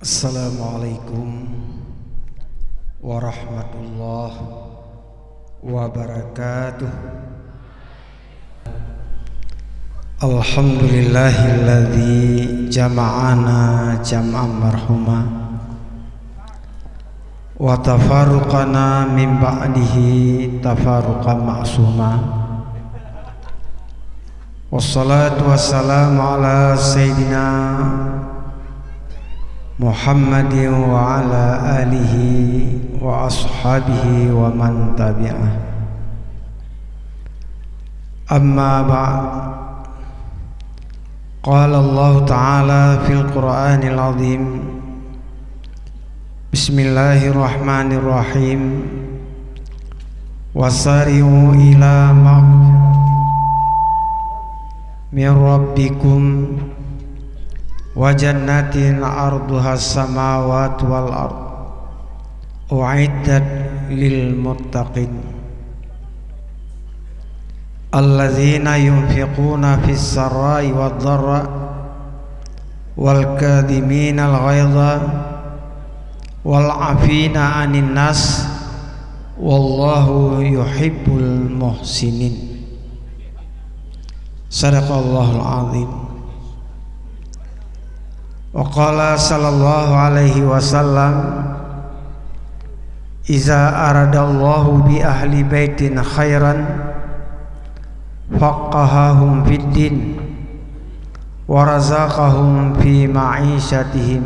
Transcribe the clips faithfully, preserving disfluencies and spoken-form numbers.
Assalamualaikum warahmatullahi wabarakatuh. Alhamdulillahilladzi jama'ana jam'an marhuma, wa tafarraqana min ba'dihi tafarraqan ma'suma. Wassalatu wassalamu ala sayyidina Muhammadin wa ala alihi wa ashabihi wa man tabi'ah. Amma ba'd. Qala Allahu ta'ala fil Qur'anil azim. Bismillahirrahmanirrahim. Wasari'u ila maghfiratin min rabbikum wa jannatin arduhas samawati wal ard, u'iddat lil muttaqin. Alladzina yunfiquna fis sarai wad dharra, wal kadhiminal ghaidha, wal afina anin nas, wallahu yuhibbul muhsinin. Sadaqallahul azim. Wa qala sallallahu alaihi wasallam, "Iza aradallahu bi ahli baitin khairan, faqqahahum fid din, wa razaqahum fi ma'isyatihim,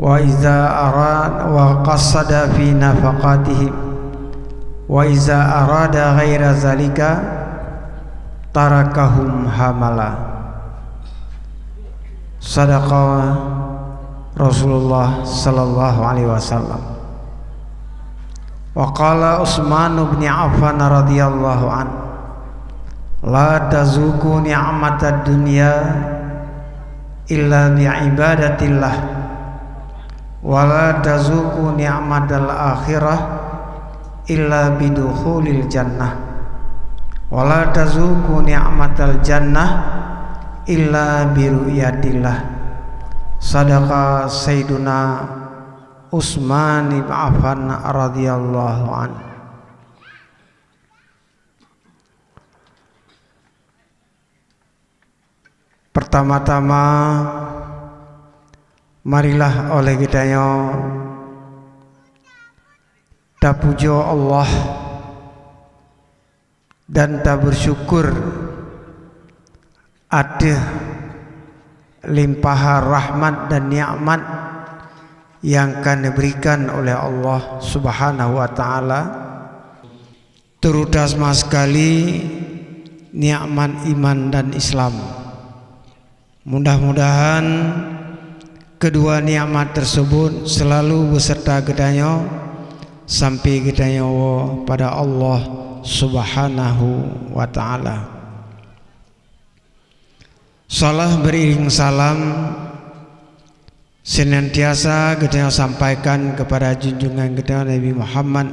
wa iza arad-, wa qasada fi nafaqatihim, wa iza arada ghaira zalika, tarakahum hamala." Sadaqa Rasulullah sallallahu alaihi wasallam. Wa qala Utsman bin Affan radhiyallahu anhu, "La tazuqu ni'matad dunya illa bi ibadatillah, wa la tazuqu ni'matal akhirah illa bidukhulil jannah, wa la tazuqu ni'matal jannah illa biru'yatillah." Sadaqa Sayyiduna Utsman bin Affan radhiyallahu anhu. Pertama-tama, marilah oleh geutanyoe tapujoe Allah dan tabeusyukur ateueh limpahan rahmat dan nikmat nyang ka neuberikan oleh Allah Subhanahu wa Ta'ala, terutama sekali nikmat iman dan Islam. Mudah-mudahan kedua nikmat tersebut selalu beserta geutanyoe sampai geutanyoe woe pada Allah Subhanahu wa Ta'ala. Salam beriring salam senantiasa geutanyoe sampaikan kepada junjungan geutanyoe Nabi Muhammad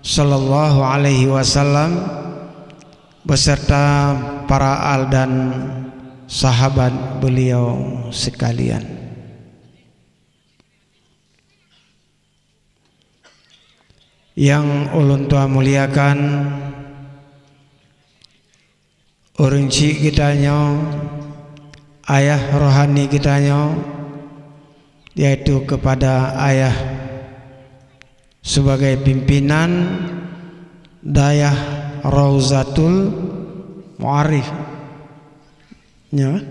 sallallahu alaihi wasallam beserta para al dan sahabat beliau sekalian. Nyang ulôn tuan muliakan, ureuëng chik geutanyoe, ayah rohani geutanyoe, yaitu kepada ayah sebagai pimpinan dayah Rauzatul Muarif. Ya,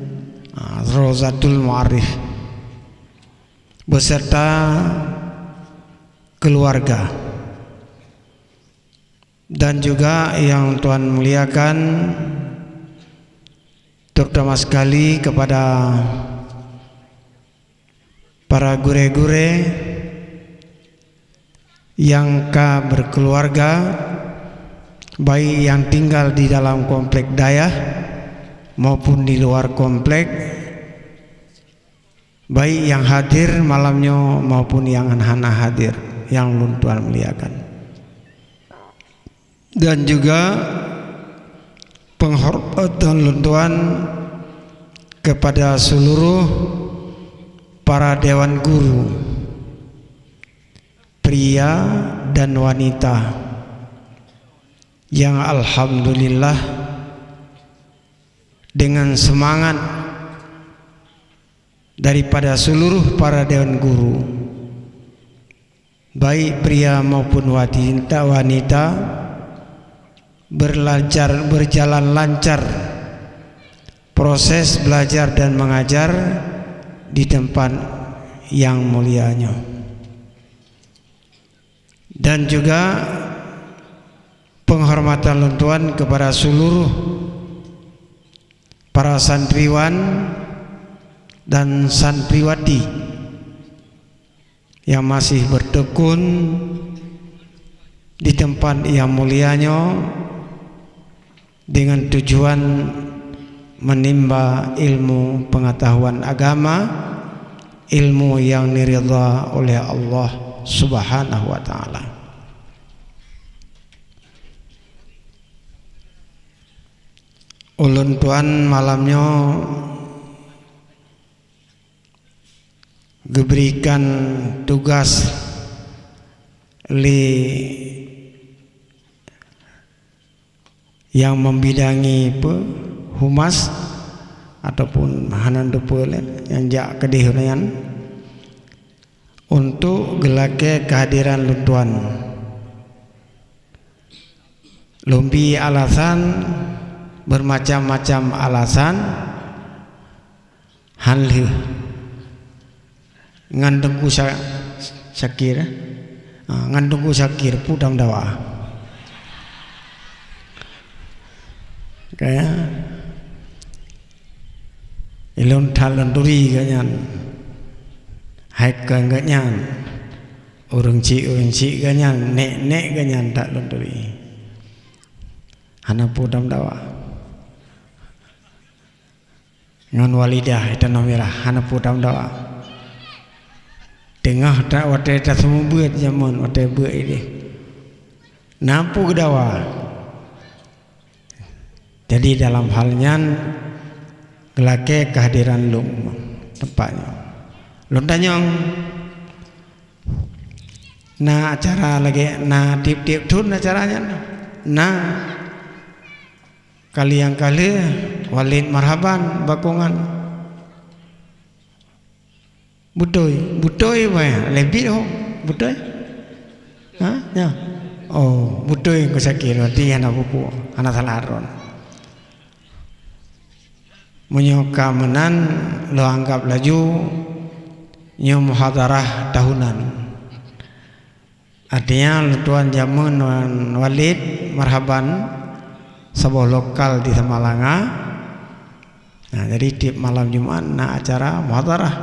ah, Rauzatul Muarif beserta keluarga. Dan juga yang Tuhan muliakan, terutama sekali kepada para gurée-gurée yang ka berkeluarga, baik yang tinggal di dalam komplek dayah maupun di luar komplek, baik yang hadir malam nyoe maupun yang hana hadir, yang lôn tuan muliakan. Dan juga penghormatan lôn tuan kepada seluruh para dewan guru, pria dan wanita, yang alhamdulillah dengan semangat daripada seluruh para dewan guru, baik pria maupun wanita, wanita, berlancar, berjalan lancar proses belajar dan mengajar di tempat yang mulia nyoe. Dan juga penghormatan lôn tuan kepada seluruh para santriwan dan santriwati yang masih bertekun di tempat yang mulia nyoe dengan tujuan menimba ilmu pengetahuan agama, ilmu yang diridha oleh Allah Subhanahu wa Ta'ala. Ulôn tuan malam nyoe geuberikan tugas lé nyang membidangi pe, humas ataupun hana teupeu lé nyang jak keudeh nyan untuk geulakée kehadiran lôn tuan. Lôn bi alasan, bermacam-macam alasan, han lheueh. Ngon Teungku Sya-, Syakir, eh? Ah, ngon Teungku Syakir, peue tameudawa. Kaya, ilôn that lôn turi geuh nyan. Hai keu geuh nyan. Ureueng chik, ureueng chik geuh nyan, nek-nek geuh nyan that lôn turi. Hana peue tameudawa. Ngon Walidah, i Tanoh Mirah, hana peue tameudawa. Teungoh that watée taseumeubeuet jameun, watée beuet ideh. Na peue geudawa. Jadi dalam hal nyan, geulakée kehadiran lôn teumpat nyoe. Lôn tanyong, na acara lagée, na tieb-tieb thon acara nyan? Na. Kali nyang ka lheueh, Walid Marhaban, Bakongan. Beutôi, beutôi weh, leubeh oh, beutôi? Ha? Ya. Oh, beutôi keu sakét, berarti hana peue-peue, hana salah ron. Meunyoe ka meunan, lôn anggab laju nyoe muhadharah tahunan. Artinya, lôn tuan jameun ngon Walid Marhaban, saboh lokal di Samalanga. Nah, jadi tieb malam Jumat na acara muhadharah.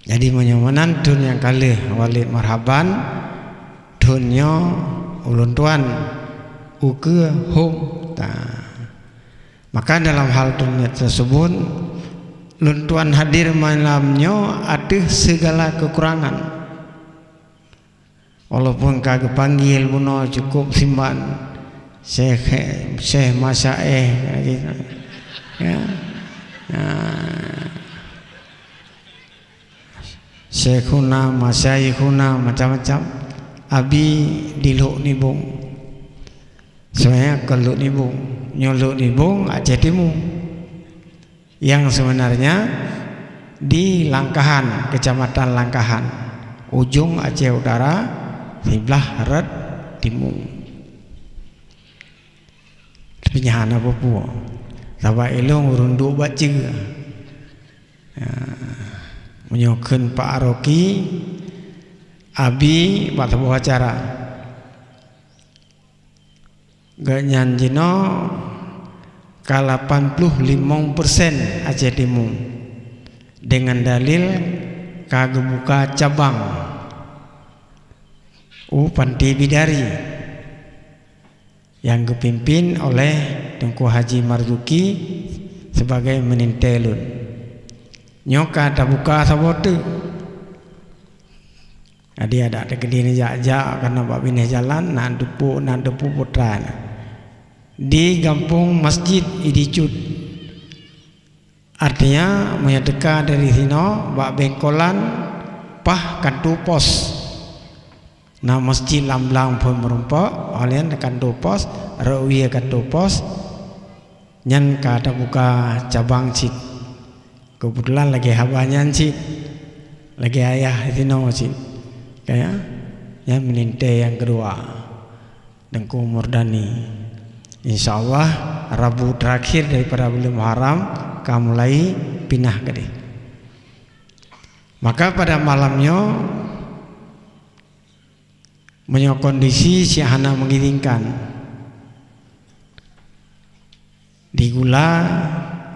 Jadi, meunyoe meunan thon nyang ka lheueh Walid Marhaban, thon nyoe ulôn tuan ukeue hom. Nah, maka dalam hal thon nyoe tersebut, lôn tuan hadir malam nyoe ateueh segala kekurangan. Walaupun ka geupanggil bunoe cukup simban, Syekh, Syekh Masyaéh, ya. Nah. Syekhuna, Masyayikhuna, macam-macam. Abi di Lhok Nibong. Sebenarnya kon Lhok Nibong. Nyoe Lhok Nibong, Aceh Timu. Yang sebenarnya di Langkahan, Kecamatan Langkahan, ujong Aceh Utara, siblah rot timu. Tapi nyan hana peue-peue. Sabab ilôn ureueng duek bak ceue. Ya. Meunyoe kheun Pak Aroki, Abi bak saboh acara. Gobnyan jinoe ka lapan puluh limong persen Aceh Timu, dengan dalil ka geubuka cabang u Panté Bidari nyang geupimpin oleh Teungku Haji Marzuki sibagai meunintée lôn. Nyoe ka tabuka saboh teuk. Jadi, adak teukeudi neujak-jak, karena bak binéh jalan, na teupeu, na teupeu putra na. Di gampông Masjid Idi Cut, Artinya, meunyoe teuka dari sinoe bak Bengkolan, paih kanto pos. Na masjid lam blang phon meurumpok, óh lheueh kanto pos, rot wie kanto pos, nyan ka tabuka cabang cit. Keubeutulan lagée haba nyan cit, lagée ayah sinoe cit. Kaya, nyan meulintée nyang keudua. Teungku Murdani. Insya Allah, Rabu terakhir daripada bulan Muharram ka mulai pinah keudeh. Maka pada malam nyoe, meunyoe kondisi cit hana mengizinkan, di gula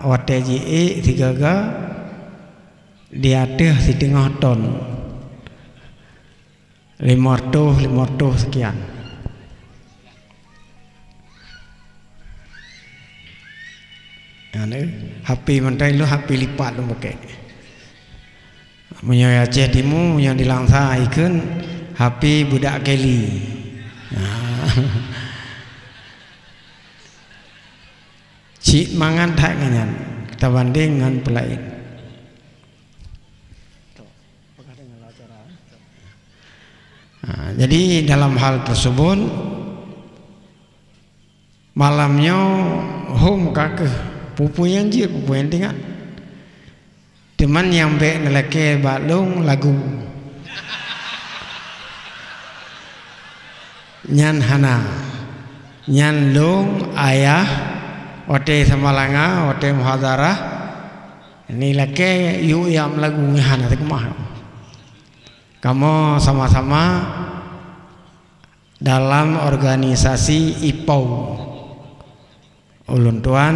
watée jiék sigaga di ateueh siteungoh ton. Lima ratus, lima ratus sekian. Anu, H P mantai lu H P lipat lu pakai. Meunyoe Aceh Timu, meunyoe di Langsa ikheun H P budak Kelly. Nah. Cit mangat that ngon nyan, tabandeng ngon peulaén. Ha, jadi dalam hal tersebut, malam nyoe hom ka keuh, peue-peue nyang jeuet, peue-peue nyang teuingat. Teuma nyang bék neulakée bak lôn lagu. Nyan hana. Nyan lôn ayah watée samalanga, watée muhadharah, neulakée yue nyang lagu nyan hana teukeumah. Kamoe sama-sama dalam organisasi IPAU. Ulôn tuan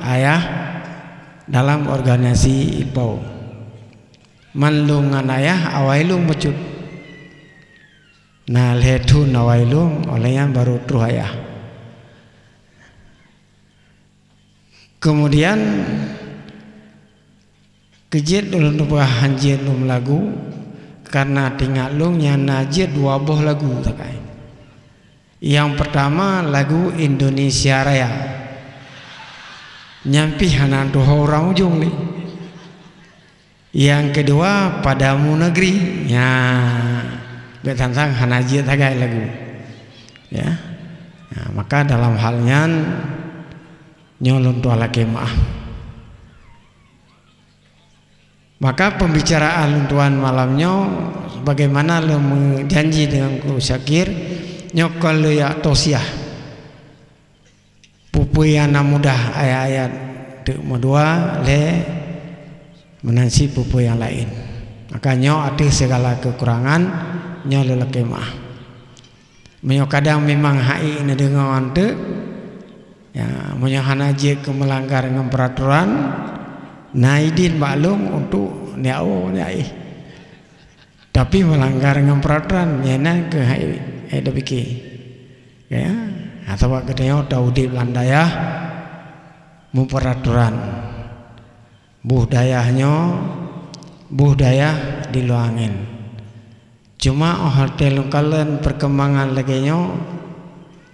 ayah dalam organisasi IPAU. Man lôn ngon ayah awai lôn bacut. Na lhée thon awai lôn, óh lheueh nyan barô troh ayah. Keumudian, keu jeuet ulôn peugah han jeuet lôn meulagu, kareuna teuingat lôn nyan na jeuet dua boh lagu sagai. Nyang peurtama lagu Indonesia Raya. Nyan pih hana tuho ureuëng ujong lé. Nyang keudua, Padamu Negeri. Nya, bék sang-sang hana jeuet sagai lagu. Ya. Nah, maka dalam hal nyan, nyoe lôn tuan lakée meuáh. Maka pembicaraan lôn tuan malam nyoe, sebagaimana lôn meujanji dengan Teungku Syakir, nyoe kon lôn jak tausiah. Peue-peue nyang na mudah ayat-ayat teuk meudua lé meunan cit peue-peue nyang laén. Maka nyoe ateueh segala kekurangan nyoe lôn lakée meuáh. Meunyoe kadang memang hai neudeungoe anteuk, ya, meunyoe hana jeuet keu meulanggar ngon peuratoran, na idin bak lôn untuk niaoe niaéh. Tapi meulanggar ngon peuratoran, nyan na keuh hai, hai tapike. Ya, atawa geutanyoe ta udeb lam dayah meupeuratoran. Boh dayah nyoe, boh dayah di luwa angén. Cuma óh watée lôn kalon perkembangan lagée nyoe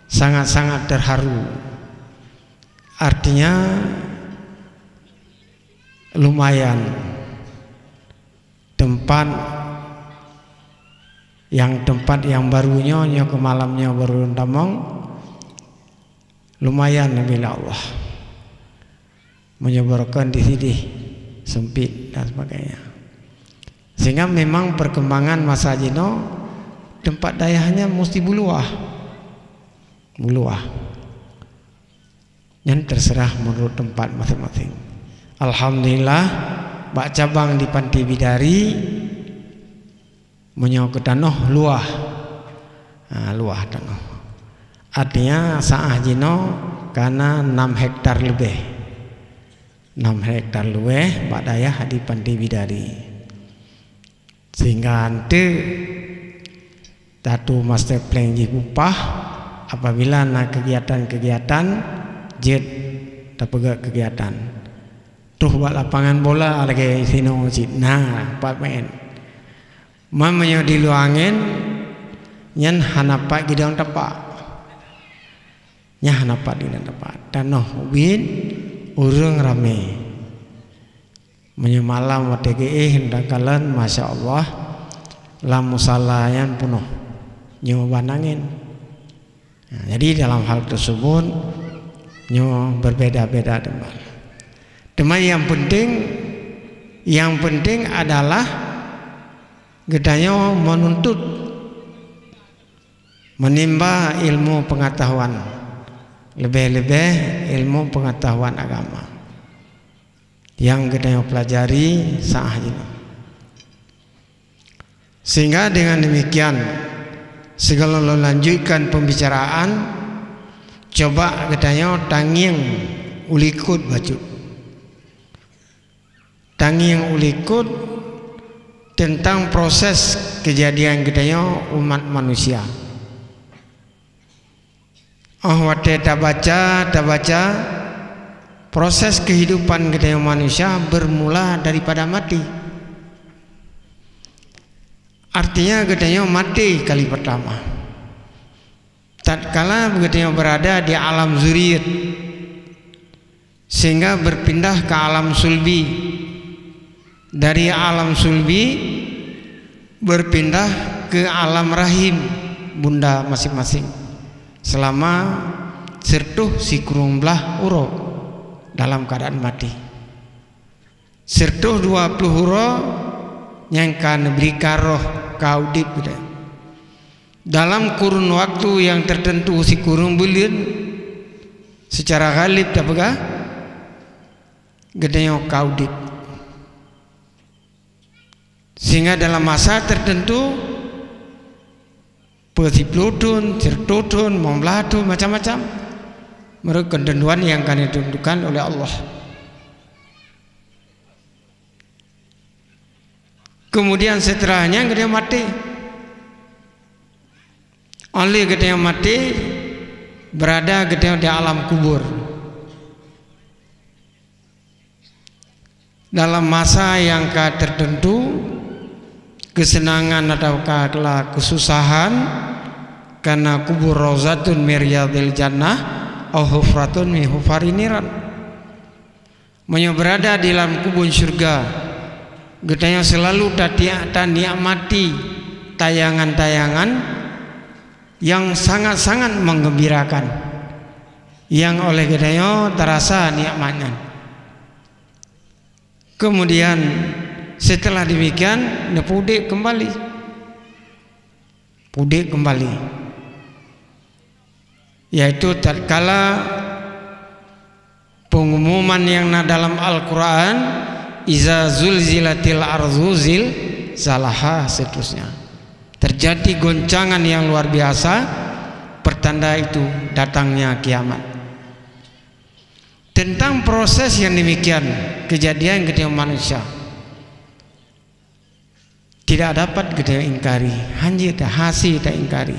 sangat-sangat terharu. Artinya lumayan. Teumpat nyang, teumpat nyang barô nyoe, nyoe keu malam nyoe barô lôn tamong, lumayan neubri lé Allah. Meunyoe barokon di sideh, seumpit dan sebagainya. Sehingga memang perkembangan masa jinoe, teumpat dayah nyan musti beuluwah. Beuluwah. Nyan terserah menurut tempat masing-masing. Alhamdulillah, bak cabang di Panté Bidari, meunyoe keu tanoh luwah. Ha, luwah tanoh. Artinya, saah jinoe kana enam hektar leubeh. Enam hektar leubeh bak dayah di Panté Bidari. Sehingga eunteuk tatu master plan jih bupah, apabila na kegiatan-kegiatan, jeuet tapeugét kegiatan. Troh bak lapangan bola lagée sinoe cit na, pat maén. Man meunyoe di luwa angén, nyan hana pat gidong tapak. Nyan hana pat gidong tapak. Tanoh ubit, ureuëng ramé. Meunyoe malam watée geuéh, dan kalon, masya Allah, lam musala nyan peunoh nyoe ban angén. Nah, jadi dalam hal tersebut nyoe berbeda-beda teuma. Teuma yang penting, yang penting adalah geutanyoe menuntut, menimba ilmu pengetahuan, lebih-lebih ilmu pengetahuan agama yang geutanyoe pelajari saat ini. Sehingga dengan demikian, sebelum lanjutkan pembicaraan, coba geutanyoe tangieng u likot bacut. Tangieng u likot tentang proses kejadian geutanyoe umat manusia. Oh, watée tabaca, tabaca, proses kehidupan geutanyoe manusia bermula daripada mati. Artinya, geutanyoe maté kali pertama. Tatkala geutanyoe berada di alam zuriat, sehingga berpindah ke alam sulbi. Dari alam sulbi berpindah ke alam rahim bunda masing-masing selama siratoh sikureueng blaih uroe dalam keadaan maté. Siratoh dua ploh uroe nyang ka neubri ka roh, ka udeb geutanyoe. Dalam kurun waktu nyang tertentu sikureueng buleuen, secara ghalib tapeugah, geutanyoe ka udeb. Sehingga dalam masa tertentu, peu siploh thon, siratoh thon, limong blaih thon, macam-macam, menurut ketentuan yang ka ditentukan oleh Allah. Kemudian setelah nyan geutanyoe maté. Óh lheueh geutanyoe maté, berada geutanyoe di alam kubur. Dalam masa nyang ka tertentu, keuseunangan atawa ka keususahan, karena kubur rauzatun min riyadil jannah, au hufratun min hufarin niran. Meunyoe beurada di lam kubun syeuruga, geutanyoe seulalu tatiak tanikmati tayangan-tayangan nyang sangat-sangat meugeumbirakan, nyang oleh geutanyoe tarasa nikmat nyan. Keumudian, seuteulah demikian, neupeuudeb keumbali. Peuudeb keumbali, yaitu tatkala peungumuman nyang na dalam Al-Qur'an, "Iza zulzilatil ardu zilzalaha," seterusnya. Terjadi goncangan yang luar biasa, pertanda itu datangnya kiamat. Tentang proses yang demikian, kejadian geutanyoe manusia, tidak dapat geutanyoe ingkari, hana hase taingkari.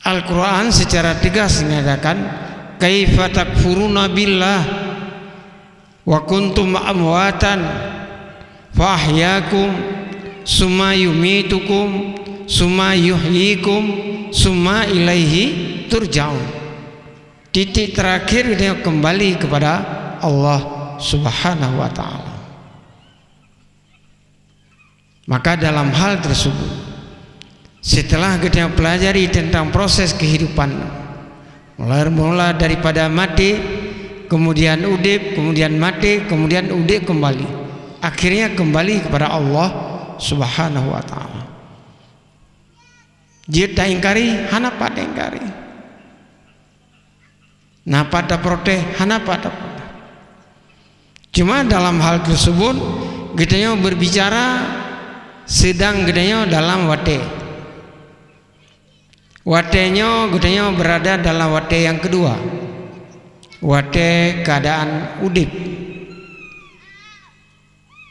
Al-Quran secara tegas menyatakan, "Kaifa takfuruna billah wa kuntum amwatan fa ahyakum, summa yumitukum, summa yuhyikum, summa ilaihi turja'un." Titik terakhir dia kembali kepada Allah Subhanahu wa Ta'ala. Maka dalam hal tersebut, setelah kita pelajari tentang proses kehidupan, mulai mula daripada mati, kemudian udip, kemudian mati, kemudian udip kembali, akhirnya kembali kepada Allah Subhanahu wa Ta'ala. Jeuet taingkari, hana pat taingkari. Na pat taprotes, hana pat taprotes. Cuma dalam hal tersebut, geutanyoe berbicara sedang geutanyoe dalam watée. Watée nyoe geutanyoe berada dalam watée yang kedua. Watée keadaan udip.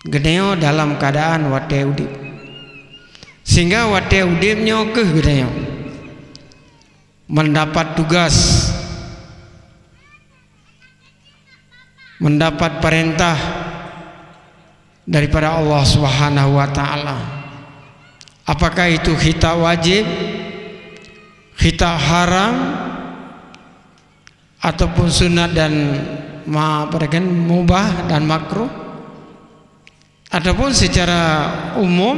Geutanyoe dalam keadaan watée udip. Sehingga watée udip nyoe keuh geutanyoe mendapat tugas, mendapat perintah daripada Allah Subhanahu wa Ta'ala. Apakah itu khitab wajib, khitab haram, ataupun sunat dan ma-, apa dia kan, mubah dan makruh, ataupun secara umum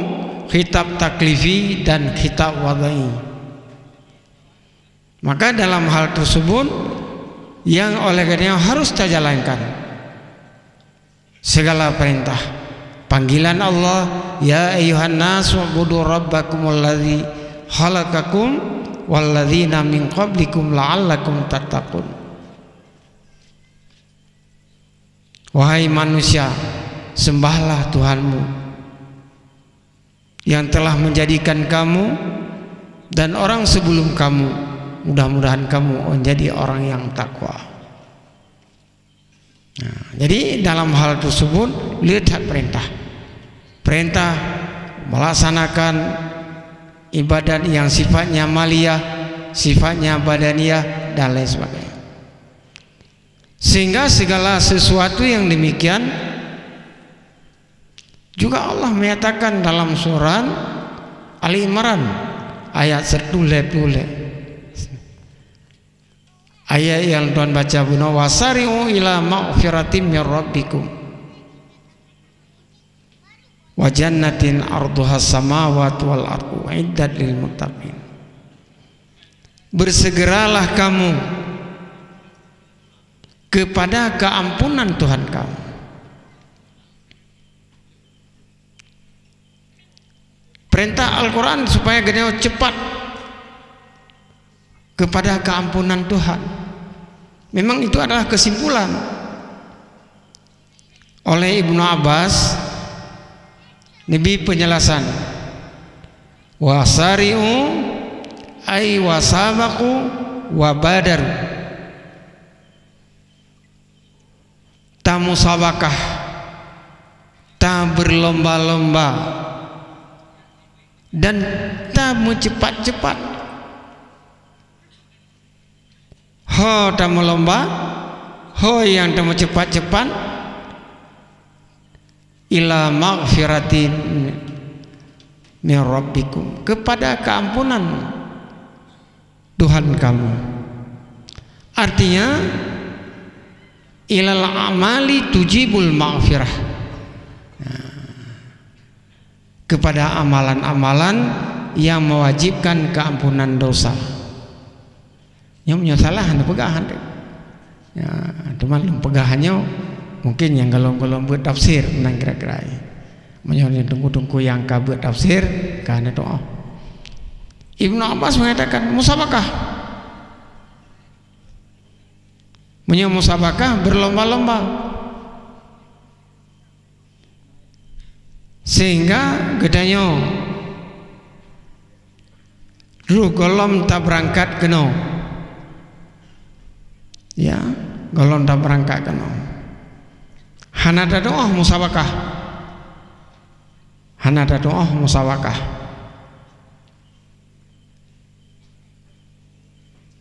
khitab taklifi dan khitab wadai. Maka dalam hal tersebut yang oleh karena harus tajalankan segala perintah. Panggilan Allah, "Ya ayyuhan nas, u'budu rabbakumul ladzi khalaqakum walladzina min qablikum la'allakum tattaqun." Wahai manusia, sembahlah Tuhanmu yang telah menjadikan kamu dan orang sebelum kamu, mudah-mudahan kamu menjadi orang yang takwa. Nah, jadi dalam hal tersebut, le that perintah. Perintah melaksanakan ibadat yang sifatnya maliyah, sifatnya badaniyah, dan lain sebagainya. Sehingga segala sesuatu yang demikian juga Allah menyatakan dalam surat Ali Imran ayat seratus lima puluh. Ayat yang Tuhan baca bunoe, "Wasari'u ila maghfiratin mir rabbikum wa jannatin arduhas samawati wal ardu uiddat lil muttaqin." Bersegeralah kamu kepada keampunan Tuhan kamu. Perintah Al-Quran supaya geutanyoe cepat kepada keampunan Tuhan. Memang itu adalah kesimpulan. Oleh Ibnu Abbas, Nabi penjelasan, "Wasari'u ay wasabaqu wa badaru." Tamusabakah, taberlomba-lomba, dan tameucepat-cepat. Ho tameulomba, ho nyang tameucepat-cepat, ila maghfiratin min rabbikum, kepada keampunan Tuhan kamu. Artinya, ilal amali tujibul maghfirah. Nah, kepada amalan-amalan yang mewajibkan keampunan dosa. Nyoe meunyoe salah hana peugah. Ya, teuma lôn peugah nyoe mungkin nyang golom-golom buet tafsir nan kira-kira. Meunyoe ni teungku-teungku nyang ka buet tafsir, ka na doa. Ibnu Abbas mengatakan musabakah. Meunyoe musabakah berlomba-lomba. Sehingga geutanyoe roh golom tabeurangkat keunoe. Ya, golom tabeurangkat keunoe. Hana tadoa musabakah. Hana tadoa musabakah.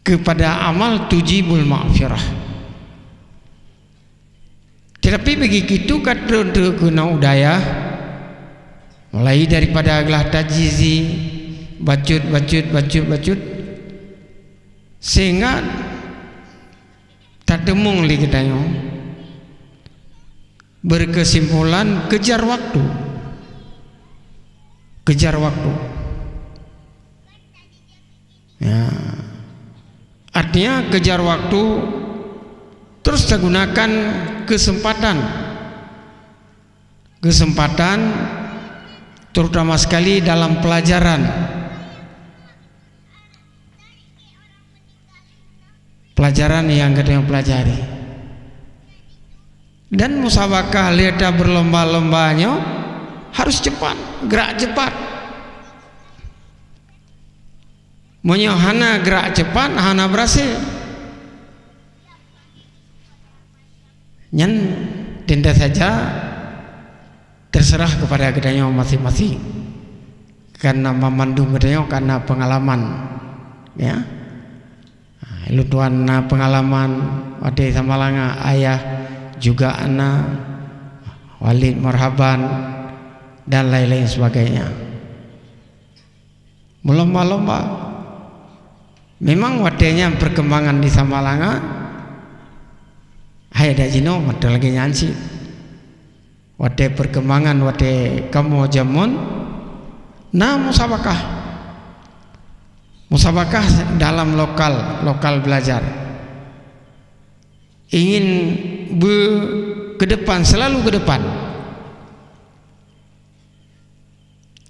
Kepada amal tujibul maghfirah. Tetapi bagi kitu ka trok-trok keunoe u dayah, mulai daripada glah tajizi, bacut, bacut, bacut, bacut, sehingga tateumong lé geutanyoe berkesimpulan kejar waktu. Kejar waktu. Ya. Artinya kejar waktu, terus tagunakan kesempatan. Kesempatan terutama sekali dalam pelajaran. Pelajaran yang geutanyoe pelajari. Dan musabakah lé tabeurlomba-lomba nyoe harus cepat, gerak cepat. Meunyoe hana gerak cepat, hana beurasé. Nyan teuntèe saja terserah kepada geutanyoe masing-masing. Karena mamandum geutanyoe karena pengalaman, ya. Ha, lôn tuan na pengalaman watèe Samalanga, ayah juga na, Walid Marhaban, dan lain-lain sebagainya. Meulomba-lomba. Memang watèe nyan perkembangan di Samalanga Hai dak jinoe mantong lagée nyan cit. Watée perkembangan, watée kamoe jameun na musabakah. Musabakah dalam lokal, lokal belajar. Ingin be ke depan, selalu ke depan.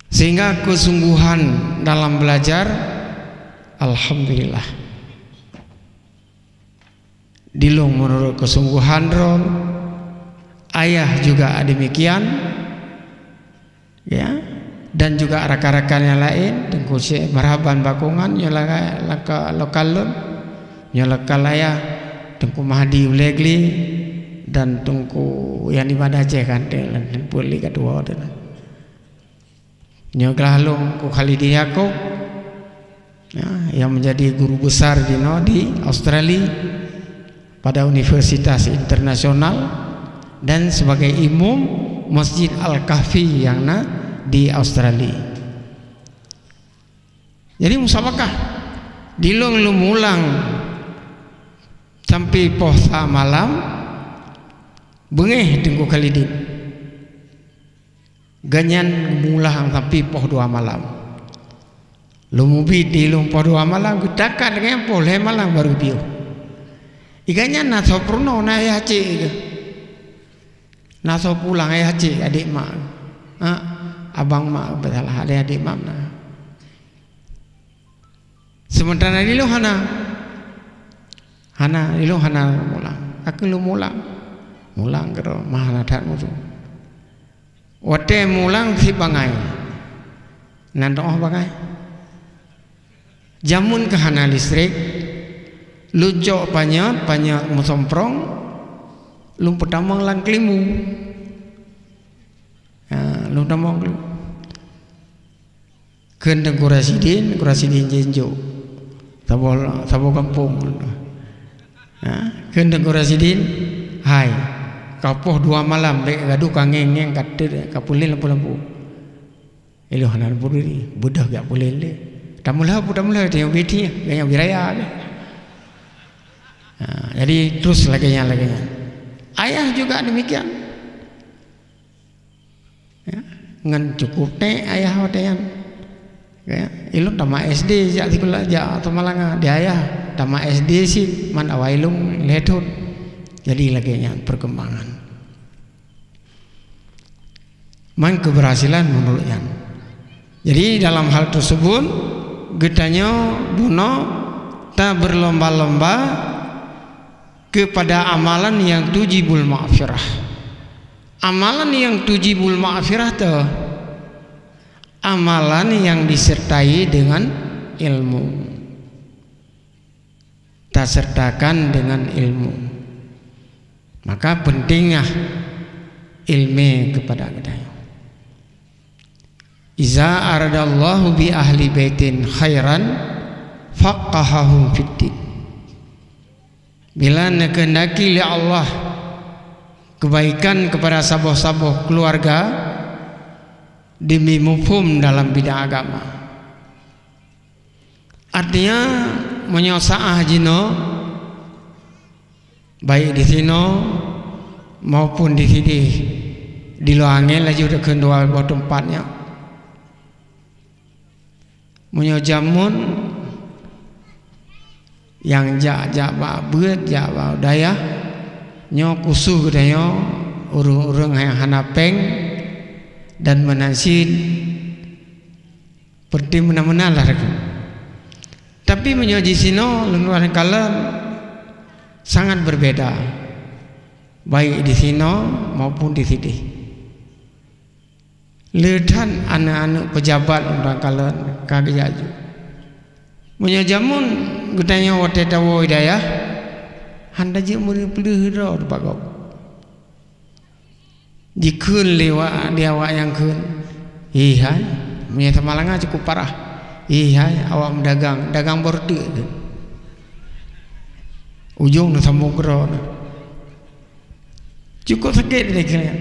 Sehingga kesungguhan dalam belajar, alhamdulillah. Dilong menurut kesungguhan droe, ayah juga demikian, ya, dan juga rakan-rakan yang lain, Teungku Syekh Marhaban Bakongan, nyoe la-, laka-, lokal lôn, nyoe lokal ayah, Teungku Mahdi Ulegli, dan Teungku yang di Banda Aceh kan, dan Teungku Li Ketua tu lah. Nyoe glah lôn Teungku Khalidin Yaakob, ya, yang menjadi guru besar di no, di Australia, pada universitas internasional, dan sebagai imum Masjid Al-Kahfi yang na di Australia. Jadi musabakah, dilong lôn mulang sampai poh sa malam, beungéh Teungku Khalidin. Gobnyan mulang sampai poh dua malam. Lôn mubiet di lôn poh dua malam, geutakat deungon poh lhée malam baru piôh. Gobnyan na soe peurunoe, na ayah cék geuh. Na soe pulang, ayah cék, adik mak. Ha, abang mak, beusalah, adik, adik mak na. Sementara di lôn hana. Hana, di lôn hana mulang. Aku lôn mulang. Mulang keudroe, mah hana that mutu. Watée mulang cit bangai. Nan doh bangai. Jameun ka hana listrik, lôn cok panyöt, panyöt meusomprong, lôn peutamong lam keulimu. Ha, lôn tamong keulimu. Kheun Teungku Rasidin, Teungku Rasidin jinjok. Saboh, saboh gampông. Ha? Kheun Teungku Rasidin, "Hai, ka poh dua malam, bék gadoh ka ngeng-ngeng, ka teut, ka peulén lampu-lampu." Ilôn hana lampu duri, beudôh jak peulén lé. Tameulheueh, tameulheueh, teuh nyang biti, nyang biraya lé. Ha, jadi terus lagée nyan, lagée nyan. Ayah juga demikian. Ya, ngon cukup nék ayah watée nyan. Ya, ilôn tamat S D jak sikula, jak Samalanga, di ayah tamat S D cit, man awai lôn lhée thon. Jadi lagée nyan perkembangan. Man keberhasilan menurut nyan. Jadi dalam hal tersebut, geutanyoe bunoe ta berlomba-lomba kepada amalan yang tujibul maghfirah. Amalan yang tujibul maghfirah tu amalan yang disertai dengan ilmu. Tasertakan dengan ilmu. Maka pentinglah ilmu kepada kita. "Iza aradallahu bi ahli baitin khairan, faqahahum fiddin." Bila neukeundaki lé Allah kebaikan kepada saboh-saboh keluarga, demi muphom dalam bidang agama. Artinya, meunyoe saah jinoe, baik di sinoe maupun di sideh, di luwa angén laju takheun dua boh teumpat nyoe. Meunyoe jameun nyang jak-jak bak beuet, jak bak dayah, nyoe khusos geutanyoe ureuëng-ureuëng nyang hana péng dan meunan cit, peureunti meunan-meunan lah ragu. Tapi meunyoe jisinoe lôn kalon sangat berbeda, baik di sinoe maupun di sideh. Le that aneuëk-aneuëk peujabat ureuëng kalon ka geujak ju. Meunyoe jameun geutanyoe watée tawoe dayah, hana jeuet meuleueh-peuleueh droe teupagok. Jikheun lé wa-, lé awak nyang kheun, "Ih hai, meunyoe Samalanga cukup parah. Ih hai, awak meudagang, dagang bor teuk kheun." Ujong na sambong keudroe na. Cukup sakét lé kheun.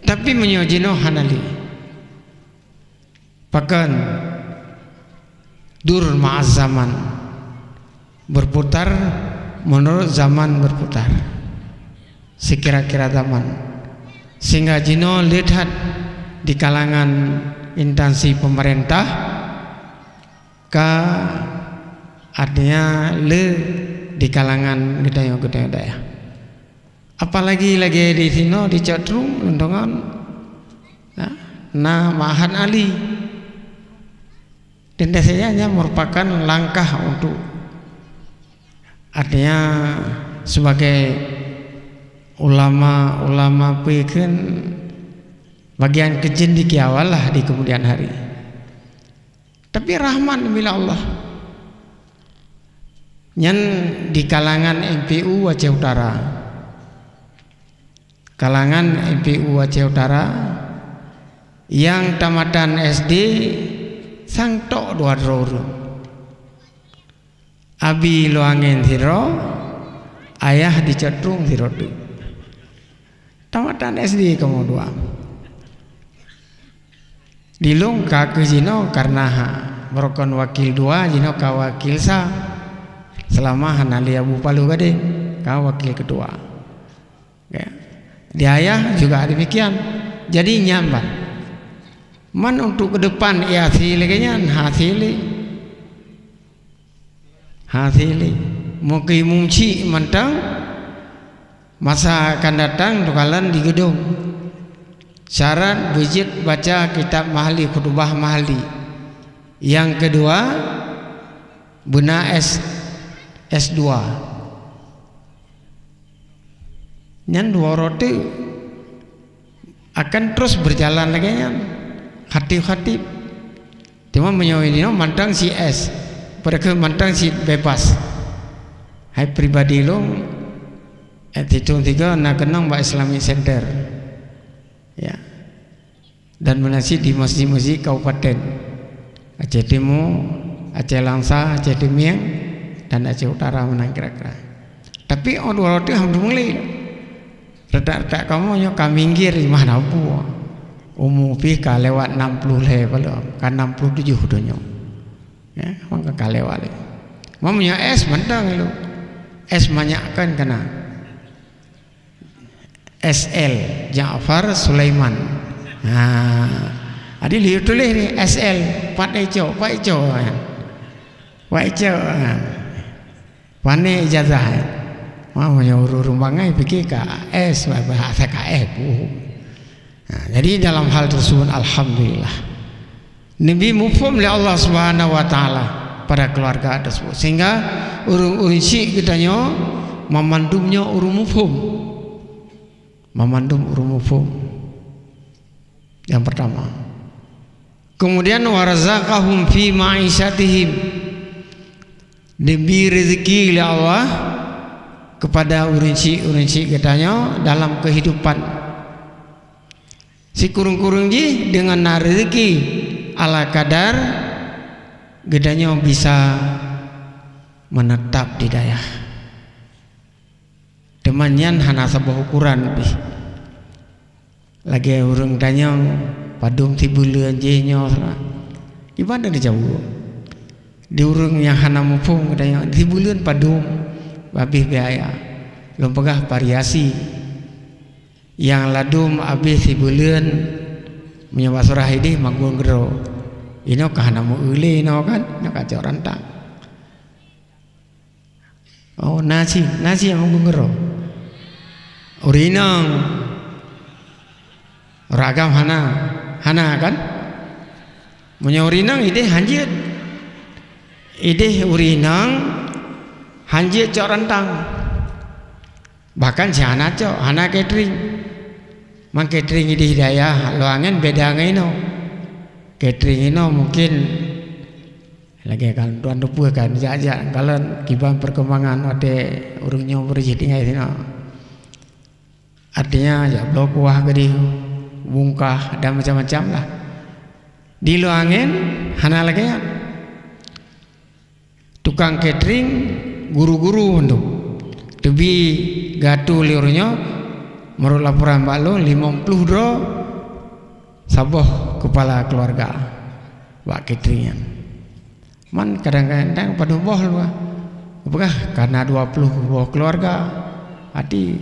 Tapi meunyoe jinoe hana lé. Pakon? Dur ma'az zaman. Berputar menurut zaman berputar. sikira-kira zaman, sehingga jinoe le that di kalangan instansi pemerintah ka, artinya le di kalangan geutanyoe-geutanyoe dayah. Apalagi lagée di sinoe di Cot Trueng, Leueng Tongon, ya, na Ma'had Ali. Dan dasarnya merupakan langkah untuk, artinya, sebagai ulama-ulama peue kheun bagian keujeuen di kiawal lah di kemudian hari. Tapi rahmat bila Allah. Nyan di kalangan M P U Aceh Utara. Kalangan M P U Aceh Utara nyang tamatan S D sang tok dua droe ureuëng. Abi Leueng Angén sidroe, ayah di Cot Trueng sidroe teuk. Tamatan S D kamoe dua. Di lôn ka keuh jinoe karena ha, barokon wakil dua, jinoe ka wakil sa. Seulama hana lé Abu Palu Gadeng, ka wakil keudua. Ya. Di ayah juga demikian. Jadi nyan ban. Man untuk ke depan ia si lagée nyan, ha si lé. Ha si lé. Mungkin muncik mantong masa akan datang tukalan di gedong. Syarat beujeuet baca kitab Mahalli, khutubah Mahalli. Yang kedua, beuna S, S dua. Nyan dua uroe teuk akan terus berjalan lagée nyan, khatib-khatib. Cuma meunyoe inoe mantong si S, padahai mantong si bebas. Hai pribadi lôn, eh, Cot Trueng tiga na keunong bak Islamic Center. Ya. Dan meunasib di masjid-masjid kabupaten Aceh Timu, Aceh Langsa, Aceh Teumieng, dan Aceh Utara meunan kira-kira. Tapi 'oh dua uroe teuk hana meulé. Retak-retak kamoe nyoe ka minggir mah na peue. Umu pih ka lewat enam puluh lhée balom, ka enam puluh tujuh donya. Ya, maka ka lewat lé. Meunyoe S mantong lé. S manyak kan kena. S L, Ja'far Sulaiman. Ha. Jadi lheueh tuléh ni S L, pat icok, pat icok. Pat icok. Pane ijazah. Wah, meunyoe ureuëng bangai pike ka S, bahasa ka S. Ha, jadi dalam hal tersebut alhamdulillah. Neubi muphom lé Allah Subhanahu wa Taala pada keluarga tersebut, sehingga ureuëng-ureuëng syik geutanyoe mamandum nyoe ureuëng muphom. Mamandum ureuëng muphom. Yang pertama. Kemudian, warazaqahum fi ma'isyatihim. Dibri rezeki lé Allah kepada ureuëng syik-ureuëng syik geutanyoe dalam kehidupan. Sikureueng-kureueng jih deungon na rezeki ala kadar geutanyoe bisa menetap di dayah. Teuma nyan hana saboh ukuran pih. Lagée ureuëng tanyong padum sibuleuen jih nyoe sa. Iban dan dijaweueb. Di ureuëng nyang hana muphom geutanyoe sibuleuen padum babeh biaya. Lôn peugah variasi. Nyang ladum abéh sibuleuen meunyoe bak surah idéh magun keudroe. Inoe ka hana meu-eu lé inoe kan, inoe ka cok rantang. Oh, na cit, na cit nyang magun keudroe. Ureuëng inong. Ureuëng agam hana, hana kan? Meunyoe ureuëng inong idéh hanjeuet. Idéh ureuëng inong hanjeuet cok rantang. Bahkan si hana cok, hana catering. Mang catering idéh dayah Leueng Angén beda ngon inoe. Catering inoe mungkin lagée kan tuan teupeue kan, jak-jak kalon kiban perkembangan watée ureuëng nyoe beureuji tinggai sinoe. Artinya, jak bloe kuah keudéh, bungkah dan macam-macam lah. Di Leueng Angén hana lagée nyan. Tukang catering, guru-guru mandum. Teubi geuatô lé ureuëng nyoe, meunurot laporan bak lôn, limong ploh droe saboh keupala keuluwarga bak catering nyan. Man kadang-kadang padum boh luwah. Peugah kana dua ploh boh keuluwarga. Hati,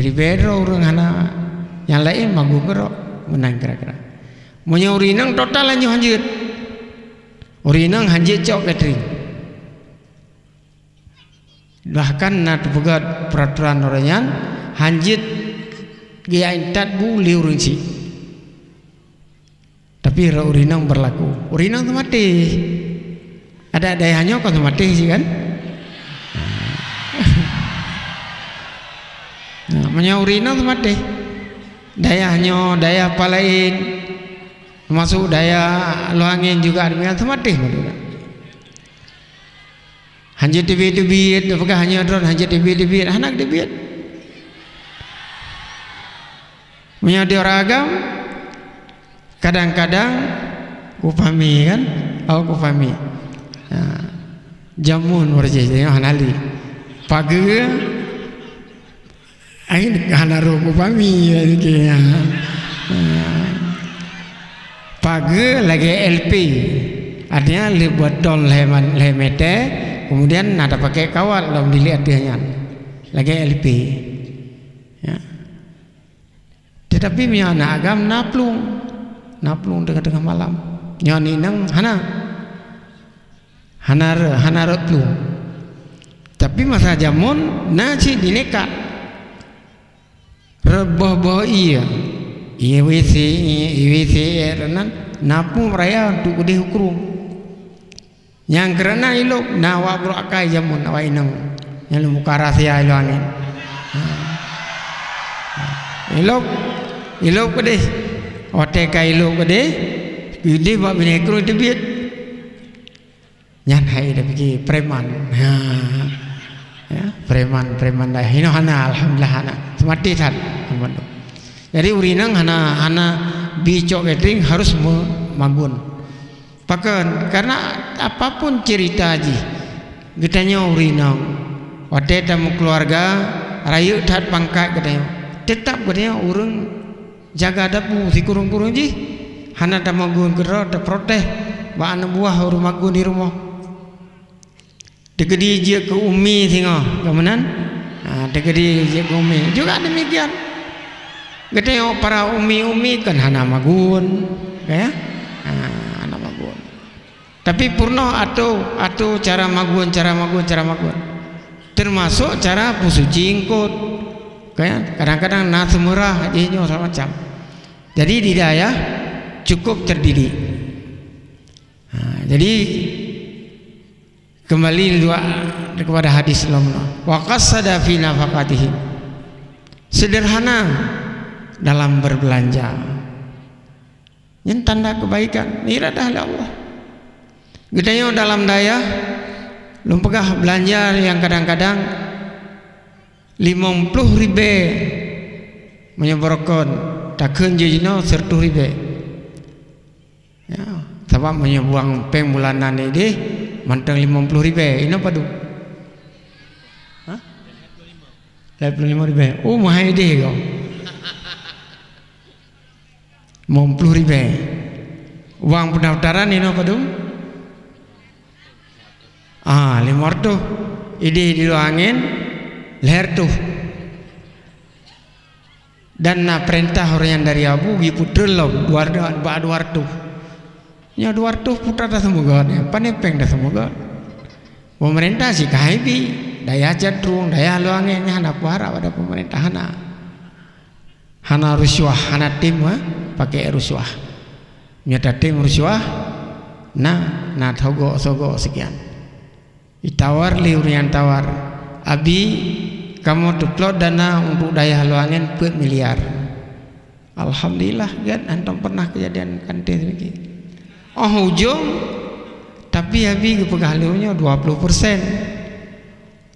Ribée droe ureuëng hana, nyang laén magun keudroe, meunan kira-kira. Meunyoe ureuëng inong total hanjeuet, hanjeuet. Ureuëng inong hanjeuet cok catering. Bahkan na teupeugah peuraturan ureuëng nyan, hanjeuet geujak intat bu lé ureuëng chik. Tapi rot ureuëng inong beurlaku. Ureuëng inong teumaté. Adak dayah nyoe kon teumaté cit kan? Nah, meunyoe ureuëng inong teumaté. Dayah nyoe, dayah palaén, termasuk dayah Luhangen juga demikian teumaté. Hanjeuet teubiet-teubiet, peugah hanjeuet droe, hanjeuet teubiet-teubiet, hana teubiet. Meunyoe di ureuëng agam, kadang-kadang kupami kan, oh kupami. Ha. Jamun berjih, hana li. Pageue, Ai hana roh kupami lagée nyan. Ha. Pageue lagée L P. Artinya lheueh buet thon lhée man-, lhée mètè, kemudian na tapakée kawat lom dilik ateueh nyan. Lagée L P. Ya. Tetapi meunyoe aneuk agam na plueng. Na plueng teungoh-teungoh malam. Nyoe aneuk inong hana. Hana re-, hana rot plueng. Tapi masa jameun na cit dinekat. Rot boh-boh ié. Ié W C, ié W C nan na pun raya untuk keudeh u krueng. Nyang keureunan ilop na awak brok akai jameun awak inong. Nyang lôn buka rahsia ilop angén. Ha. Ilop, ilop keudeh. Watée ka ilop keudeh, keudeh bak binéh krueng teubiet. Nyan hai dah pike preman. Ha. Ya, preman, preman dah. Inoe hana, alhamdulillah hana. Seumaté that. Alhamdulillah. Jadi ureuëng inong hana, hana bi cok catering harus me-, magun. Pakon? Karena apapun cerita jih, geutanyoe ureuëng inong, watée tameukeuluwarga, rayeuk that pangkat geutanyoe, tetap geutanyoe ureuëng jaga dapu sikureueng-kureueng jih, hana tamagun keudroe taprotes bak aneuk buah ureuëng magun di rumoh. Teukeudi jeuet keu umi singoh, ka meunan? Ha, teukeudi jeuet keu umi. Juga demikian. Geutanyoe para umi-umi kan hana magun, ya? Ha, hana magun. Tapi peurunoe atô, atô cara magun, cara magun, cara magun. Termasuk cara peusuci eungkôt. Ka, ya? Kadang-kadang na seumeurah jih nyoe segala macam. Jadi di dayah cukup terdidik. Ha, jadi kembali dua kepada hadis lom. Wa qassada fi nafaqatihim. Sederhana dalam berbelanja. Nyan tanda kebaikan, iradah lé Allah. Geutanyoe dalam dayah, lôn peugah belanja nyang kadang-kadang limong ploh ribée meunyoe beurokon, takheun jinoe sireutôh ribée. Ya, sabab meunyoe buang péng bulanan ideh mantong limong ploh ribée, inoe padub? Hah? Lhée ploh limong ribée. Oh, mahai ideh kau. Limong ploh ribée. Uang pendaftaran inoe padub? Ah, lima ratus. Ideh di luwa angén, lhée reutôh. Dan na peurintah ureuëng nyang dari Abu geupeutreun lom dua, bak dua reutôh. Nyoe dua reutôh putra dah seumeugot, nyoe pane péng dah seumeugot. Pemerintah sih ka hai bi, dayah Cakung, dayah Luangen, nyan hana peuharap pada pemerintah, hana. Hana rusuah, hana tem, eh, pakai rusuah. Nyoe tatem rusuah, na, na sogok-sogok sekian. Ditawar lé ureuëng nyang tawar, "Abi, kamoe teuplot dana untuk dayah Luangen peuet miliar." Alhamdulillah, gét, hántom pernah kejadian kanti sedikit. Oh, ujong, tapi Abi geupeugah lé nyoe dua puluh persen.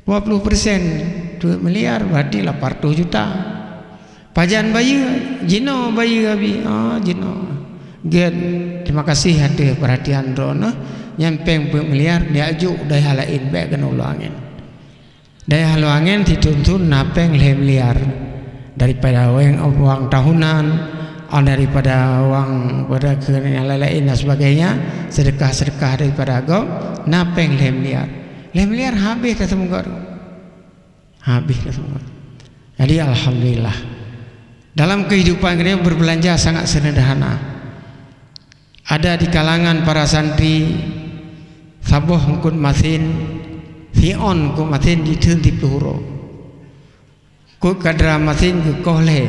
Dua puluh persen peuet miliar berarti lapan ratus juta. Pajan bayeue? Jinoe bayeue Abi. Ah, jinoe. Gét, terima kasih ateueh perhatian droeneuh. Nyan péng peuet miliar, neujak juk dayah laén, bék keunoe Luangen. Dayah Luangen situnsun na péng lhée miliar. Daripada uang, uang tahunan, ah, daripada uang pada keu nyang laén-laén dan sebagainya, sedekah-sedekah daripada agam, na péng lhée miliar. Lhée miliar habéh ka seumeugot. Habéh ka seumeugot. Jadi, alhamdulillah, dalam kehidupan kita berbelanja sangat sederhana. Ada di kalangan para santri, saboh eungkot masin, siôn eungkot masin jitheun siplôh uroe. Eungkot kadra masin geukoh lhèe.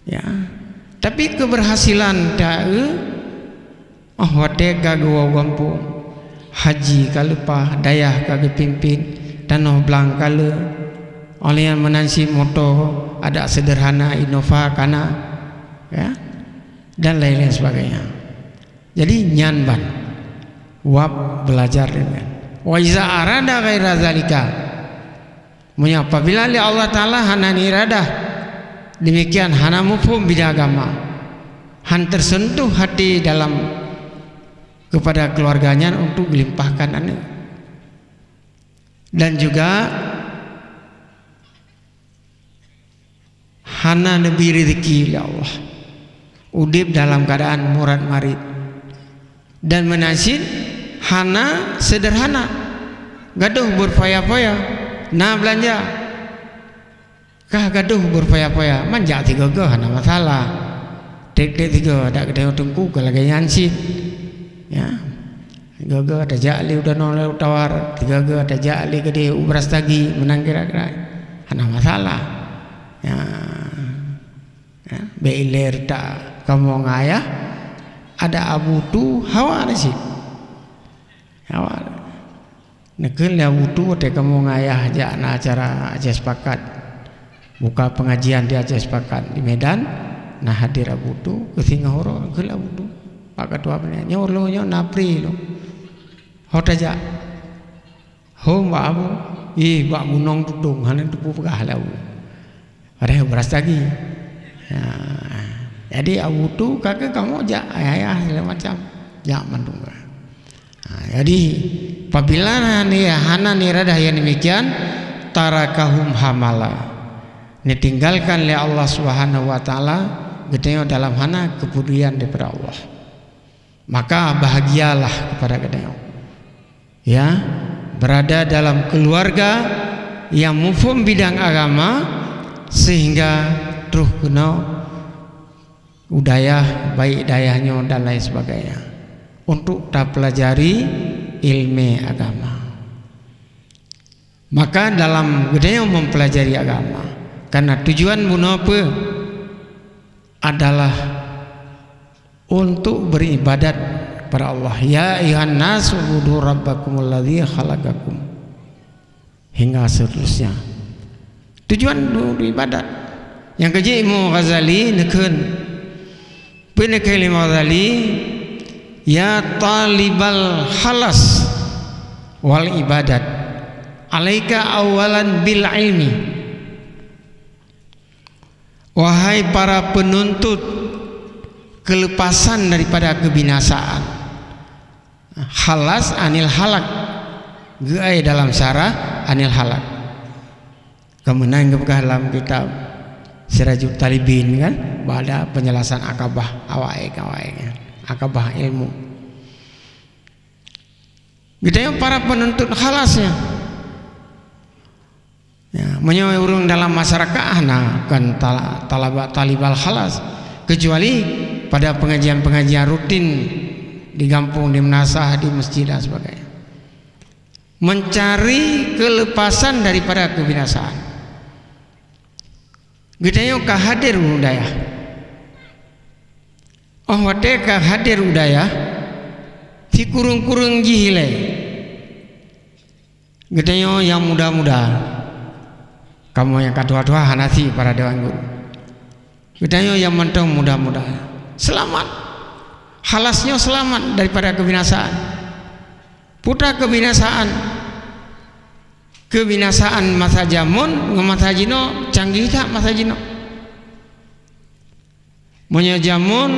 Ya. Tapi keberhasilan ta-, eh, oh, watèe ka geuwoe gampông, haji ka leupah, dayah ka geupimpén, tanoh blang ka le. Óh lheueh nyan meunan cit moto, ada sederhana, Innova ka na, ya, dan lain-lain sebagainya. Jadi, nyan ban wab belajar dengan. Wa iza arada ghaira zalika. Meunyoe apabila lé Allah Taala hana iradah, demikian hana muphom bidang agama, han tersentuh hati dalam kepada keluarga nyan untuk geulimpahkan aneuk. Dan juga hana neubri rezeki lé Allah. Udeb dalam keuadaan murat marit. Dan meunan cit hana sederhana. Gadoh beufaya-faya, na beulanja. Kah gadoh beufaya-faya, manjak sigoe-goe hana masalah. Treb-treb sigoe, dak geutanyoe teungku ka lagèe nyan cit. Ya. Sigoe-goe tajak lé u Danau Laut Tawar, sigoe-goe tajak lé keudéh u Brastagi, meunan kira-kira. Hana masalah. Ya. Ya, bèk ilèe reutak kamoe ngon ayah, ada Abu Tu hawa na cit. Hawa. Neukheun lé Abu Tu watèe kamoe ngon ayah jak na acara Aceh Sepakat. Buka pengajian di Aceh Sepakat di Medan, na hadir Abu Tu, keu singoh uroe, neukheun lé Abu Tu. Pak Ketua panitia, nyoe lôn nyoe na pri lôn. Ho tajak. Hom bak Abu, ih, bak gunong tutong, hana teupeu peugah lé Abu. Padahai u Brastagi. Ya. Jadi, Abu Tu ka keu kamoe jak, ayah-ayah, segala macam. Jak mandum. Ha, jadi, apabila hana, hana iradah yang demikian, tarakahum hamala. Ditinggalkan lé Allah Subhanahu wa Taala, geutanyoe dalam hana keupedulian daripada Allah. Maka bahagialah kepada geutanyoe, ya, berada dalam keluarga yang muphom bidang agama, sehingga troh keunoe u dayah, baik dayah nyoe dan lain sebagainya, untuk tapelajari ilmu agama. Maka dalam geutanyoe mempelajari agama, karena tujuan bunoe peue? Adalah untuk beribadat kepada Allah. "Ya ayuhan nas ubudu rabbakumul ladzi khalaqakum." Hingga seterusnya. Tujuan untuk ibadat. Nyang keujeuet Imam Ghazali neukheun. Peue neukheun Imam Ghazali, "Ya talibal khalas wal ibadat, alaika awalan bil ilmi." Wahai para penuntut kelepasan daripada kebinasaan. Khalas anil halak. Geuai dalam syarah anil halak. Kemudian geupeugah dalam kitab Sirajut Talibin kan, ada penjelasan akabah awai-awai kan. Akabah ilmu. Geutanyoe para penuntut khalas nyan. Ya, meunyoe ureuëng dalam masyarakat hana kon tala-, talaba-, talibal khalas, kecuali pada pengajian-pengajian rutin di gampông, di meunasah, di masjid dan sebagainya. Mencari kelepasan daripada kebinasaan. Geutanyoe ka hadir u dayah. Óh watée ka hadir u dayah, sikureueng-kureueng jih ilée. Geutanyoe nyang muda-muda, kamoe nyang ka tuha-tuha hana si para dewan guru. Geutanyoe nyang mantong muda-muda, seulamat. Khalas nyoe seulamat daripada keubinasaan. Peue kebinasaan? Keubinasaan masa jameun ngon masa jinoe canggih that masa jinoe. Meunyoe jameun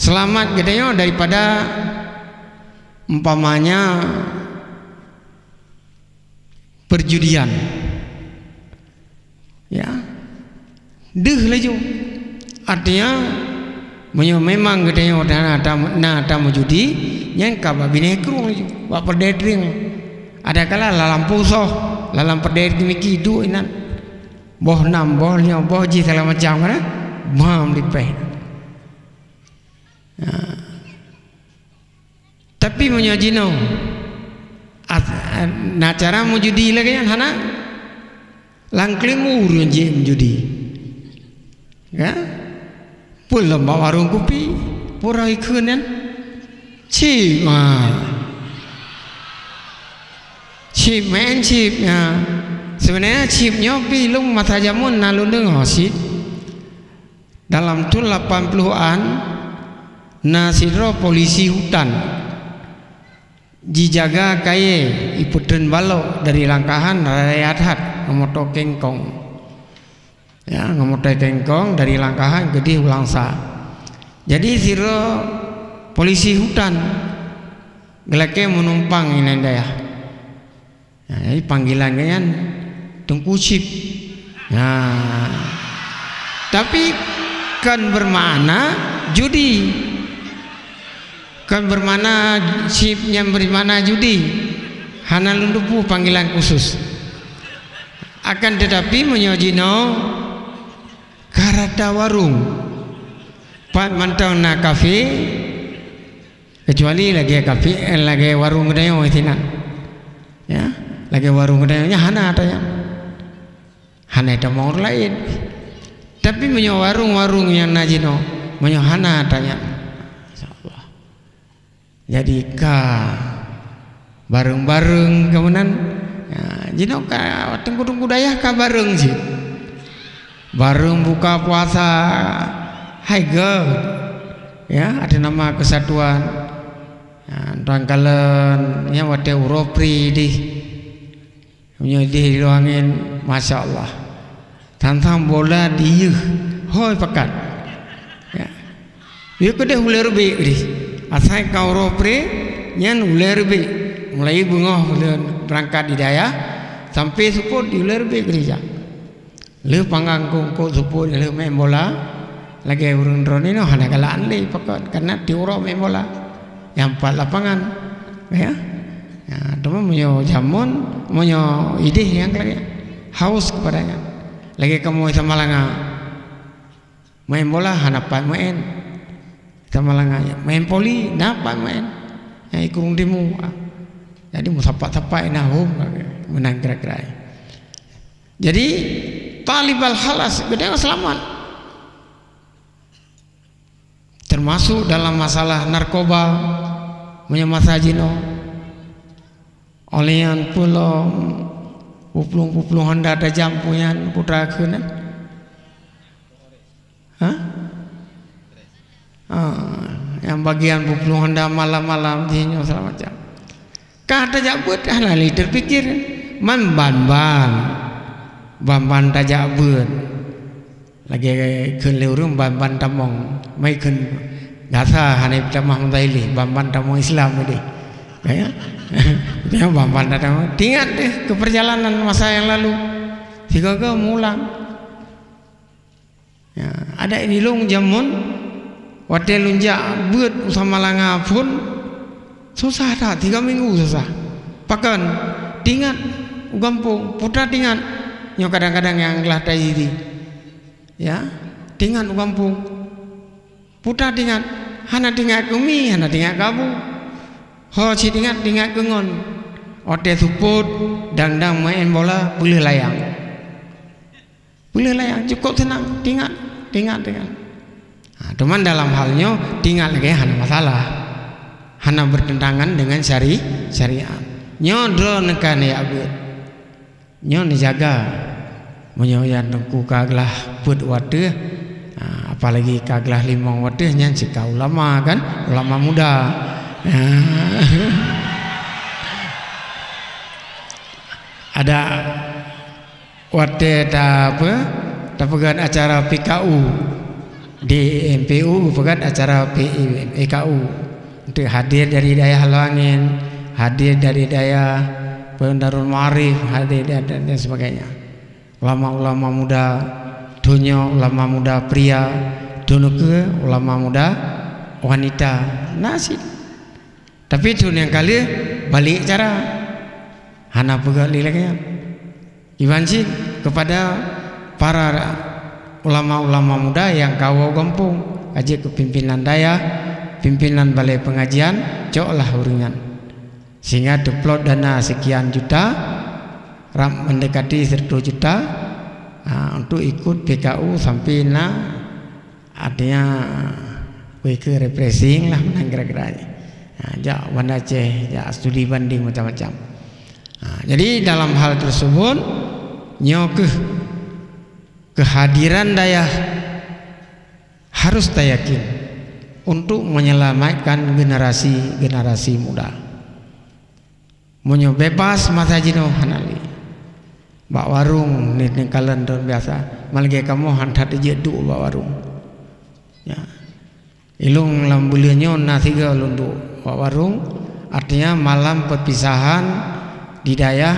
seulamat geutanyoe daripada umpamanya perjudian. Ya. Deuh laju. Artinya, meunyoe memang geutanyoe na, na, na tameujudi, nyan ka bak binéh krueng laju, bak peureudèe trieng. Adakala lam lampôh soh, lam peureudèe teumiki duek inan. Boh nam, boh lima, boh jih segala macam kan, eh? Bam lipéh. Ya. Tapi meunyoe jinoe, as-, na cara meujudi lagée nyan hana? Lam keulimur nyang jeuet meujudi. Ya? Peue lom bak warong kupi, peue rhoi kheun nyan? Chip, ha. Chip, main chip, ya. Sebenarnya chip nyoe pi lôn masa jameun na lôn deungoe cit. Dalam thon lapan puluhan, na sidroe polisi hutan jijaga kayée, ipeutreun balok dari Langkahan raya that ngon moto kengkong. Ya, ngon moto kengkong dari Langkahan keudeh u Langsa. Jadi sidroe polisi hutan geulakée meunumpang inan dayah. Nah, jadi panggilan geuh nyan Teungku Chip. Nah, tapi kon bermakna judi. Kon bermakna chip nyan bermakna judi. Hana lôn teupeue panggilan khusus. Akan tetapi meunyoe jinoe ka rata warong, pat mantong na kafe, kecuali lagée kafe, eh, lagée warong geutanyoe sinan. Ya, lagée warong geutanyoe nyan hana ata nyan. Hana tamong ureuëng laén. Tapi meunyoe warong-warong nyang na jinoe, meunyoe hana ata nyan, insya Allah. Jadi ka bareng-bareng keumanan, ya, jinoe ka teungku-teungku dayah ka bareng cit. Bareng buka puasa, hai geuh, ya, ada nama kesatuan. Ya, tuan kalon, ya, watée uroe pri dih. Meunyoe dih di luwa angén, masya Allah. Tantang bola diyeuh, hôi pakat. Ya. Yue keudeh ulée reubek dih. Asai ka uroe pre, nyan ulée reubek. Mulai beungoh ulôn beurangkat di dayah, sampai seupôt di ulée reubek geurija. Lheueh panggang kongkot seupôt, lheueh main bola, lagée ureuëng droeneuh hana galak lé pakon, karena tiep uroe main bola. Nyang pat lapangan, ya. Ya, teuma meunyoe jameun, meunyoe idéh nyang lagée haus kepadanya. Lagée kamoe Samalanga. Main bola hana pat main. Samalanga, main voli na pat main. Ya, ikurung timu. Jadi meusapat-sapat na hom meunan kira-kira. Jadi talibal khalas geutanyoe seulamat. Termasuk dalam masalah narkoba, meunyoe masa jinoe. Oleh nyan peue lom, puplueng-puplueng honda tajam peue nyan putra kheun nyan. Hah? Ah, nyang bagian puplueng honda malam-malam jih nyoe segala macam. Ka tajak beuet hana lé teupikir, man ban-ban, ban-ban tajak beuet. Lagée kheun lé ureuëng ban-ban tamong, mai kheun gasa hana tamah meutai lé, ban-ban tamong Islam tadi. Ya, ya ban-ban tamong. Ingat deh ke perjalanan masa yang lalu. Sigoe-goe mulang. Ya, adak di lôn jameun, watée lôn jak beuet u Samalanga phon, susah that, tiga minggu susah. Pakon, tingat u gampông, putra tingat. Nyoe kadang-kadang nyang glah tajadi. Ya, tingat u gampông. Putra tingat, hana tingat keu mi, hana tingat keu abu. Ho cit ingat, tingat keu ngon. Watée seupôt, dang-dang main bola, peuleueh layang. Peuleueh layang, cukôp seunang, tingat, tingat, tingat. Ha, teuma dalam hal nyoe, tingat lagée hana masalah. Hana bertentangan dengan syari-, syariat. Nyoe droeneuh ka neujak beuet. Nyoe neujaga. Meunyoe nyang teungku ka glah peuet wateueh, ha, apalagi ka glah limong wateueh, nyan cit ka ulama kan, ulama muda. Ha. Ada Watée ta-, apa, tapeugét acara P K U, di M P U peugét acara P-, P K U, untuk hadir dari dayah Loangin, hadir dari dayah Darul Maarif, hadir dan, dan, dan sebagainya. Ulama-ulama muda, thon nyoe ulama muda pria, thon ukeue ulama muda wanita. Na cit. Tapi thon nyang ka lheueh balek cara. Hana peugah lé lagée nyan. Iban cit kepada para ulama-ulama muda nyang ka woe gampông, ka jeuet keu pimpinan dayah, pimpinan balai pengajian, coklah ureuëng nyan. Sehingga teuplot dana sekian juta, rab mendekati seratus juta, ha, untuk ikut P K U sampai na, artinya, kui ke refreshing lah, menang kira-kira. Ha, jak Banda Aceh, jak studi banding macam-macam. Ha, jadi dalam hal tersebut, nyoe keuh kehadiran dayah harus tayakin untuk menyelamatkan generasi-generasi muda. Meunyoe bebas masa jinoe hana lé. Bak warong ni, ni kalon lôn biasa. Meulagée kamoe han that jeuet duek bak warong. Ya. Ilong lam buleuen nyoe na sigoe lôn duek bak warong, artinya malam perpisahan di dayah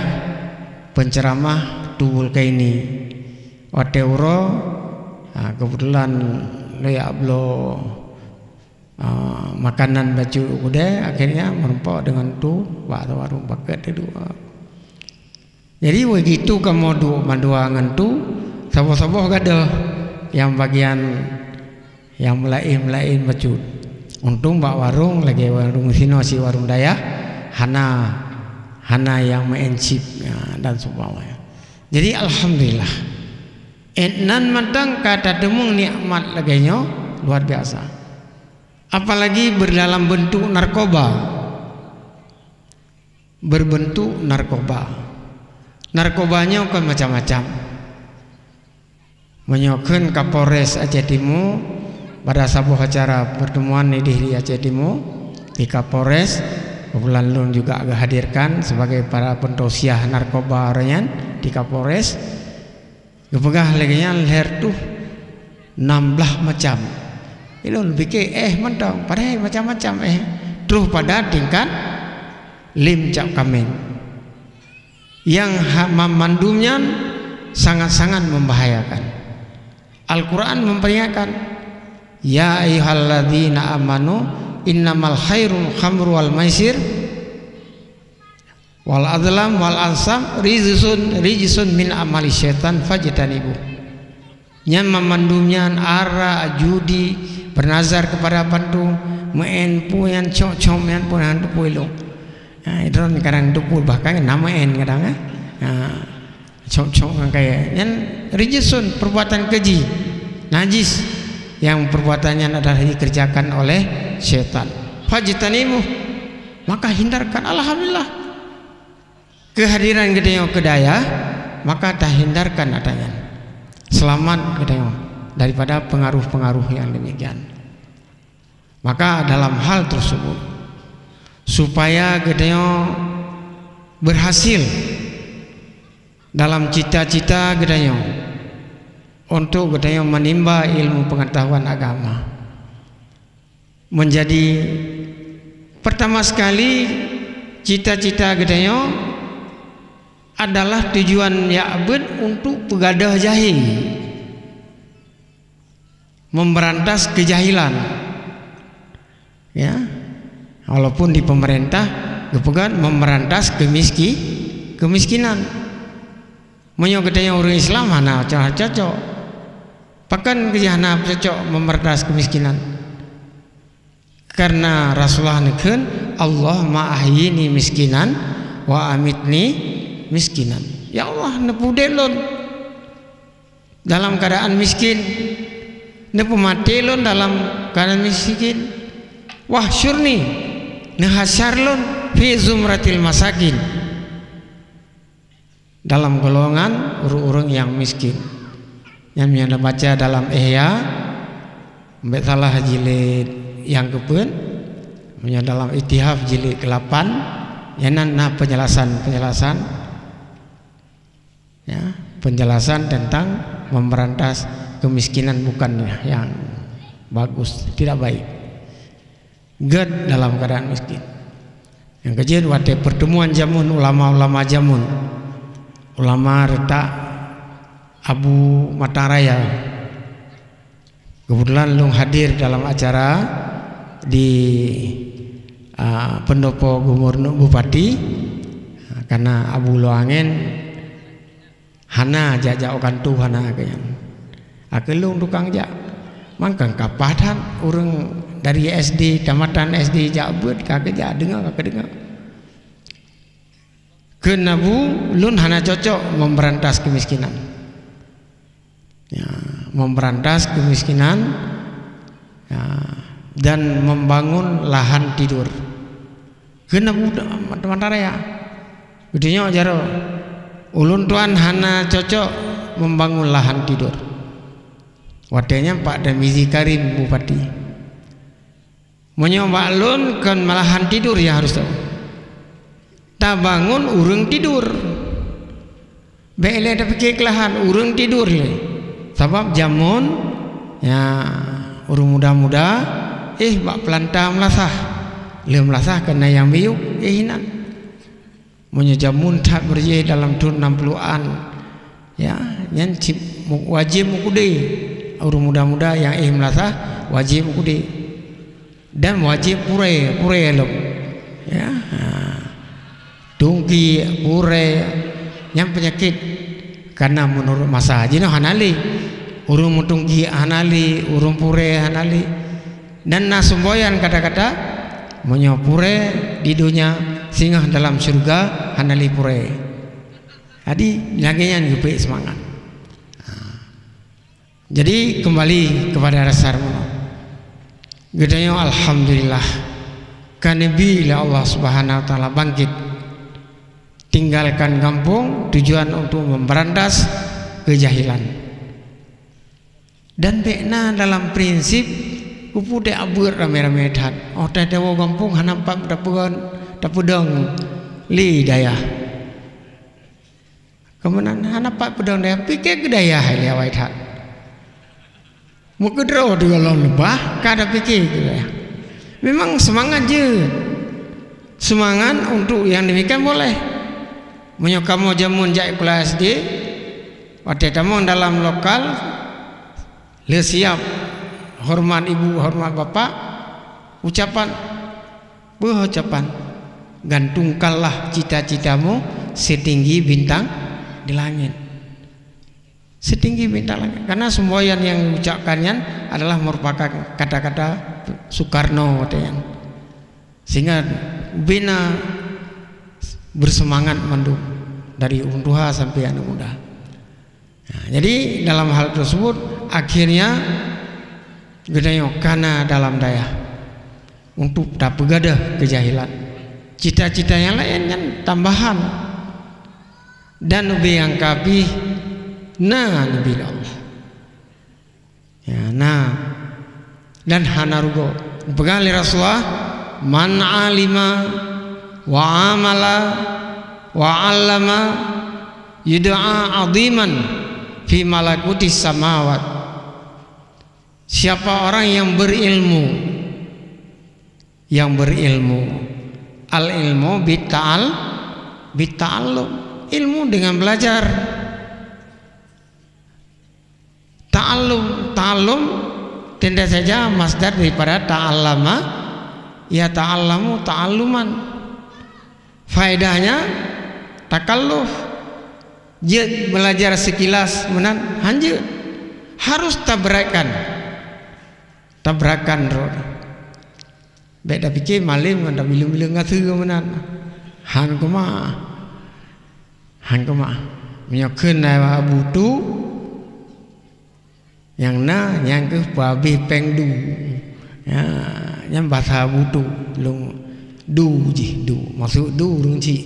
penceramah Tubul Kaini. Watée uroe, ha, kebetulan lôn jak bloe, ha, makanan bacut u keudée, akhirnya meurumpok deungon tu bak warong pakat teuduek. Jadi begitu kamoe duek mandua ngon tu, saboh-saboh gadôh nyang bagian nyang meulaén-meulaén bacut. Untông bak warong lagée warong sinoe si warong dayah hana, hana nyang meu'en chip, ya, dan seumpamanya. Jadi alhamdulillah. Ét nan mantong ka tateumeung nikmat lagée nyoe luar biasa. Apalagi berdalam bentuk narkoba. Berbentuk narkoba. Narkoba nyoe kan macam-macam. Meunyoe kheun Kapolres Aceh Timu, pada saboh acara pertemuan idéh di Aceh Timu, di Kapolres, kebetulan lôn juga geuhadirkan sebagai para pentausiah narkoba awaknyan di Kapolres. Geupeugah lagée nyan lhée reutôh nam blaih macam. Ilôn pike éh mantong, padahai macam-macam éh. Troh pada tingkat lem cap kaméng. Nyang ha-, ma-, mandum nyan sangat-sangat membahayakan. Al-Quran memperingatkan, "Ya ayyuhalladzina amanu innamal khairul khamru wal maisir wal azlam wal ansab rijsun, rijsun min amali syaitan fajtanibu." Nyan mamandum nyan, arak, judi, bernazar kepada patung, meu'en peue nyan, cok-cok nyan pun han teupeu ilong. Ha, droen kadang teupeu bahkan na meu'en kadang, eh. Ha, cok-cok ngon kayèe. Nyan rijsun, perbuatan keji, najis, yang perbuatan nyan adalah dikerjakan oleh syaitan. Fajtanibu, maka hindarkan. Alhamdulillah. Kehadiran geutanyoe keu dayah, maka tahindarkan ata nyan. Seulamat geutanyoe daripada peungaruh-peungaruh nyang demikian. Maka dalam hal tersebut, supaya geutanyoe berhasil dalam cita-cita geutanyoe untuk geutanyoe menimba ilmu pengetahuan agama, menjadi pertama sekali cita-cita geutanyoe adalah tujuan jak beuet untuk peugadôh jahé, memberantas keujahilan. Ya. Walaupun di pemerintah geupeugah memberantas kemiski-, kemiskinan. Meunyoe geutanyoe ureuëng Islam hana co-, cocok. Pakon keujih hana cocok memberantas kemiskinan? Karena Rasulullah neukheun, "Allahumma ahyini miskinan wa amitni miskinan." Ya Allah, neupeuudép lôn dalam keadaan miskin, neupeumaté lôn dalam keadaan miskin. Wahsyurni, neuhasyar lôn fi zumratil masakin, dalam golongan ureuëng-ureuëng nyang miskin. Nyan meunyoe neubaca dalam Ihya, bék salah jilid nyang keupeuet, meunyoe dalam Ittihaf jilid keulapan, nyan na, na penjelasan-penjelasan, ya, penjelasan tentang memberantas kemiskinan bukan yang bagus, tidak baik. Gét dalam keadaan miskin. Nyang keujeuet watée pertemuan jameun ulama-ulama jameun, ulama reutak Abu Matang Raya. Kebetulan lôn hadir dalam acara di, ah, Pendopo Gubernur Bupati, karena Abu Luangen Hana jak-jak u kantô, hana keu nyan. Akeu lôn tukang jak. Mangkang kapah that ureuëng dari S D, tamatan S D jak beuet, ka keujak deungoe, ka keudeungoe. Keu nabu lôn hana cocok memberantas kemiskinan. Ya, memberantas kemiskinan, ya, dan membangun lahan tidur. Keu nabu mata raya. Geutanyoe jaroe, ulôn tuan hana cocok membangun lahan tidur. Watée nyan Pak Tarmizi Karim bupati. Meunyoe bak lôn kon malahan tidur nyang harôh tabangun ureuëng tidur. Bék lé tapike keulahan ureuëng tidur lé. Sabab jameun, ya, ureuëng muda-muda, eh, bak peulanta meulasah. Lheueh meulasah keunan nyang miyueb, eh, inan. Meunyoe jameun that beurjéh dalam thon nam ploh an, ya, nyan cit mu-, wajéb meukeudée. Ureuëng muda-muda nyang éh meulasah wajéb meukeudée. Dan wajéb purée, purée lom. Ya, ha. Tungki, purée, nyan peunyakét. Karena meunurot masa jinoe hana lé. Ureuëng meutungki hana lé, ureuëng purée hana lé. Dan na sumboyan kata-kata, meunyoe purée di donya, singoh dalam syeuruga hana lé purée. Jadi, lagée nyan geupeuék seumangat. Ha. Jadi, kembali kepada dasar meunoe. Geutanyoe alhamdulillah, ka neubi lé Allah Subhanahu wa Taala bangkit. Tinggalkan gampông, tujuan untuk memberantas kejahilan. Dan bék na dalam prinsip, keupeue dak beuet ramé-ramé that. Oh, teuh tawoe gampông hana pat tapeugon, tapeudong lé dayah. Keumeunang hana pat peudong dayah, pike keu dayah lé awai that. Meukeudroe di gohlom leubah, ka tapike keu dayah. Memang seumangat jeuet. Seumangat untuk nyang demikian boleh. Meunyoe kamoe jameun jak sikula S D, watée tamong dalam lokal, lé siab horeumat ibu, horeumat bapak, ucapan, beuh ucapan, "Gantungkanlah cita-citamu setinggi bintang di langit." Setinggi bintang langit. Karena semboyan yang diucapkan nyan adalah merupakan kata-kata Soekarno watée nyan. Sehingga bina bersemangat mandum dari ureuëng tuha sampai aneuk muda. Nah, jadi dalam hal tersebut akhirnya geutanyoe kana dalam dayah untuk tapeugadôh keujahilan. Cita-cita nyang laén nyan tambahan. Dan ubé nyang ka pih na neubi lé Allah. Ya, na. Dan hana rugoe. Geupeugah lé Rasulullah, "Man alima wa amala wa allama yud'a aziman fi malakutis samawat." Siapa orang yang berilmu, yang berilmu, al-ilmu bita'al-, bita'allum, ilmu dengan belajar. Ta'allum, ta'allum tentu saja masdar daripada ta'allama, ya ta'allamu ta'alluman. Faedahnya takalluf. Jeuet belajar sekilas meunan, hanjeuet. Harus taberatkan. Taberatkan droe. Bék tapike malém ngon tabileueng-bileueng aseue meunan. Han keumah. Han keumah. Meunyoe kheun na butu, nyang na, nyang keuh peuhabéh péng du. Ya, nyan basa butu. Lôn du jih, du. Maksud du ureuëng chik.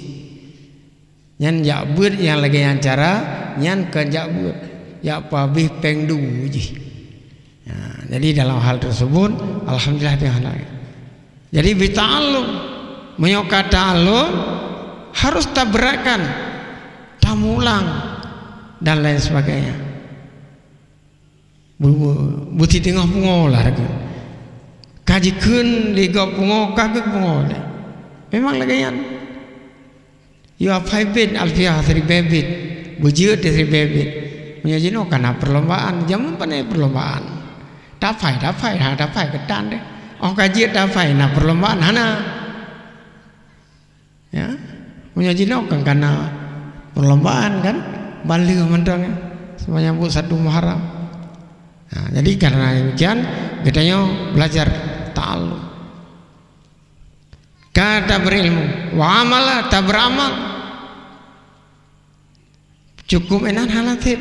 Nyan jak beuet nyang lagée nyan cara, nyan kon jak beuet, jak peuhabéh péng du jih. Nah, jadi dalam hal tersebut, alhamdulillah dia hana. Jadi bita'allum, meunyoe ka ta'allum, harus taberatkan, tamulang, dan lain sebagainya. Bu-, bu-, beuti teungoh pungo lah ragu. Ka jikheun lé gob pungo, ka geuh pungo lé. Memang lagée nyan. Yue aphai bét Alfiah siribée bét, beujeuet siribée bét. Meunyoe jinoe kana perlombaan, jameun pane perlombaan. Taphai, taphai, ha, taphai keutan deh. Oh ka jeuet taphai na perlombaan, hana. Ya. Meunyoe jinoe kan kana perlombaan kan. Ban lheueh mantong, ya, menyambut satu Muharram. Nah, jadi karena demikian, geutanyoe belajar ta'allum. Ka tabeurilmu, wa amala, taberamal. Cukup inan hana sép.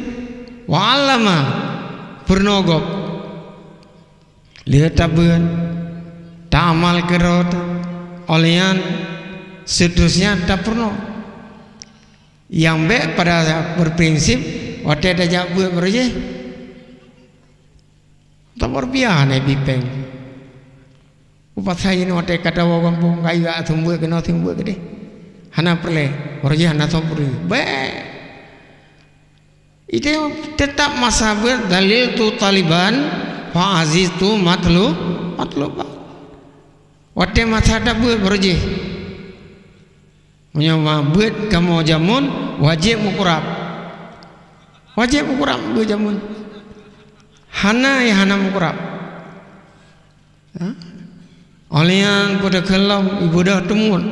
Wa allama, peurunoe gob. Lheueh tabeuet, taamal keurot, óh lheueh nyan, seterusnya tapeurunoe. Nyang bék pada berprinsip, watée tajak beuet baroe jih, tabor piah hana bipeng. Upasai nyoe watée ka tawoe gampông, ka iwak seumeubeuet keunoe seumeubeuet keudeh. Hana peureulée, baroe jih hana soe peureulee. Bék. Itu tetap masa beuet, daliltu taliban, fa aziztu matlu-, matluban. Watée masa tabeuet baroe jih. Meunyoe ma beuet kamoe jameun, wajéb meukurab. Wajéb meukurab beuet jameun. Hana nyang hana meukurab. Ha? Óh lheueh nyan peue takheun lom, ibeudôh teumuet.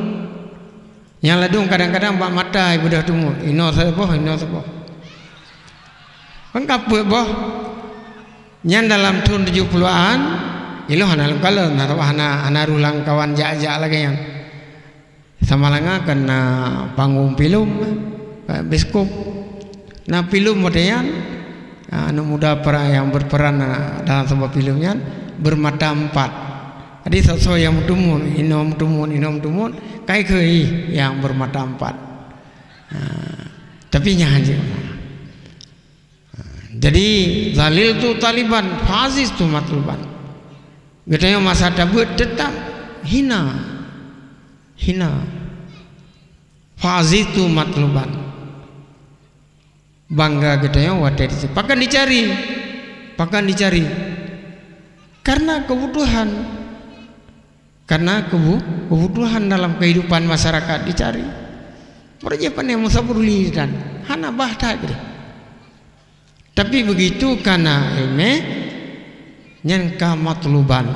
Nyang ladôm kadang-kadang bak mata ibeudôh teumuet. Inoe saboh, inoe saboh. Kan ka peuet boh. Nyan dalam thon tujoh puluhan, ilôn hana lôn kalon, hana, hana rôh lamkawan jak-jak lagée nyan. Samalanga kan na panggong filem, eh, bioskop. Na filem watée nyan, ah, aneuk muda pera-, nyang berperan, ah, dalam saboh filem nyan bermata empat. Jadi, soe-soe nyang meuteumon, inoe meuteumon, inoe meuteumon, kai keu nyang bermata empat. Ah, tapi nyan jeuet. Jadi, zaliltu taliban, fa aziztu matluban. Geutanyoe masa tabeuet teutap hina. Hina. Fa aziztu matluban. Bangga geutanyoe watée dicari. Pakon dicari? Pakon dicari? Karena kebutuhan. Karena kebu-, kebutuhan dalam kehidupan masyarakat dicari. Meureuja pandai meusapeue dan hana bah that geuh. Tapi begitu kana iéleumé, nyan ka matluban,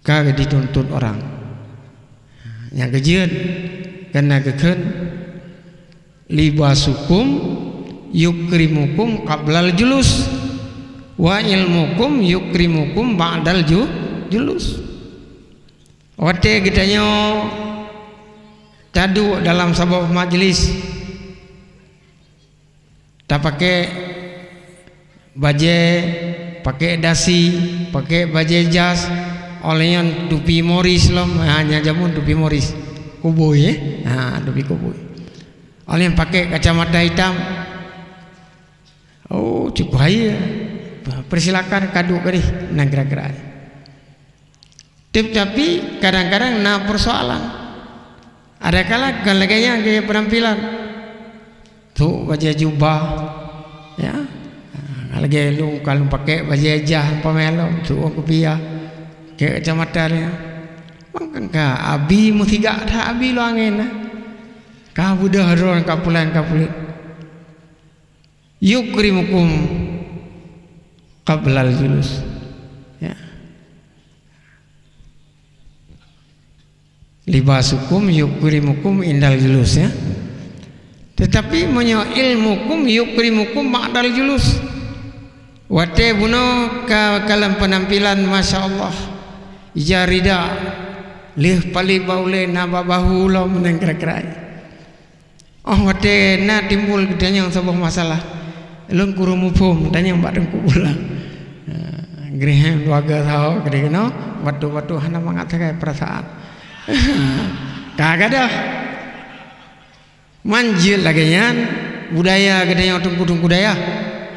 ka dituntut orang. Nyang keujeuet kana geukheun, "Libasukum yukrimukum qablal julus, wa ilmukum yukrimukum ba'dal ju-, julus." Watée geutanyoe taduek dalam saboh majlis, tapaké bajée, paké dasi, paké bajée jas, óh lheueh nyan tupi moris lom, ha, nyan jameun tupi moris. Koboi, eh? Ha, tupi koboi. Óh lheueh nyan paké kacamata itam. Oh, cukup hai. Persilakan kaduek keudeh, na kira-kira. Tetapi kadang-kadang na persoalan. Adakala kon lagée nyan gaya penampilan. Trok bajée jubah, ya. Ha, lagée lôn ka lôn paké bajée jas umpama lom, trok kupiah, paké kacamata dia. Mangka ka abi meusigak that abi lôn angén na. Ka beudôh droe ka pulan ka puléh. Yukrimukum qablal julus. Ya. Libasukum yukrimukum indal julus, ya. Tetapi meunyoe ilmukum yukrimukum ba'dal julus. Watée bunoe ka kalon penampilan, masya Allah. Ija rida, lheueh paléh bak ulée na bak bahu lom meunan kira-kira. Oh, watée na timbul geutanyoe saboh masalah. Lôn kureueng muphom, tanyong bak Teungku Bulang. Ha, geureuhem dua ga saho keudeh keunoe, batuk-batuk hana mangat sagai peurasaan. Ka gadôh. Man jeuet lagée nyan, budaya geutanyoe teungku-teungku dayah.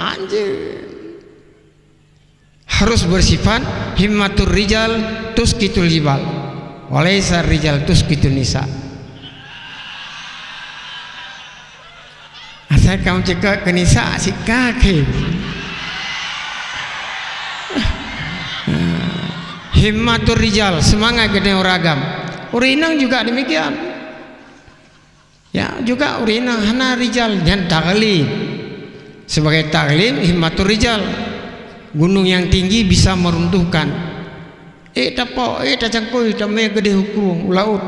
Anjeuet. Harus bersifat himmatur rijal tuskitul jibal, walaisa rijal tuskitun nisa. Asai kamu cekak ke nisa, sika ke. Himmatur rijal, semangat geutanyoe ureuëng agam. Ureuëng inong juga demikian. Ya, juga ureuëng inong hana rijal nyan taklim. Sebagai taklim, himmatur rijal. Gunung yang tinggi bisa meruntuhkan. Eh, tapok, eh, tacangkôi, tamé keudeh u krueng, u laôt.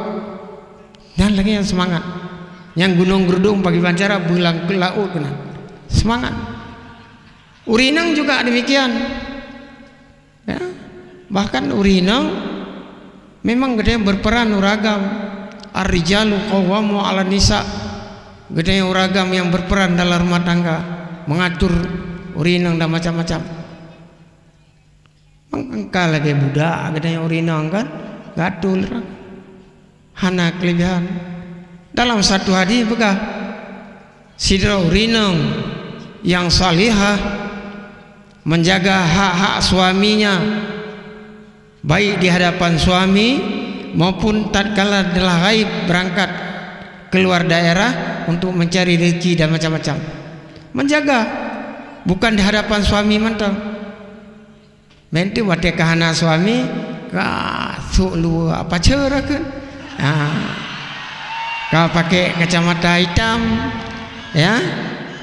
Nyan lagée nyan semangat. Nyang gunong geudong pakriban cara beulang keu laôt keunan. Seumangat. Ureueng inong juga demikian. Ya. Bahkan ureueng inong memang geutanyoe berperan ureueng agam. Ar-rijalu qawwamu 'alan nisa. Geutanyoe ureueng agam nyang berperan dalam rumah tangga, mengatur ureueng inong dan macam-macam. Mangka lagèe budak geutanyoe ureueng inong kan, gatul, hana keulebihan. Dalam satu hadis peugah, sidroe ureueng inong nyang salihah menjaga hak-hak suaminya, baik di hadapan suami maupun tatkala telah ghaib berangkat keluar daerah untuk mencari rezeki dan macam-macam. Menjaga, bukan di hadapan suami mantong. Meunteuek watèe ka hana suami, ka sôk luweue apa ceura kheun. Ha. Ka pakai kacamata hitam, ya.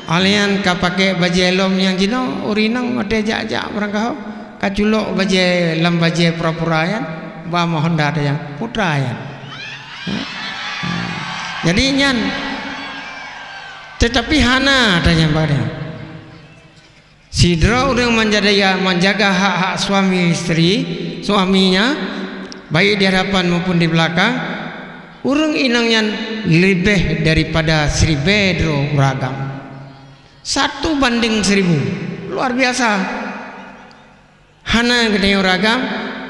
Alèh nyan ka pakai bajèe lom nyang jinoe, ureueng inong watèe jak-jak barangkaho, ka culok bajèe lam bajèe pura-pura nyan, ba meuhonda tanyang, putra nyan. Ha. Jadi nyan, tetapi hana tanyang bak nyan. Sidroe ureueng manjadaya-, manjaga hak-hak suami istri, suaminya, baik di hadapan maupun di belakang, ureueng inong nyan leubeh daripada siribèe droe ureueng agam. Satu banding seribu. Luar biasa. Hana geutanyoe ureueng agam,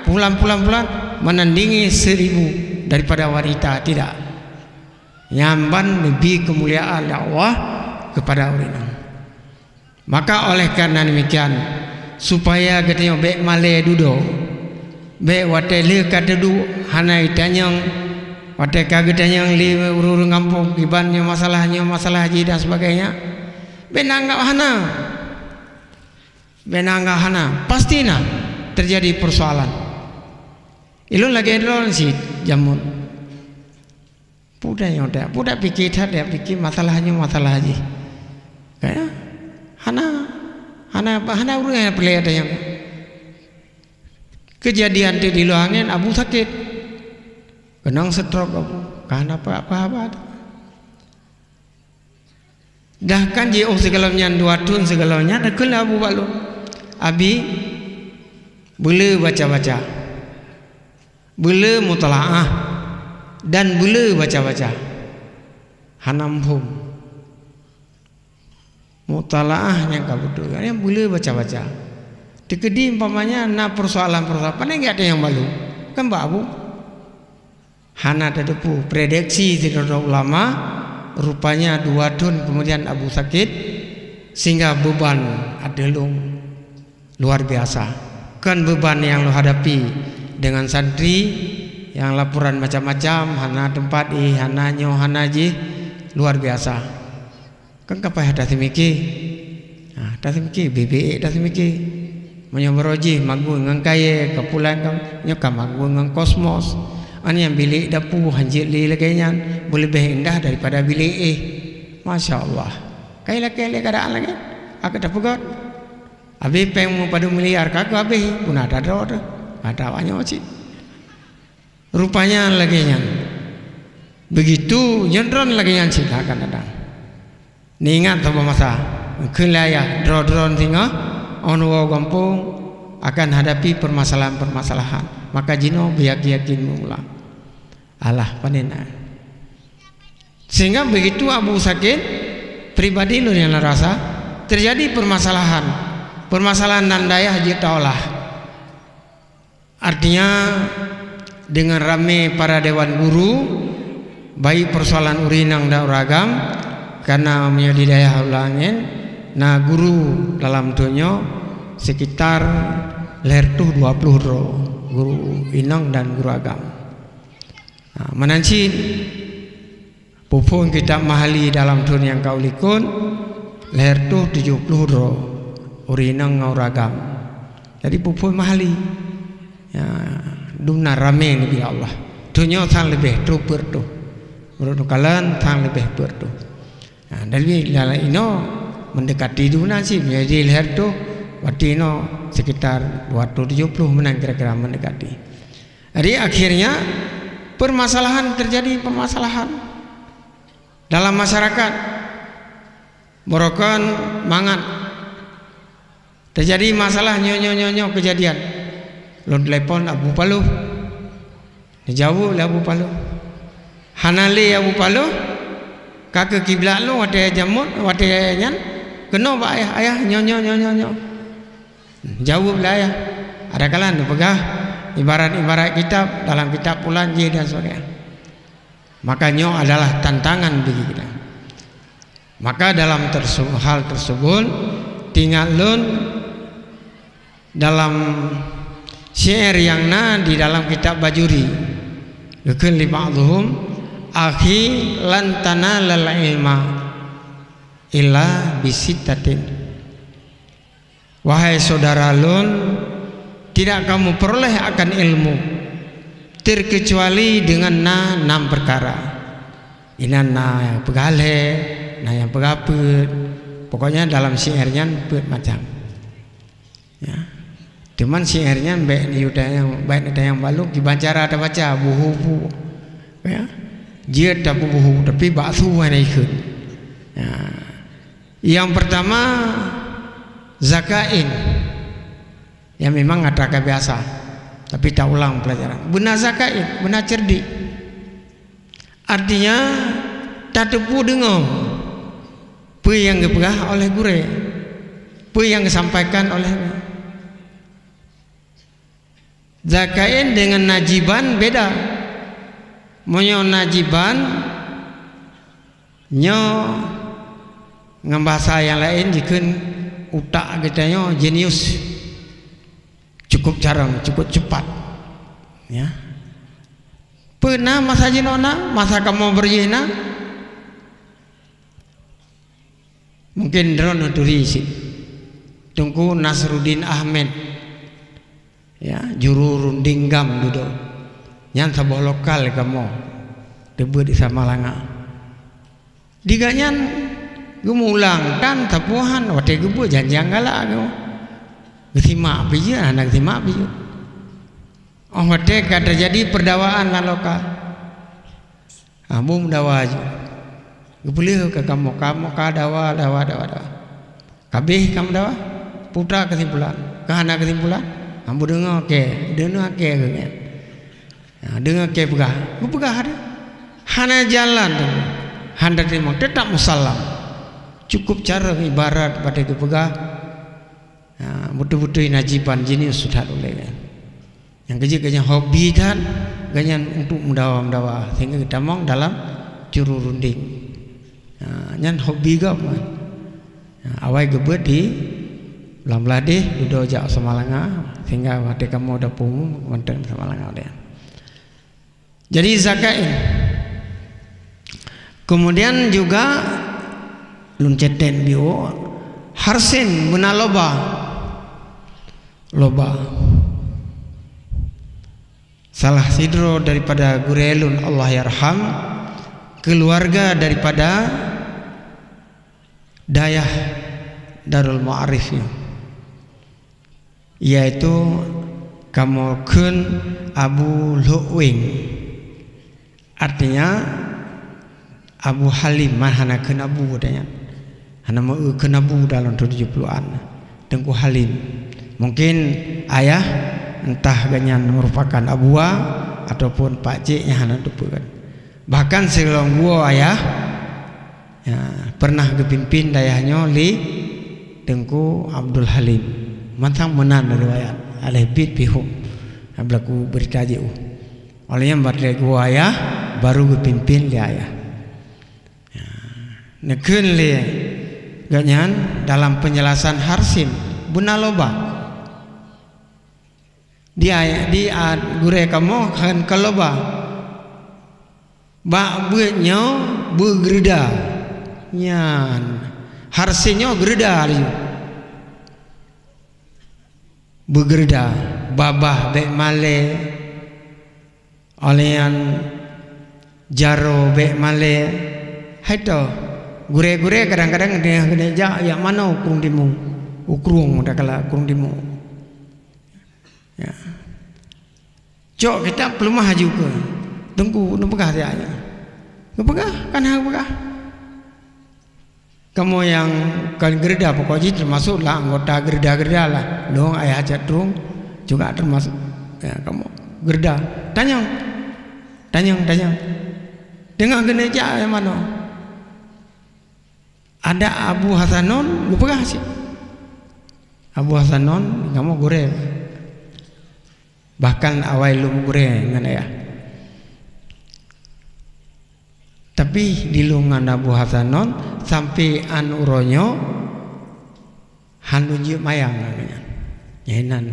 pulan, pulan, pulan, menandingi seribu daripada wanita, tidak. Nyan ban neubi keumuliaan lé Allah kepada ureueng inong. Maka oleh karena demikian, supaya geutanyoe bèk malèe dudoe, bèk watèe lheueh ka teuduek hana jitanyong, watèe ka geutanyong lé ureueng-ureueng gampông, kiban nyoe masalah, nyoe masalah jih dan sebagainya, bèk na anggap hana. Bèk na anggap hana, pasti na terjadi persoalan. Ilôn lagèe droeneuh cit jameun. Peue tanyoe that, peue that pike that, that pike masalah nyoe masalah jih. Kaya hana, hana, hana ureueng nyang peureulèe tanyong. Keujadian teuk di Lueng Angén, Abu sakét. Keunong stroke Abu, ka hana peue-peue haba. Dah kan jiôh sigohlom nyan dua thôn sigohlom nyan, kheun lé Abu bak lôn, "Abi, beuleu baca-baca, beuleu mutalaah, dan beuleu baca-baca." Hana muphom. Mutalaah nyang ka beutôi, nyang beuleu baca-baca. Teukeudi umpamanya na persoalan-persoalan, pane gata nyang balu? Kan bak Abu. Hana tateupeue, prediksi sidroe ulama, rupanya dua thôn kemudian Abu sakét, sehingga beban ateueh lôn luar biasa. Kon beban nyang lôn hadapi dengan santri nyang laporan macam-macam, hana teumpat éh, hana nyoe, hana jih, luar biasa. Kan ka payah taseumike. Ha, taseumike, bèk-bèk taseumike. Meunyoe baroe jih magun ngon kayèe, ka pulan ka, nyoe ka magun ngon kosmos. An nyang bilék dapu hanjeuet lé lagèe nyan, beuleubeh indah daripada bilék éh. Masya Allah. Kai lakèe lé keadaan lagèe nyan. Ka tapeugöt. Abéh pèng meupadum miliar ka keuh abéh, guna tadroe teuh. Mata awak nyoe cit. Rupanya lagèe nyan. Begitu nyan droen lagèe nyan cit akan datang. Neuingat saboh masa, kheun lé ayah, droe-droe singoh, 'oh neuwoe gampông akan hadapi permasalahan-permasalahan. Maka jinoe beuyakin-yakin meumula. Alah, pane na. Sehingga begitu Abu sakét, pribadi lôn nyang rasa, terjadi permasalahan. Permasalahan dan dayah jeuet taolah. Artinya, dengan ramé para dewan guru, baik persoalan ureueng inong dan ureueng agam, karena meunyoe di dayah Lueng Angén, na guru dalam thôn nyoe sekitar lhèe reutôh dua ploh droe, guru inong dan guru agam. Ha, meunan cit, Phôn-phôn kitab Mahalli dalam thôn nyang ka u likot, lhèe reutôh tujoh ploh droe, ureueng inong ngon ureueng agam. Jadi phôn-phôn Mahalli. Ya, dumna ramé neubi Allah. Thôn nyoe sang leubeh, trôh peuet reutôh. Meunurot neukalon sang leubeh peuet reutôh. Ha, jadi lam inoe mendekati dumna cit, jadi lhèe reutôh, watèe inoe sekitar dua ratus tujuh puluh meunan kira-kira mendekati. Jadi akhirnya permasalahan terjadi permasalahan. Dalam masyarakat, barokon mangat teujadi masalah nyoe, nyoe, nyoe, nyoe keujadian. Lôn telepon Abu Paloh. Neujaweueb lé Abu Paloh. Hana lé Abu Paloh, ka keu kiblat lôn watée jamot, watée nyan, keunoe bak ayah, "Ayah, nyoe, nyoe, nyoe, nyoe, nyoe." Jaweueb lé ayah. Adakala neupeugah ibarat-ibarat kitab, dalam kitab pulan jih dan sebagainya. Maka nyoe adalah tantangan bagi kita. Maka dalam tersu-, hal tersebut, teuingat lôn dalam syair nyang na di dalam kitab Bajuri, geukheun lé ba'dhuhum, "Akhi, lan tanalal ilma illa bisittatin." Wahai saudara lôn, tidak kamu peroleh akan ilmu terkecuali dengan na enam perkara. Inan na nyang peugah lhée, na nyang peugah peuet. Pokoknya dalam syair nyan peuet macam. Ya. Cuman syair nyan bék neuyue tanyong, bék neutanyong bak lôn, kiban cara tabaca, buhu-buhu. Ya. Jeuet tapeubuhu, tapi bak su hana ikheun. Ya. Yang pertama, zakain. Ya, memang atra ka biasa, tapi taulang pelajaran. Beuna zakain, beuna cerdik. Artinya, tateupeue deungoe peue nyang geupeugah oleh gurée, peue nyang geusampaikan oleh. Zakain dengan najiban beda. Meunyoe najiban, nyoe ngon bahasa nyang laén jikheun utak geutanyoe jenius, cukup carông, cukup cepat. Ya. Peue na masa jinoe na, masa kamoe beurjih na? Mungkin droeneuh turi cit. Teungku Nasruddin Ahmed, ya, juru runding GAM dudoe. Nyan saboh lokal kamoe teubeuet di Samalanga. Di gobnyan geumulang tan sapeue han watée geubeuet janjang galak kamoe. Geusimak pih jeuet, hana geusimak pih jeuet. Oh watée ka teujadi peurdawaan lam lokal. Ambo meudawa ju. Geupeuleueh keu kamoe, kamoe ka dawa, dawa, dawa, dawa. Ka abéh ka meudawa, putra keusimpulan. Ka hana keusimpulan, ambo deungoe kée, deungoe kée keu nyan. Ha, deungoe kée peugah, geupeugah deh. Hana jalan, hana teurimong, teutap musallam. Cukup cara ibarat pada geupeugah, ha, beutôi-beutôi najiban jenius that ulée nyan. Nyang keujeuet gobnyan hobi that, gobnyan untuk meudawa-meudawa, sehingga geutamong dalam juru runding. Ha, nyan hobi gob kan. Ha, awai geubeuet di Blang Bladeh, dudoe jak Samalanga, sehingga watée kamoe dapeumu mantong Samalanga deh. Jadi zakat ini. Kemudian juga lôn cetet biôh, harsin beuna loba. Loba. Salah sidroe daripada gurée lôn, Allah yarham, keuluwarga daripada dayah Darul Ma'arif nyoe, yaitu kamoe kheun Abu Lhok Weng. Artinya, Abu Halim, man hana kheun Abu, katanya. Hana meu-eu kheun Abu dalam tujoh puluhan. Teungku Halim. Mungkin ayah, entah gobnyan merupakan abua ataupun pakcik nyang hana teupeue. Bahkan sigohlom geuwoe ayah, ya, pernah geupimpin dayah nyoe lé Teungku Abdul Halim. Mantong meunan riwayat, aléh bit pihom. Beulaku beurita jiôh. Óh lheueh nyan bak lhée geuwoe ayah, baru geupimpén lé ayah. Ya. Neukheun lé gobnyan dalam peunjelasan harsin, beuna loba. Di ayat, di, a, gurée kamoe kheun keu loba. Bak beuet nyoe beugeureuda. Nyan. Harsin nyoe geureuda laju. Beugeureuda, babah bék malée, óh lheueh nyan jaroe bék malée. Hai toh, gurée-gurée kadang-kadang geuneuk jak, jak manoe u Krueng Timu. U Krueng, takala Krueng Timu. Ya. Cok kitab peuleumah laju keu Teungku, neupeugah siat nyan. Geupeugah, kan hana geupeugah. Kamoe nyang kon Gerda, pokok jih teumasok lah anggota Gerda-Gerda lah. Lôn, ayah Cak Trueng juga teumasok. Ya, kamoe Gerda. Tanyong. Tanyong, tanyong. Deungon keuneuk jak nyang manoe? Adak Abu Hasanon geupeugah cit. Abu Hasanon kamoe gurée. Bahkan awai lôn gurée ngon ayah. Tapi di lôn ngon Abu Hasanon, sampoe 'an uroe nyoe hana lôn jeuet mayang lagée nyan. Nyan inan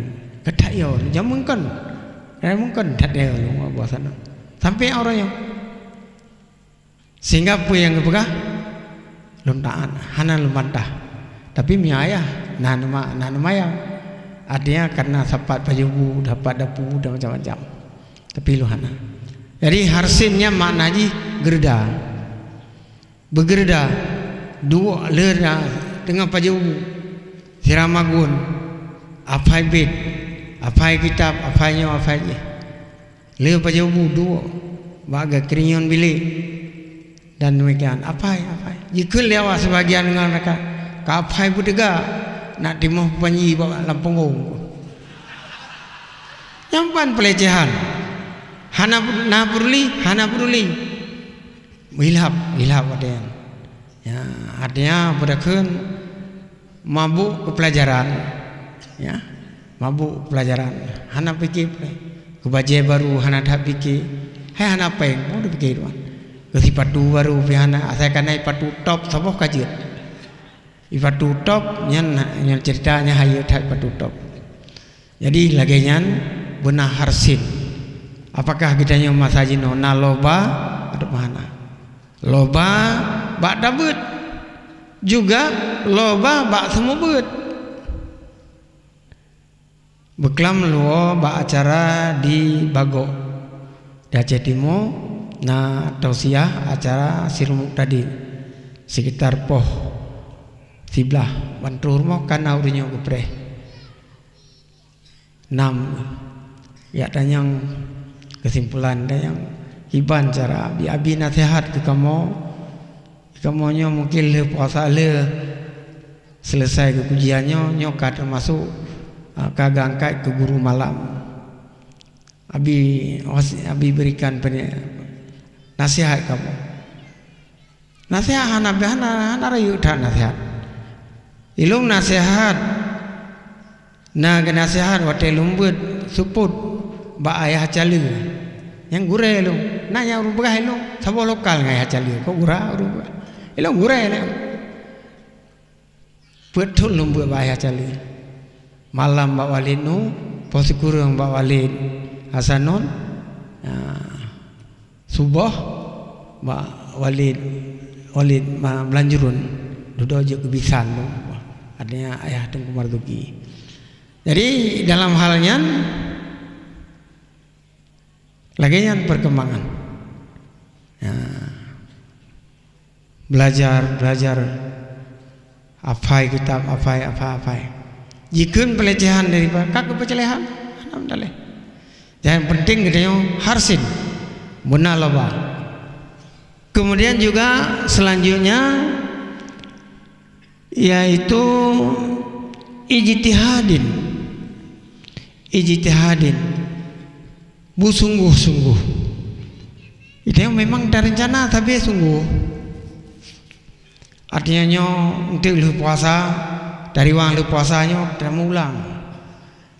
keutak yo, jameun kon. Jameun kon that yo lôn ngon Abu Hasanon. Sampoe 'an uroe nyoe. Sehingga peue nyang geupeugah, lôn taát, hana lôn bantah. Tapi meunyoe ayah na neuma-, na neumayang, artinya karena sapat pajoh bu, sapat dapu dan macam-macam. Tapi lôn hana. Jadi harsin nyan makna jih geureuda. Beugeureuda, duek le na teungoh pajoh bu, sira magun, aphai bét, aphai kitab, aphai nyoe, aphai jih. Le pajoh bu duek bak geukeurinyueng bilék dan demikian. Aphai, aphai. Jikheun lé awak sibagian ngon rakan, ka aphai beuteuga, nak timoh panji bak lam punggong. Nyan ban pelecehan. Hana, na peduli, hana peduli. Hilaf, hilaf watée nyan. Ya, artinya peue takheun mabuk keu pelajaran. Ya, mabuk keu pelajaran. Hana pike pih. Keu bajée baru hana that pike. Hai hana péng, mau dipike tuan. Keu sipatu baru pih hana, asai kana sipatu top saboh ka jeuet. Sipatu top nyan, nyan ceurita nyan hayeue that sipatu top. Jadi lagée nyan beuna harsin. Apakah geutanyoe masa jinoe na loba atawa hana? Loba bak tabeuet, juga loba bak seumeubeuet. Beuklam luwoe bak acara di Bagok, di Aceh Timu, na tausiah acara Sirumuk Tadi, sekitar poh siblaih. Ban troh rumoh ka na ureuëng nyoe geupreh. Nam, ya tanyong keusimpulan tanyong kiban cara abi-abi naseuhat keu kamoe. Kamoe nyoe mungkin lheueh puasa lheueh selesai keu ujian nyoe, nyoe ka teumasok, ah, ka geuangkat keu guru malam. Abi, abi berikan pene-, nasihat kamoe. Nasihat hana, hana, hana rayeuk that nasihat. Ilong nasihat, na geunasihat watée lôn beuet seupôt bak ayah Caleue. Nyang gurée ilong, na nyang ureuëng peugah ilong saboh lokal ngon ayah Caleue. Kok gura ureuëng peugah? Ilong gurée na. Peuet thon lôn beuet bak ayah Caleue. Malam bak Walid Nu, poh sikureueng bak Walid Hasanon, ah, suboh bak Walid, Walid ma-, Melanjurun, dudoe jeuet keu bisan tu. Artinya ayah Teungku Marzuki. Jadi dalam hal nyan, lagée nyan perkembangan. Ya. Belajar, belajar. Aphai kitab, aphai, aphai, aphai. Jikheun pelecehan daripada ka keu pelecehan. Alhamdulillah. Yang penting geutanyoe harsin. Beuna loba. Kemudian juga selanjutnya yaitu ijtihadin. Ijtihadin. Beusungguh-sungguh. Itu yang memang tarencana tapi sungguh. Artinya nyoe enteuk lheueh puasa, tariwang lheueh puasa nyoe tameulang.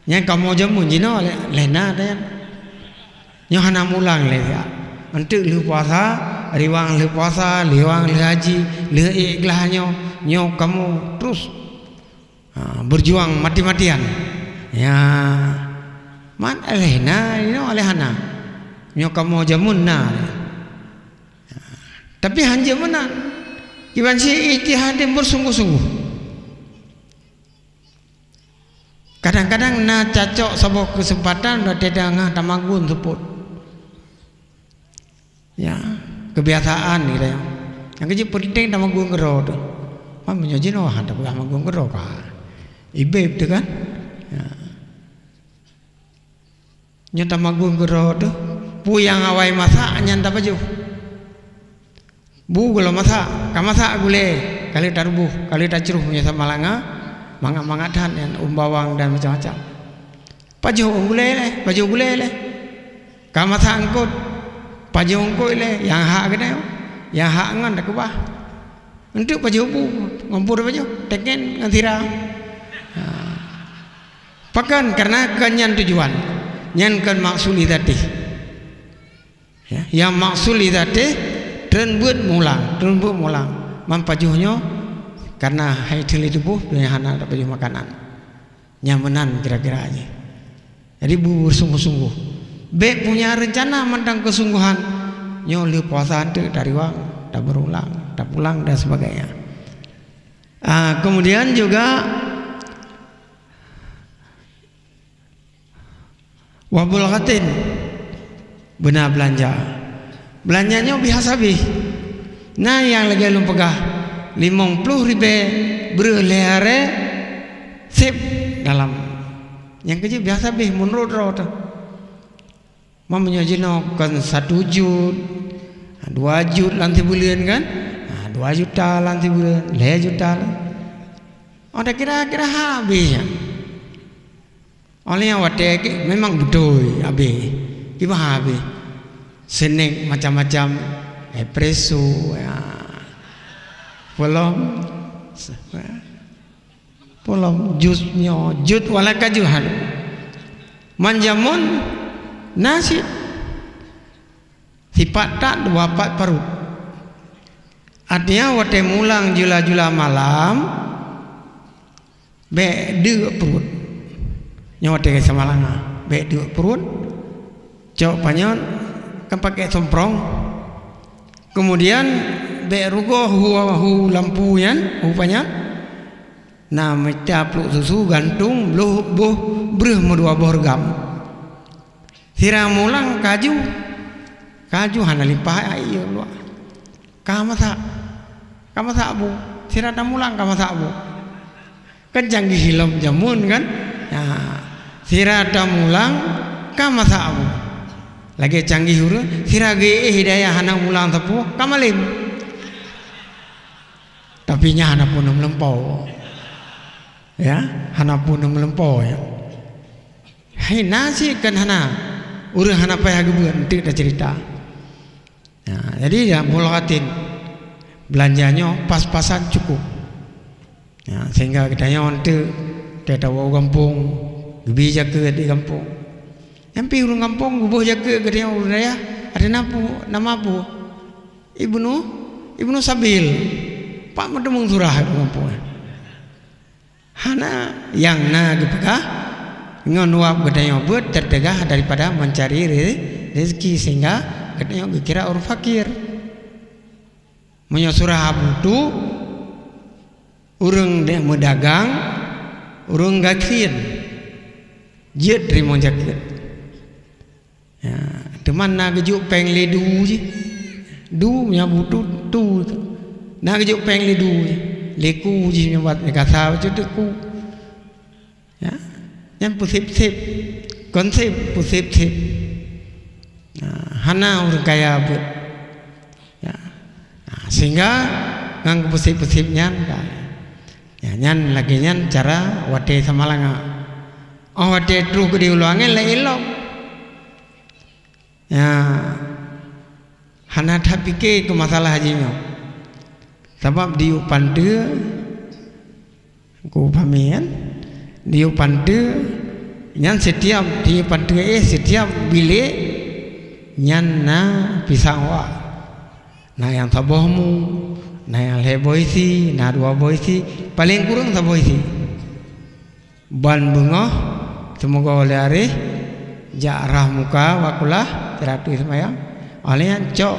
Nyang kamoe jameun jinoe lé-, lé na teuh. Nyoe hana mulang lé ya. Enteuk lheueh puasa, riwang lheueh puasa, liwang lheueh haji, lheueh ék glah nyoe, nyoe kamoe terus, ha, berjuang mati-matian. Ya. Man lé na, nyoe lé hana. Nyoe kamoe jameun na. Tapi hanjeuet meunan. Kiban cit ijtihad bersungguh-sungguh. Kadang-kadang na cacok saboh keuseumpatan watée tangah tamagun seupôt. Ya, kebiasaan gitu ya. Nyang keuh jih penting tamagun keudroe tu. Man meunyoe jinoe han tapeugah magun keudroe ka. Ibeb tu kan. Ya. Nyoe tamagun keudroe tu, peue nyang awai masak nyan tapajoh. Bu gohlom masak, ka masak gulée. ka lheueh taruboh, ka lheueh tacroh meunyoe samalanga, mangat-mangat that nyan, ôn bawang dan macam-macam. Pajoh ôn gulée lé, pajoh gulée lé. Ka masak eungkôt, pajoh eungkôt lé, nyang hak keunoe, nyang hak ngon takeubah. Eunteuk pajoh bu, ngon peue pajoh, teken ngon sira. Ha. Pakon? Karena kon nyan tujuan. Nyan kon maksud li zatih. Ya, nyang maksud li zatih, treun beuet mulang, treun beuet mulang. Man pajoh nyoe, karena hai teuli tuboh, nyan hana tapajoh makanan. Nyan meunan kira-kira jih. Jadi, bu-, beusungguh-sungguh. Bék punya rencana mantong keusungguhan. Nyoe lheueh puasa eunteuk tariwang, taberulang, tapulang dan sebagainya. Ah, kemudian juga wabul ghatin, beuna beulanja. Beulanja nyoe biasa bih. Na nyang lagée lôn peugah, limong ploh ribée breueh lhée arée seb dalam. Nyang keujeuet biasa bih meunurot droe teuh. Meunyoe jinoe kon satu jut, dua jut lam sibuleuen kan? Ha, dua juta lam sibuleuen, lhée juta lam. Oh, dah kira-kira habéh nyan. Oleh nyang watée ke memang beutôi habéh. Kiban habéh. Snack macam-macam, espresso, ya. Pelom. Pelom jus nyoe, jus wala kaju halu. Man jameun na cit sipat that dua pat parut. Artinya watée mulang jula-jula malam, bék deuk pruet. Nyoe watée samalanga, bék deuk pruet. Cok panyöt kan pakai somprong. Kemudian bék rugoh hu, hu lampu nyan, hu panyöt. Na mita pluek susu gantung bloh boh breueh meudua boh reugam. Sira mulang kaju, kaju hana limpah aie luwa. Ka masak, ka masak bu. Sira tamulang ka masak bu. Kan canggih lom jameun kan? Ya. Sira tamulang ka masak bu. Lagée canggih ureuëng, sira geuéh daya hana mulang sapeue, ka malem. Tapi nyan hana peuneuk meulumpoe. Ya, hana peuneuk meulumpoe, ya. Hai na cit kan hana. Ureuëng hana payah geubeuet, eunteuk taceurita. Ya, jadi ya, mulah atin beulanja nyoe pas-pasan cukup. Ya, sehingga geutanyoe eunteuk tawoe u gampông, geubi jakeuet di gampông. Nyan pih ureuëng gampông geuboh jakeuet geutanyoe ureuëng dayah, ada na pu-, nama pu-, Ibnu, Ibnu Sabil. Pat meuteumong surah ureuëng gampông. Hana, nyang na geupeugah, ngon wab geutanyoe beuet teutegah daripada mencari re-, rezeki, sehingga geutanyoe geukira ureuëng fakir. Meunyoe surah Abu tu, ureuëng dek meudagang, ureuëng gasien, jeuet teurimong jakeuet. Ya, teuma na geujok péng lé du jih. Du meunyoe butu tu. Na geujok péng lé du jih. Lé ku jih meunyoe bak gasa bacut ku. Ya. Nyan peusép-sép. Kon sép, peusép-sép. Nah, hana ureuëng kaya beuet. Ya. Nah, sehingga ngon peusép-peusép nyan ka. Ya, nyan lagée nyan cara watée samalanga. Oh watée troh keu di ulu angén laén lom. Ya, hana that pike keu masalah jih nyoe. Sabab di u panteue, ku pahami kan? Di u panteue, nyan setiap di u panteue éh, setiap bilék nyan na pisang wak. Na nyang saboh mu, na nyang lhée boh isi, na dua boh isi, paleng kureueng saboh isi. Ban beungoh, teumeugöt lé areh, jak rhah muka bak kulah, sira tui seumayang. Óh lheueh nyan cok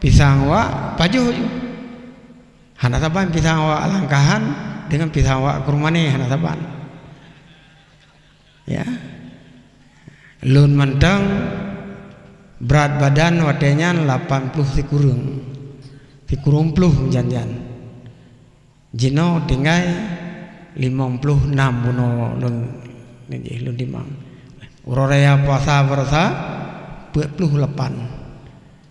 pisang wak pajoh ju. Hana saban pisang wak langkahan deungon pisang wak keurumané, hana saban. Ya. Lôn mantong brat badan watée nyan lapan ploh sikureueng. Sikureueng ploh jan-jan. Jinoe tinggai limong ploh nam bunoe lôn, lôn timang. Uroe raya puasa baroesa peuet ploh lapan.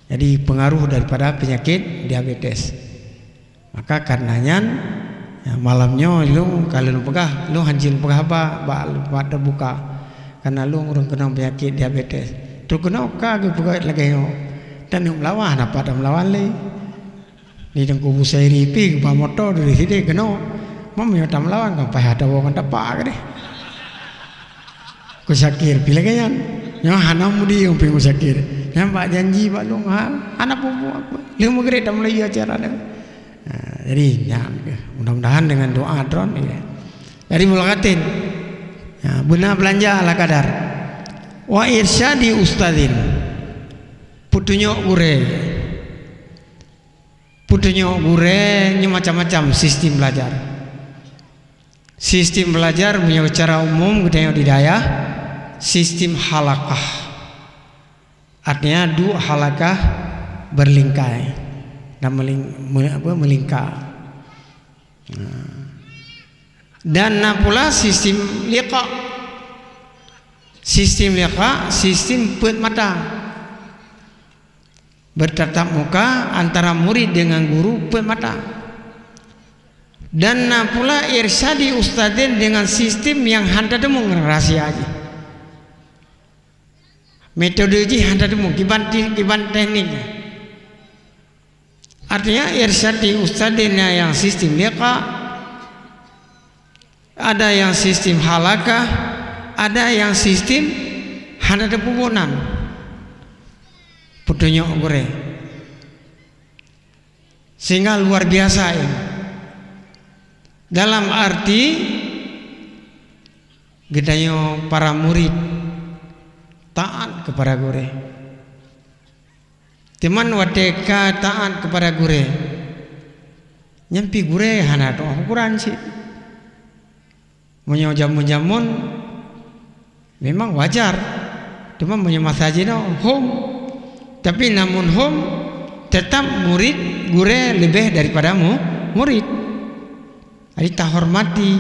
Jadi pengaruh daripada penyakit diabetes. Maka karena nyan, ya, malam nyoe lôn ka lôn peugah, lôn hanjeuet peugah haba bak, bak teubuka. Karena lôn ureuëng keunong peunyakét diabetes. Trok keunoe ka geupeugah lagée nyoe, "Taneuk meulawan, hana pat tameulawan lé." Di Teungku Busairi pih geuba moto dari sideh keunoe. Meunyoe tameulawan kan payah tawoe ngon tapak keudeh. Ku Syakir pih lagée nyan. Nyoe hana mudi pih ku Syakir. Nyan bak janji bak lôn, ha, hana peue-peue. Lheueh meugreb tameulayeue acara nyan. Ha, jadi nyan keuh. Mudah-mudahan dengan doa droen, ya. Jadi mula katen. Ya, beuna beulanja ala kadar. Wa irsyadi ustadzin. Peutunyok gurée. Peutunyok gurée nyoe macam-macam sistem belajar. Sistem belajar meunyoe secara umum geutanyoe di dayah, sistem halakah. Artinya duek halakah berlingkai dan meling-, me-, apa, melingka. Nah. Dan na pula sistem liqa. Sistem liqa, sistem peuet mata. Bertatap muka antara murid dengan guru peuet mata. Dan na pula irsyadi ustadzin dengan sistem nyang hana teumong, rahsia jih. Metode jih hana teumong, kiban ti-, kiban teknik. Artinya irsyadi ustadzin nyang sistem liqa, ada nyang sistem halakah, ada nyang sistem hana teupeubunan. Peutunyok gurée. Sehingga luar biasa ilmu. Dalam arti geutanyoe para murid taat kepada gurée. Teuma watée ka taat kepada gurée, nyan pih gurée hana tu'oh ukuran cit. Meunyoe jameun-jameun memang wajar. Teuma meunyoe masa jinoe hom, tapi namun hom tetap murid gurée leubeh daripada mu-, murid. Jadi tahormati,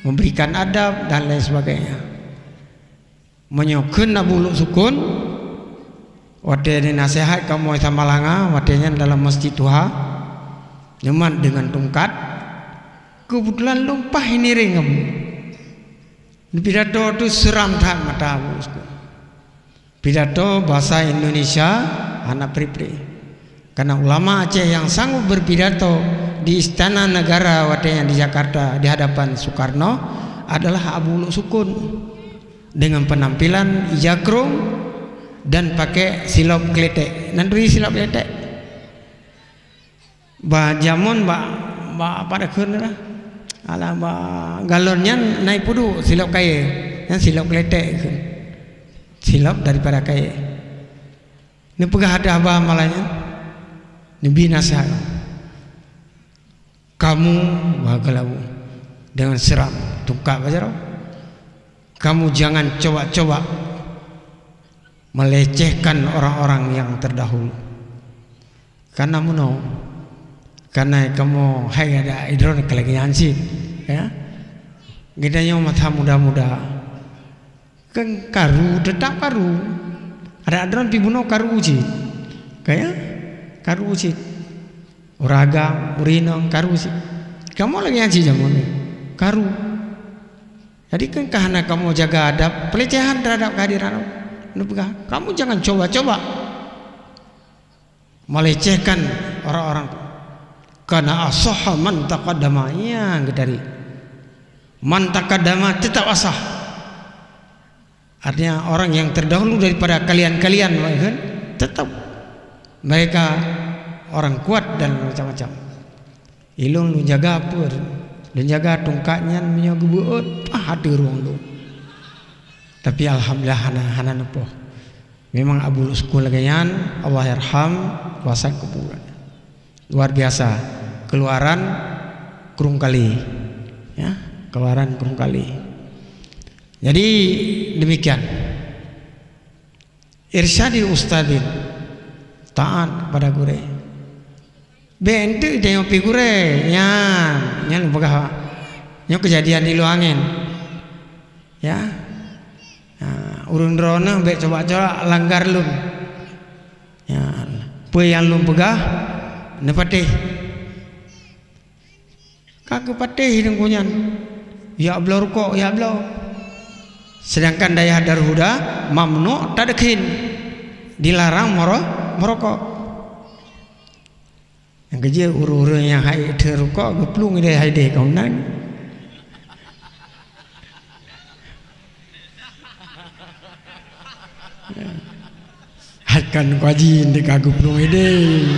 memberikan adab dan lain sebagainya. Meunyoe kheun Abu Luk Sukun, watée dinasihat kamoe Samalanga, watée nyan dalam masjid tuha, neumat deungon tungkat, keubeutulan lôn paih ngiréng Abu. Pidato tu seuram that mata Abu Luk Sukun. Pidato bahasa Indonesia hana pri-pri. Karena ulama Aceh yang sanggup berpidato di Istana Negara watée nyan di Jakarta di hadapan Soekarno adalah Abu Luk Sukun dengan penampilan ija krong dan pakai silop kletek. Nan turi silop kletek? Bak jameun bak, bak apa dah kheun lah. Alah bak galon nyan na ipuduek silop kayée. Nyan silop kletek kheun. Silop daripada kayée. Neupeugah ada haba malam nyan. Neubi nasihat. Kamu, wahai Abu, dengan seram tungkat bak jaroe, kamu jangan coba-coba melecehkan orang-orang yang terdahulu. Karena meunoe, karena kamoe hai adak droeneuh ka lagée nyan cit, ya. Geutanyoe masa muda-muda, kan karu, tetap karu. Adak droeneuh pih bunoe karu cit. Ka ya? Karu cit. Ureueng agam, ureueng inong, karu cit. Kamoe lagée nyan cit jameun nyoe. Karu. Jadi kan ka hana kamoe jaga adab, pelecehan terhadap kehadiran Allah. Neupeugah, kamu jangan coba-coba melecehkan orang-orang tu. Karena asah man taqaddama, nyang geutari. Man taqaddama tetap asah. Artinya orang yang terdahulu daripada kalian-kalian, kan, tetap mereka orang kuat dan macam-macam. Ilôn lôn jaga peue? Lôn jaga tungkat nyan meunyoe geubeuet, pah ateueh rueng lôn. Tapi alhamdulillah hana, hana neupoh. Memang Abu Luk Sukun lagée nyan, Allahyarham, kuasa kuburan. Luar biasa. Keluaran Krueng Kali. Ya, keluaran Krueng Kali. Jadi demikian. Irsyadi ustadzin, taat kepada gurée. Bék enteuk tanyoe pih gurée, nyan, nyan peugah. Nyoe keujadian di Lueng Angén. Ya. Ha, ureuëng droeneuh bék coba-coba langgar lôn. Ya, peue nyang lôn peugah, neupatéh. Ka geupatéh teungku nyan. Jak bloe rukok, jak bloe. Sedangkan dayah Darul Huda mamnu' tadkhin, dilarang meuro-, meurukok. Nyang keujeuet ureuëng-ureuëng nyang hai teuk rukok geuplueng idéh hai deh keunan. Akan kaji ndeuk ka geuplueng idéh.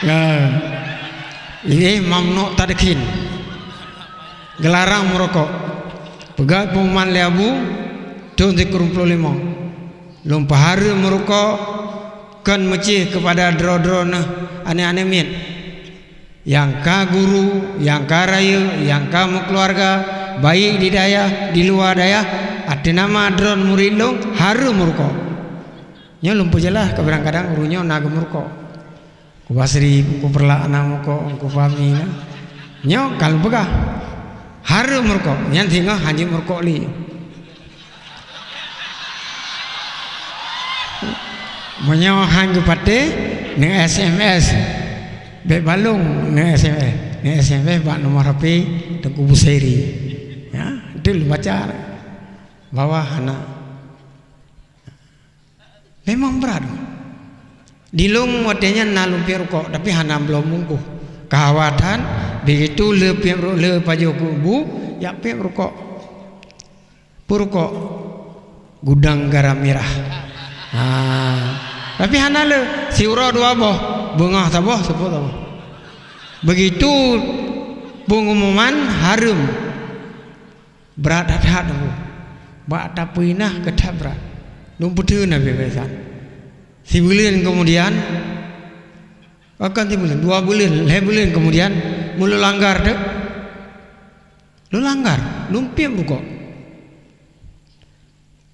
Ya. Idéh mamnu' tadkhin. Geularang meurukok. Peugah pengumuman lé Abu, thon sikureueng ploh limong. Lôn peuhareuem meurukok, kon meucéh keupada droe-droe neuh aneuëk-aneuëk miet. Nyang ka guru, nyang ka rayeuk, nyang ka meukeuluwarga, baik di dayah, di luwa dayah, ateueh nama droe murit lôn hareuem meurukok. Nyoe lôn peujeulaih, kadang-kadang ureuëng nyoe na geumeurukok. Ku Basri, ku Peureulak na meurukok, ku Fahmi na. Nyoe ka lôn peugah, hareuem meurukok, nyan singoh hanjeuet meurukok lé. Meunyoe han geupatéh, neu-S M S. Bék balong neu-S M S. Neu-S M S bak nomor H P Teungku Busairi. Ya, deuh baca. Bahwa hana. Memang brat. Di lôn watée nyan na lôn piep rukok, tapi hana bloe bungkôh. Ka hawa that, begitu le piep ru-, le pajoh keu bu, jak piep rukok. Peue rukok? Gudang garam mirah. Ha. Tapi hana le, siuroe dua boh, beungoh saboh, seupôt saboh. Begitu pengumuman hareuem. Brat that-that teungku. Bak tapeuinah keu that brat. Lôn peuteun na biasa. Sibuleuen keumudian, akan sibuleuen, dua buleuen, lhée buleuen keumudian, meulôn langgar teuk. Lôn langgar, lôn piep rukok.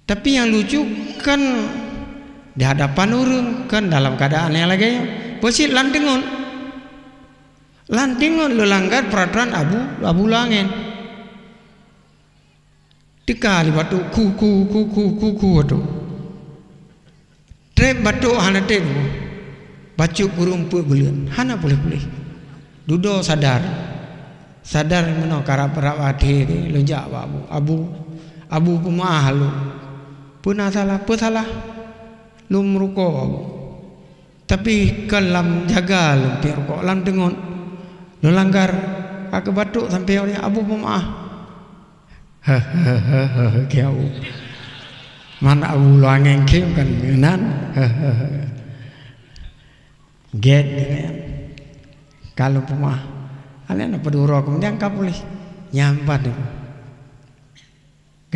Tapi nyang lucu kan di hadapan ureuëng, kan dalam keuadaan nyang lagée nyoe. Peue cit lam teungeut. Lam teungeut lôn langgar peuratoran Abu, Abu Luangén. Teuka lé batuk, ku, ku, ku, ku, ku, ku batuk. Treb batuk hana treb, bacut kureueng peuet buleuen, hana puléh-puléh. Dudoe sadar. Sadar meunoe karab-rab até lôn jak bak Abu. Abu, Abu, peumaah lôn. Peue na salah? Peue salah? Lôn meurukok, Abu. Tapi kon lam jaga lôn piep rukok, lam teungeut. Lôn langgar, ka keubatuk sampoe nyoe, Abu peumaah. Keu Abu. Man Abu Luangén khém kon meunan. Gét deungon nyan. Ka lôn peumaah. Alèh na padum uroe keumudian ka puléh. Nyan ban.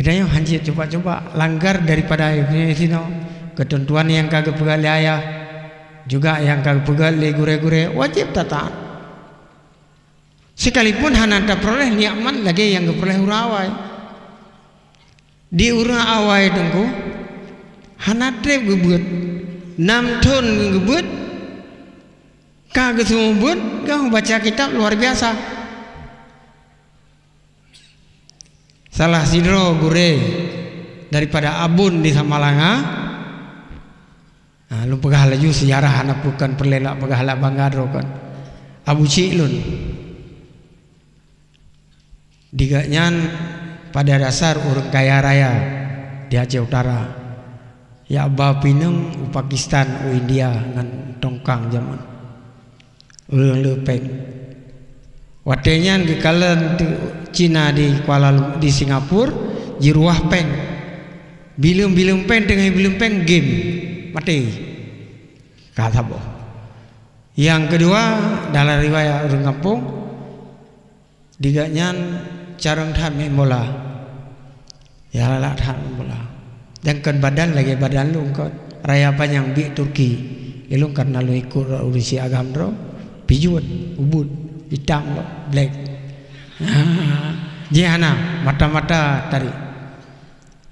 Geutanyoe hanjeuet cuba-cuba langgar daripada sinoe, keuteuntuan nyang ka geupeugah lé ayah, juga nyang ka geupeugah lé gurée-gurée, wajéb tataát. Sekalipun hana tapeureulée nikmat lagée nyang geupeureuléh ureuëng awai. Di ureuëng awai teungku, hana treb geubeuet, nam thon geubeuet, ka geuseumeubeuet, ka baca kitab luar biasa. Salah sidroe gurée daripada Abon di Samalanga, ha, lôn peugah laju seujarah, hana peue kon peureulée lak peugah, lak bangga droe kon. Abu Cik lôn. Di gobnyan pada dasar ureuëng kaya raya di Aceh Utara. Jak ba pineung u Pakistan, u India ngon tongkang jameun. Ureuëng le péng. Watée nyan geukalon teuk Cina di Kuala Lum-, di Singapura, jiruwah péng. Bileueng-bileueng péng, teungoh bileueng péng, game. Maté. Ka saboh. Nyang keudua, dalam riwayat ureuëng gampông, di gobnyan carông that meu'en bola. Ya, lalak that meu'en bola. Dan kon badan lagée badan lôn kon. Raya panyang biek Turki. Ilôn karena lôn ikot ureuëng si agam droe, pijuet, ubit, itam lom, black. Jih hana, mata-mata tarék.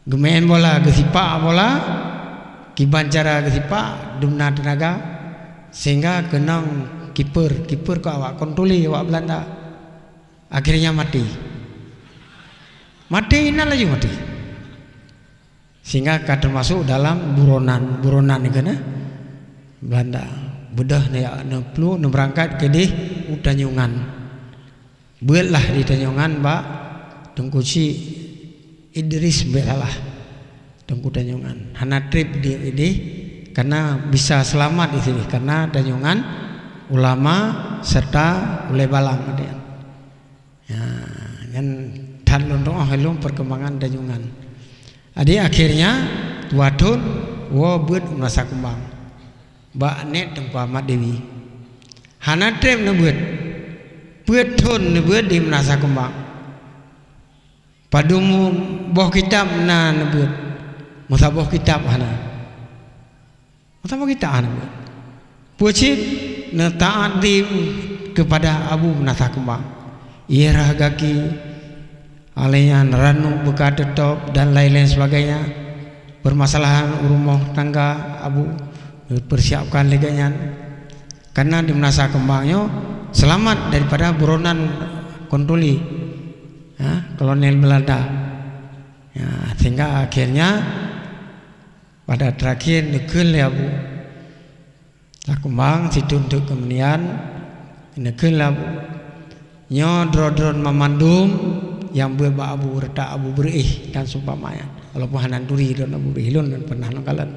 Geumeu'en bola, geusipak bola, kiban cara geusipak, dumna teunaga, sehingga keunong kiper, kiper keu awak kon tuli, awak Beulanda. Akhirnya mati. Mati, inan laju mati. Sehingga ka teumasok dalam buronan, buronan keunan Beulanda. Beudôh neu-, neuplueng, neubeurangkat keudeh u Tanjungan. Beuet lah di Tanjongan bak Teungku Chik Idris, bèk salah. Teungku Tanjongan hana trép di idéh, karena bisa seulamat di sini, karena Tanjongan ulama serta ulèe balang ada. Ya, nyan that lôn tu'oh ilôn perkembangan Tanjongan. Jadi akhirnya dua thon woe beuet Meunasah Keumbang bak nèk Teungku Ahmad Dewi. Hana trép neubeuet. Peuet thon neubeuet di Meunasah Keumbang. Padum boh kitab na neubeuet. Meusaboh kitab hana. Meusaboh kitab hana neubeuet. Peue cit? Neuta'zim keupada Abu Meunasah Keumbang. Ierah gaki, alèh nyan ranup beuka teutôb dan laén-laén sebagainya. Permasalahan rumoh tangga Abu dipersiapkan lagèe nyan. Karena di Meunasah Keumbang nyoe seulamat daripada buronan Kontuli, ya, kolonel Belanda. Ya, sehingga akhirnya pada terakhir neukheun lé Abu Meunasah Keumbang, sithon teuk keumudian neukheun lé Abu, nyoe droe-droe banmandum nyang beuet bak Abu, reutak Abu beureueh dan seumpamanya. Walaupun hana turi droe Abu beureueh, lôn pernah lôn kalon.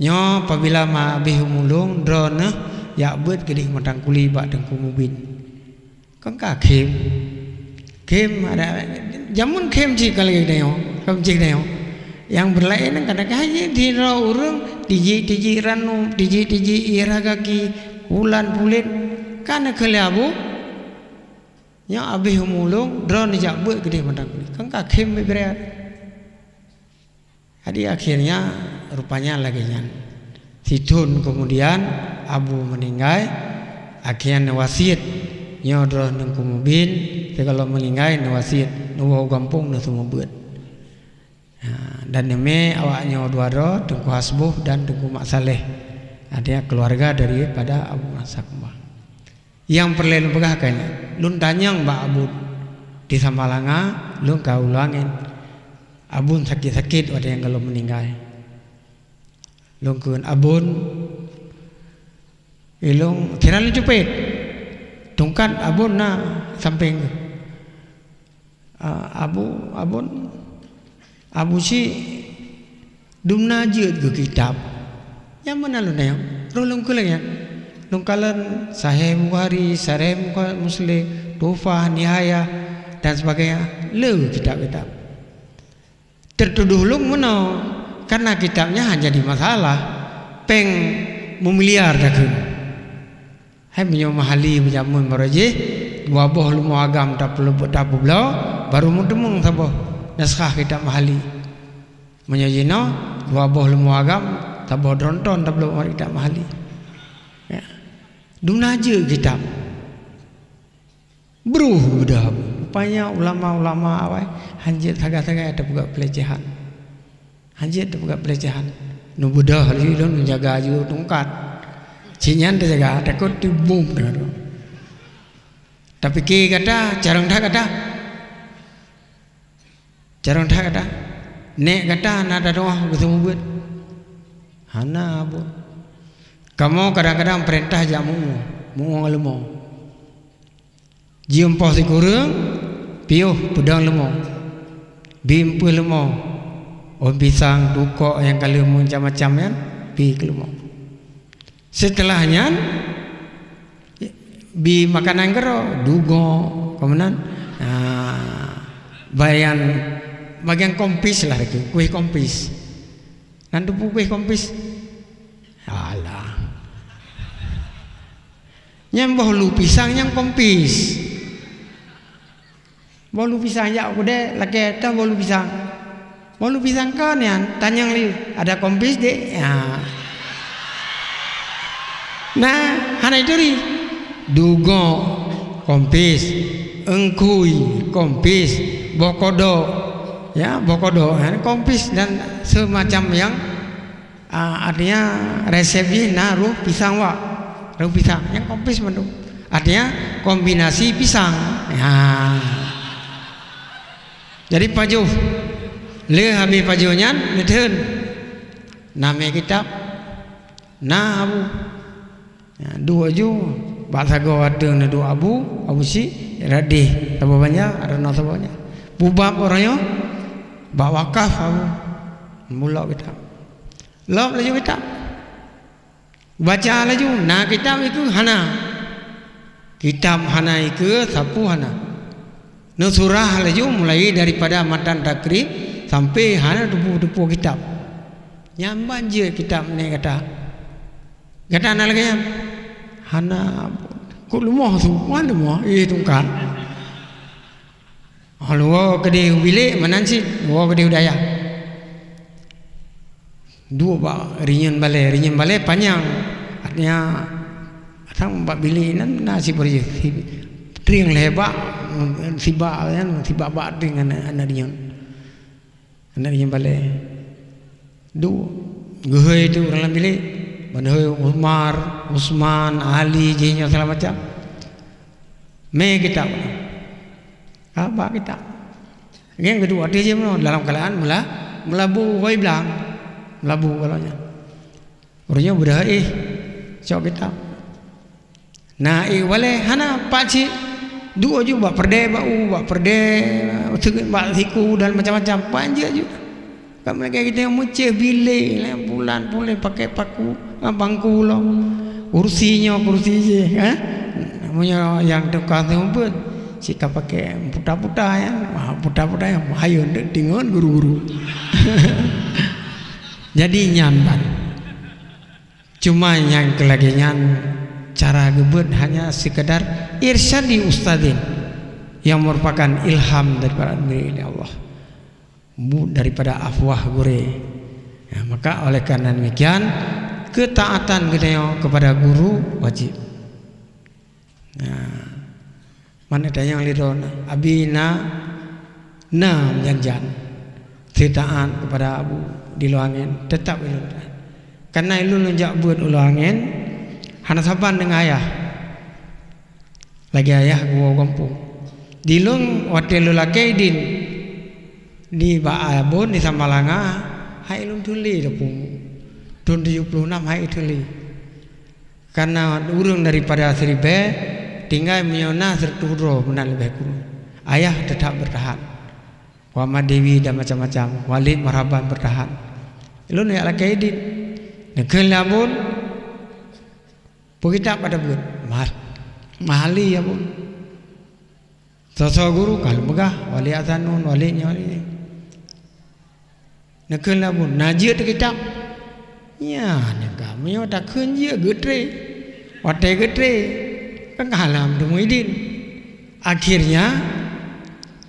Nyoe pabila ma abéh umu lôn, droeneuh jak beuet keudéh Matang Kuli bak Teungku Mubin. Kon ka khém. Khém ada, jameun khém cit ka lagèe tanyoe, kon cit tanyoe. Nyang beulaén kadang-kadang jih di droe ureueng tijik-tijik ranup, tijik-tijik ierah gaki, bulan pulet, ka neukheun lé Abu. Nyoe abéh umu lôn, droeneuh jak beuet keudéh Matang Kuli. Kon ka khém bèk brat. Jadi akhirnya rupanya lagèe nyan. Sithon keumudian Abu meuninggai, akhirnya neuwasiet, nyoe droe Teungku Mubin, sigohlom meuninggai neuwasiet, neuwoe u gampông neuseumeubeuet. Ha, dan neumè awak nyoe dua droe, Teungku Hasboh dan Teungku Mak Saleh. Artinya keluarga daripada Abu Meunasah Keumbang. Nyang peureulèe lôn peugah ka nyan, lôn tanyong bak Abon di Samalanga, lôn ka u Lueng Angén. Abon sakét-sakét watèe nyang gohlom meuninggai. Lôn kheun, "Abon, ilôn sinan lôn cupet. Tungkat Abon na sampéng." Ah, Abu, Abon, Abu Syik dum na jeuet keu kitab. Nyang meunan lôn tanyong, roh lôn keu lagèe nyan. Lôn kalon Sahih Bukhari, Sahih Bukhari, Muslim, Tuhfah, Nihayah, dan sebagainya. Le kitab-kitab. Teutudoh lôn meunoe, karena kitab nyan hana jadi masalah. Péng meumiliar takheun. Hai meunyoe meuhali meujameun baroe jih, dua boh leumo agam tapeu-, tapeubloe, baru meuteumeung saboh naskah kitab meuhali. Meunyoe jinoe, dua boh leumo agam, saboh dronton tapeubloe kitab meuhali. Ya. Dum na jeuet kitab. Bruh beudôh. Rupanya ulama-ulama awai hanjeuet sagai-sagai tapeugah pelecehan. Hanjeuet tapeugah pelecehan. Neubeudôh laju lôn neujaga ju tungkat. Cit nyan teujaga, takot teubom teuh. Tapike gata, carông that gata. Carông that gata. Nèk gata na tadoa geuseumeubeuet. Hana, Abon. Kamoe kadang-kadang peurintah jak meu-ueng, meu-ueng leumo. Jeuem poh sikureueng, piôh peudong leumo, bi eumpeuen leumo, ôn pisang, dukok nyang ka lheueh macam-macam nyan, bi keu leumo. Seuteulah nyan, bi makanan keudroe, dugok, ka meunan, ah, bagian, bagian kompis lah itu, kueh kompis. Nan teupeu kueh kompis? Alah. Nyan boh lu pisang nyang kompis. Boh lu pisang jak u keudè lakèe toh boh lu pisang. Boh lu pisang kon nyan tanyong lé, "Ada kompis, Dek?" Ya. Nah, hana ituri. Dugok kompis, eungkui kompis, boh kodok. Ya, boh kodok, ya, kompis dan semacam yang Ah, artinya resep jih na roh pisang wak. Roh pisang nyang kompis mandum. Artinya kombinasi pisang. Ya. Jadi pajoh. Le habéh pajoh nyan, neutheun. Na mè kitab. Na, Abu. Ya, duek ju. Bak sagoe ateueng neuduek abu, abu syiek, radeh saboh banja, reunoe saboh banja. Bubab uroe nyoe, bak wakaf abu, mulok kitab. Lop laju kitab. Baca laju, na kitab ikeue hana. Kitab hana ikeue, sapeue hana. Neusurah laju mulai daripada matan takrib sampai hana teupeue-teupeue kitab. Nyan ban jeuet kitab nyoe gata. Gata na lagée nyan? Hana. Kok leumoh su, wan leumoh, eh tungkat. Oh, leuwoe keudeh u bilék meunan cit, leuwoe keudeh u dayah. Duek bak rinyueng balée, rinyueng balée panyang. Artinya, asang bak bilék nan na sibeurjih, si, trieng lhée bak, sibak nyan, sibak bak trieng aneuk, aneuk rinyueng. Aneuk rinyueng balée. Duek. Geuhôi teuk ureuëng lam bilék. Ban hôi Umar, Usman, Ali, jih nyoe segala macam. Mé kitab. Ka bak kitab. Nyang keudua, ateueh jih meunoe, dalam keuadaan meula-, meulabu hôi blang. Meulabu kalau nyan. Ureuëng nyoe beudôh éh, cok kitab. Na éh walée hana, pat cit. Duek ju bak peureudée bak u, bak peureudée, bak siku dan macam-macam. Pat jeuet ju. Ka meulagée geutanyoe meucéh bilék, lé bulan puléh pakai paku, ah, bangku lom. Kursi nyoe, kursi jih, eh. Meunyoe nyang tukang seumeubeuet, cit ka pakai puta-puta nyan. Ah, puta-puta nyan, hayeu deuk tingon guru-guru. Jadi nyan ban. Cuma nyang keu lagée nyan cara geubeuet hanya sekadar irsyadi ustazin yang merupakan ilham daripada, dari Allah. Bu-, daripada afwah gurée. Ya, maka oleh karena demikian, ketaatan geutanyoe kepada guru wajib. Nah, mana tanyong lé droeneuh, abi na, na meujan-jan. Seutaat kepada abu di luwa angén, teutap ilôn taat. Karena ilôn lôn jak beuet u luwa angén, hana saban deungon ayah. Lagée ayah geuwoe gampông. Di lôn watée lôn lakée idin, di bak Abon di Samalanga, hai lôn teulé teupeu. Thon tujoh ploh nam hai teulé. Karena ureuëng daripada siribée tinggai meunyoe na sireutôh droe meunan leubeh kureueng. Ayah teutap beurtahan. Muhammad Dewi dan macam-macam, Walid Marhaban beurtahan. Lôn jak lakée idin. Neukheun lé Abon, peue kitab pada buet? Mahal. Mahali Abon. Soe-soe guru ka lôn peugah, Walid Hasanun, Walid nyoe, Walid nyoe. Neukheun lé Abon, na jeuet kitab? Nyan ka, meunyoe takheun jeuet geutré. Watée geutré, kan ka hana meuteumé idin. Akhirnya,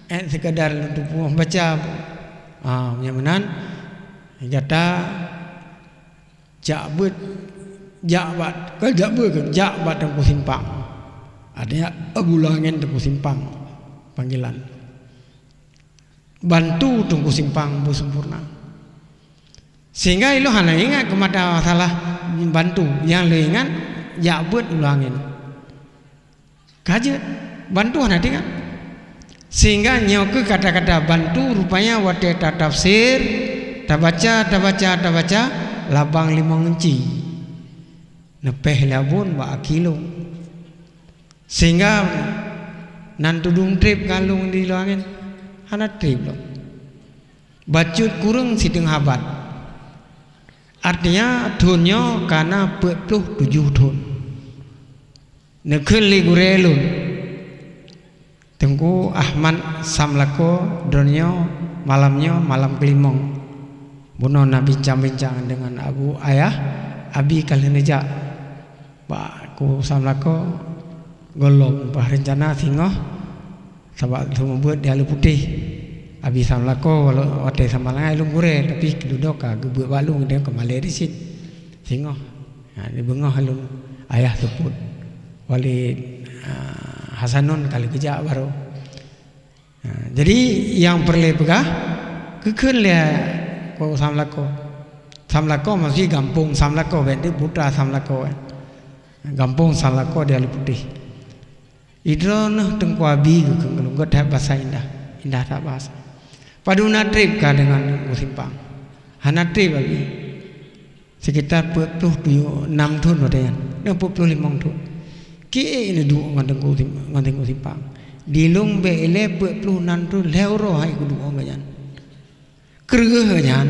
eh, sekadar lôn teupeu baca. Ah, meunyoe meunan, gata jak beuet, jak bak, ka jak beuet, jak bak Teungku Simpang. Artinya, Abu Luwa Angén Teungku Simpang panggilan. Bantu Teungku Simpang beusempurna. Sehingga ilôn hana ingat keu mata masalah bantu, nyang lôn ingat jak beuet u luwa angén. Ka jeuet, bantu hana teuingat. Sehingga nyoe keuh kata-kata bantu rupanya watée tatafsir, tabaca, tabaca, tabaca, labang limong inci. Neupéh lé Abon bak aki lôn. Sehingga nan tudong treb keu lôn di luwa angén, hana treb lom. Bacut kureueng siteungoh abad. Artinya, thon nyoe ka na peuet ploh tujoh thon. Neukheun lé gurée lôn, Teungku Ahmad Samlako, droeneuh nyoe malam nyoe malam keulimong. Bunoe na bincang-bincang deungon Abu Ayah, abi ka lheueh neujak bak Teungku Samlako, gohlom bah reuncana singoh, sabab seumeubeuet di Aleue Putéh. Abi Samlako walau watée Samalanga lôn gurée, tapi dudoe ka geubeuet bak lôn, dia keumalée di sit. Singoh. Ha, di beungoh lôn ayah seupôt. Wali, ah, Hasanun ka lheueh geujak barô. Ha, jadi nyang peureulée peugah, geukheun lé Teungku Samlako. Samlako maksudnya gampông Samlako, bék di putra Samlako, eh. Gampông Samlako di Aleue Putéh. Idroeneuh Teungku Abi geukheun keu lôn, gét that basa indah, indah that basa. Padub na treb ka deungon Teungku Simpang? Hana treb Abi. Sekitar peuet ploh tujoh, nam thon watée nyan. Nyoe peuet ploh limong thon. Kiek neuduek ngon teungku sim-, ngon teungku simpang. Di lôn bèk ilèe peuet ploh nam thôn lhèe uroe han kuduek ngon gobnyan. Kreueh nyan,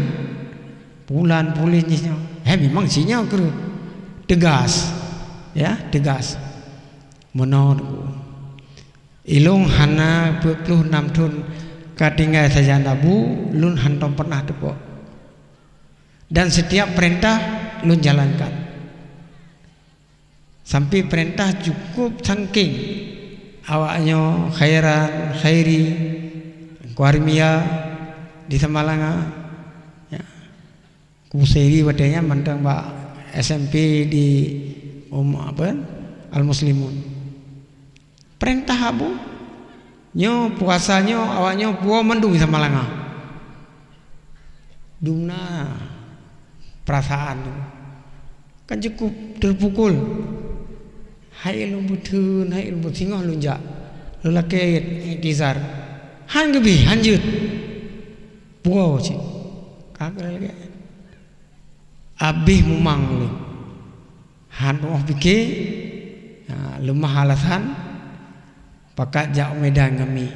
pulan puléh jih nyoe. Eh, memang si nyoe kreueh. Teugas. Ya, teugas. Meunoe teungku. Ilôn hana peuet ploh nam thôn ka tinggai sajan Abu, lôn hantom pernah teupok. Dan setiap perintah lôn jalankan. Sampai perintah cukup sangking awaknyoe Khairan, Khairi, Kuarmia di Samalanga. Ya. Kuseuri watèe nyan mantong bak S M P di um, apa, Al Muslimun. Perintah Abu, nyoe puasa nyoe awaknyoe puwoe mandum di Samalanga. Dumna perasaan tu kan cukup terpukul. Hai lôn beutheun, hai lôn beusingoh lôn jak. Lôn lakèe iktizar. Han geubri, han jeuet. Puwoe cit. Ka keuh lagèe. Abéh mumang lôn. Han tu'oh pike, ha, leumah alasan, pakat jak u Medan ngon mi.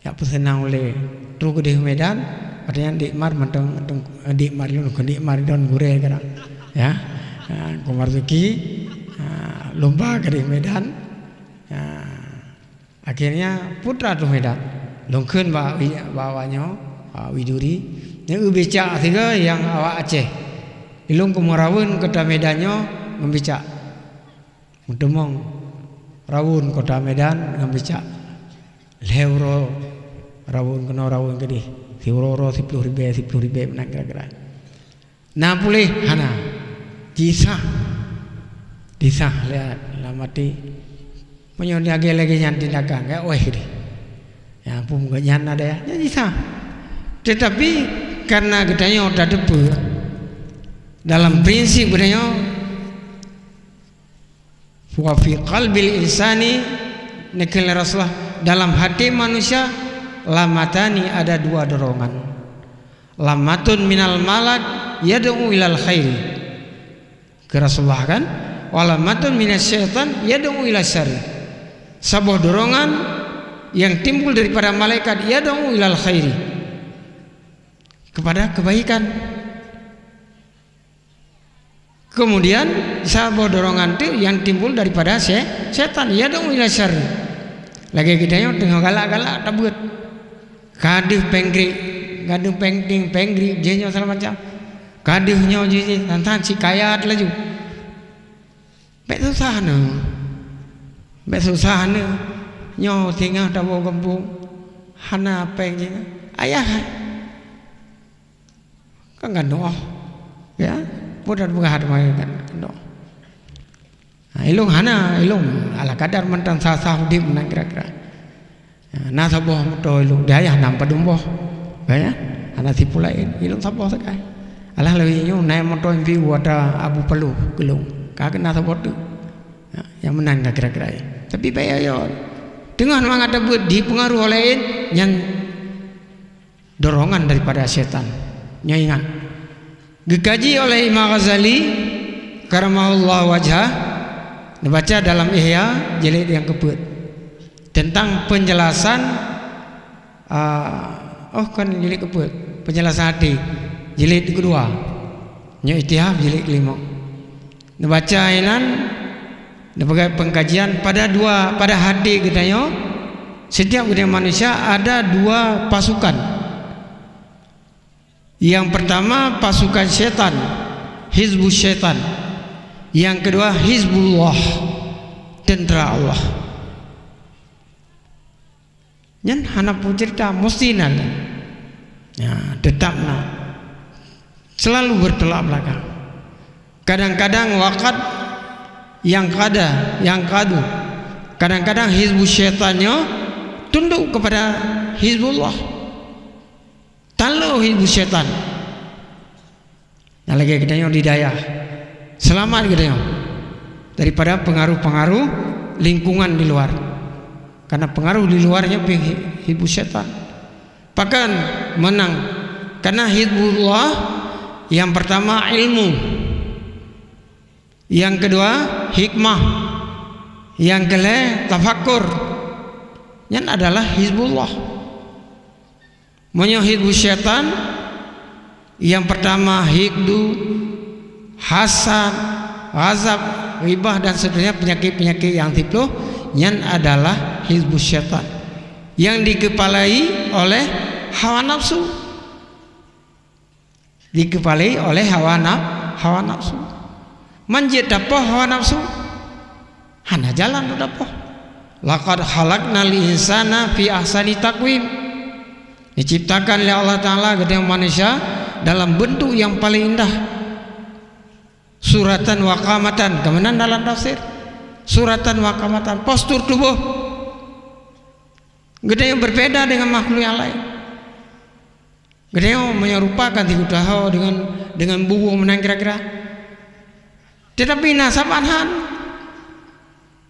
Jak peuseunang ulèe. Trok keudeh u Medan, watèe nyan Dek Mar mantong, mantong, eh, Dek Mar lôn, kon Dek Mar lôn gurèe kadang. Ya. Ha, Ko Marzuki, ha, lomba keudeh u Medan. Ha. Akhirnya putra tu Medan. Lôn kheun bak wi-, bak awaknyoe, bak Widuri, nyoe bicak sigoe nyang awak Aceh. Ilôn keumeuraweuen kota Medan nyoe ngon bicak. Meuteumong rawon kota Medan ngon bicak. Lhèe uroe rawon keunoe rawon keudeh. Siuroe-uroe siploh ribèe, siploh ribèe meunan kira-kira. Na puléh hana. Jisah. Jisah lé lam até. Meunyoe lagèe-lagèe nyan tindakan, ka oeh deh. Ya ampun, gobnyan ada ya. Nyan jisah. Tetapi karena geutanyoe tateupeue dalam prinsip geutanyoe, "Wa fi qalbil insani," neukheun lé Rasulullah, dalam hati manusia, "lamatani," ada dua dorongan. "Lamatun minal malak yad'u ilal khairi," kheun Rasulullah kan, "wa lamatun minasy syaitan yad'u ila syarri." Saboh dorongan yang timbul daripada malaikat, yad'u ilal khairi, kepada kebaikan. Kemudian saboh dorongan tu yang timbul daripada se-, setan, yad'u ila syarri. Lagèe geutanyoe teungoh galak-galak tabeuet. Ka deuh péng griek, ka deuh péng ting, péng griek, jih nyoe segala macam. Ka deuh nyoe jih, jih, tan-tan sikayat laju. Bèk susah neuh. Bèk susah neuh. Nyoe singoh taboh gampông hana péng jih. Ayah. Kan keunoe. Ya, peue that peugah teuma kan keunoe. Ha, ilôn hana, ilôn ala kadar mantong sah-sah udép meunan kira-kira. Ha, na saboh moto ilôn, di ayah na padum boh. Kan ya? Hana sipulaén, ilôn saboh sagai. Alah lagèe nyoe na moto M V U ata Abu Paloh keu lôn. Ka keunan saboh teuk. Ha, nyang meunan ka kira-kira. Tapi bèk yo. Teungoh mangat tabeuet dipeungaruh oleh laén, nyan dorongan daripada syaitan. Nyoe ingat, geukaji oleh Imam Ghazali karamahullah wajhah, neubaca dalam Ihya jilid nyang keupeuet tentang penjelasan, ah, oh kan jilid keupeuet, penjelasan hati jilid keudua, nyoe Ihtihaf jilid kelima. Neubaca inan, neupeugah pengkajian pada dua, pada hati geutanyoe, setiap geutanyoe manusia ada dua pasukan. Yang pertama pasukan syaitan, hizbu syaitan. Yang kedua hizbullah, tentara Allah. Nyan hana peue cerita, musti na. Ya, tetap na. Selalu bertolak belakang. Kadang-kadang waqad yang kada, yang kadu. Kadang-kadang hizbu syaitan nyoe tunduk kepada hizbullah. Talo hizbu syaitan. Nah, lagèe geutanyoe di dayah, seulamat geutanyoe daripada pengaruh-pengaruh lingkungan di luar. Karena pengaruh di luarnya pi-, hizbu syaitan. Pakon meunan? Karena hizbullah yang pertama ilmu, yang kedua hikmah, Nyang keulhèe tafakur, nyan adalah hizbullah. Meunyoe hizbu syaitan, nyang peurtama hikdu, hasad, ghazab, ghibah dan seterusnya, peunyakét-peunyakét nyang siplôh, nyan adalah hizbu syaitan nyang dikeupalai oleh hawa nafsu. Dikeupalai oleh hawa naf-, hawa nafsu. Man jeuet tapoh hawa nafsu? Hana jalan tapoh. "Laqad khalaqnal insana fi ahsani taqwim." Diciptakan lé Allah Taala geutanyoe manusia dalam bentuk nyang paling indah. Suratan wa qamatan, keumanan dalam tafsir. Suratan wa qamatan, postur tubuh. Geutanyoe berbeda dengan makhluk nyang laén. Geutanyoe meunyoe rupa kan sigoe taho deungon, deungon buwong meunan kira-kira. Teutapi na saban han.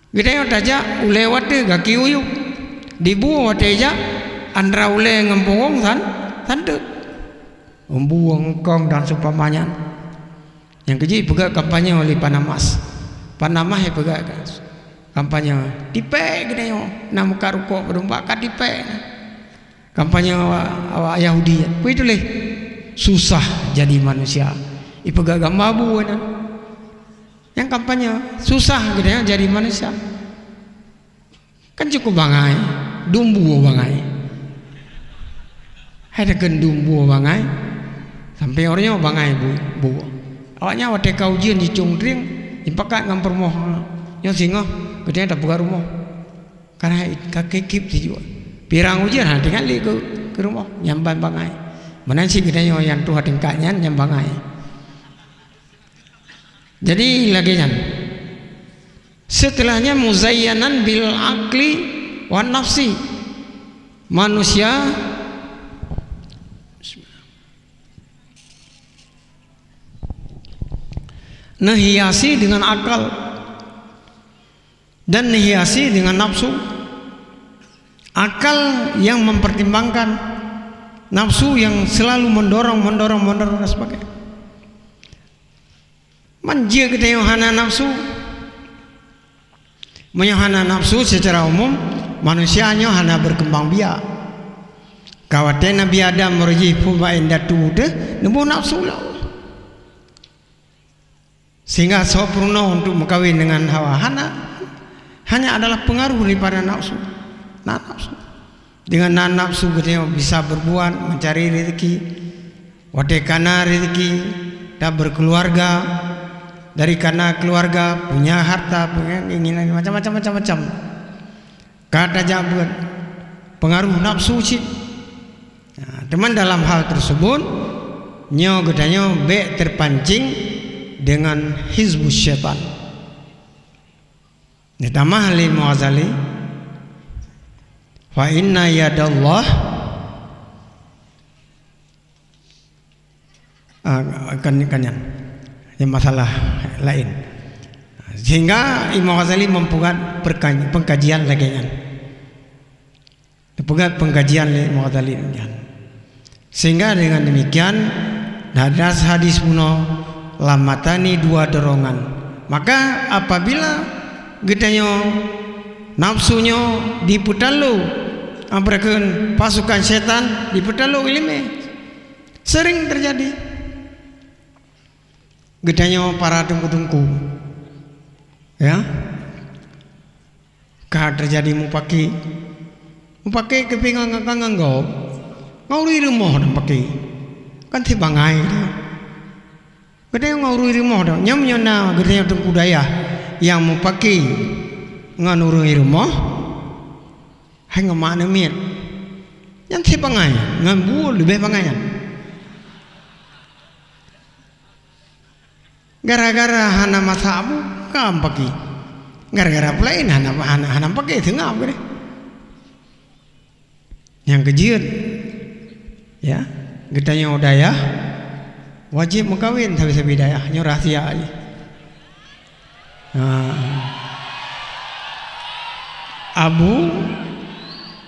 Geutanyoe tajak ulèe watèe gaki uyueb. Di buwong watèe jak antara ulèe ngon buwong san, santeuk. Buwong, eungkong dan seumpama nyan. Nyang keujih ipeugah kampanye lé Panamas. Panamas ipeugah kampanye. Tipèe geutanyoe, na meukat rukok padum bak ka tipèe. Kampanye awak, awak Yahudi, peue tuléh? "Susah jadi manusia." Ipeugah gamba bu nyan. Nyang kampanye, "Susah geutanyoe jadi manusia." Kan cukup bangai, dumbu bangai. Hai takheun dumbu bangai, sampai uroe nyoe bangai bu, bu. Awaknyan watèe ka ujeuen jicong trieng, ipakat ngon peurumoh. Nyoe singoh, geutanyoe tapeugah rumoh. Karena ka kikip sijua. Pirang ujeuen hana teuingat lé keu, keu rumoh, nyan ban bangai. Meunan cit geutanyoe nyang tuha tingkat nyan, nyan bangai. Jadi lagèe nyan. Setelahnya muzayyanan bil aqli wan nafsi. Manusia neuhiasi dengan akal dan neuhiasi dengan nafsu. Akal yang mempertimbangkan, nafsu yang selalu mendorong, mendorong, mendorong dan sebagainya. Man jeuet geutanyoe hana nafsu. Meunyoe hana nafsu, secara umum manusia nyoe hana berkembang biak. Ka watèe Nabi Adam meureuji phon bak indatu teuh, neuboh nafsu lom. Sehingga soe peurunoe untuk meukawen dengan Hawa? Hana. Hanya adalah pengaruh daripada nafsu. Na nafsu. Dengan na nafsu geutanyoe bisa berbuat, mencari rezeki. Watèe kana rezeki, dan berkeluarga. Dari kana keluarga, punya harta, punya keinginan, macam-macam, macam-macam. Ka tajak buet, pengaruh nafsu cit. Nah, teuma dalam hal tersebut, nyoe geutanyoe bèk terpancing dengan hizbus syaitan. Ditamah lé Imam Ghazali, "Fa inna yadallah," ah, kan, kan nyan. Nyan masalah laén. Sehingga Imam Ghazali mempeugah perka-, pengkajian lagèe nyan. Dipeugah pengkajian lé Imam Ghazali demikian. Sehingga dengan demikian, na hadis-hadis bunoe lam mata ni dua dorongan. Maka apabila geutanyoe nafsu nyoe dipeutalo, ampeukheun pasukan syaitan dipeutalo ileumèe, sering terjadi. Geutanyoe para teungku-teungku, ya, ka teujadi mupaki. Mupaki keupeue ngon, ngon, ngon gob? Ngon ureueng rumoh dan paki. Kan si bangai tu. Geutanyoe ngon ureueng rumoh tu. Nyoe meunyoe na geutanyoe teungku dayah nyang mupaki ngon ureueng rumoh, hai ngon mak ngon miet. Nyan si bangai, ngon buet leubeh bangai nyan. Gara-gara hana masak bu, ka mupaki. Gara-gara peue laén hana, hana, hana mupaki, seungab keudeh. Nyang keujeuet, ya, geutanyoe dayah wajéb meukawen sabe-sabe dayah, nyoe rahsia jih. Ha. Abu,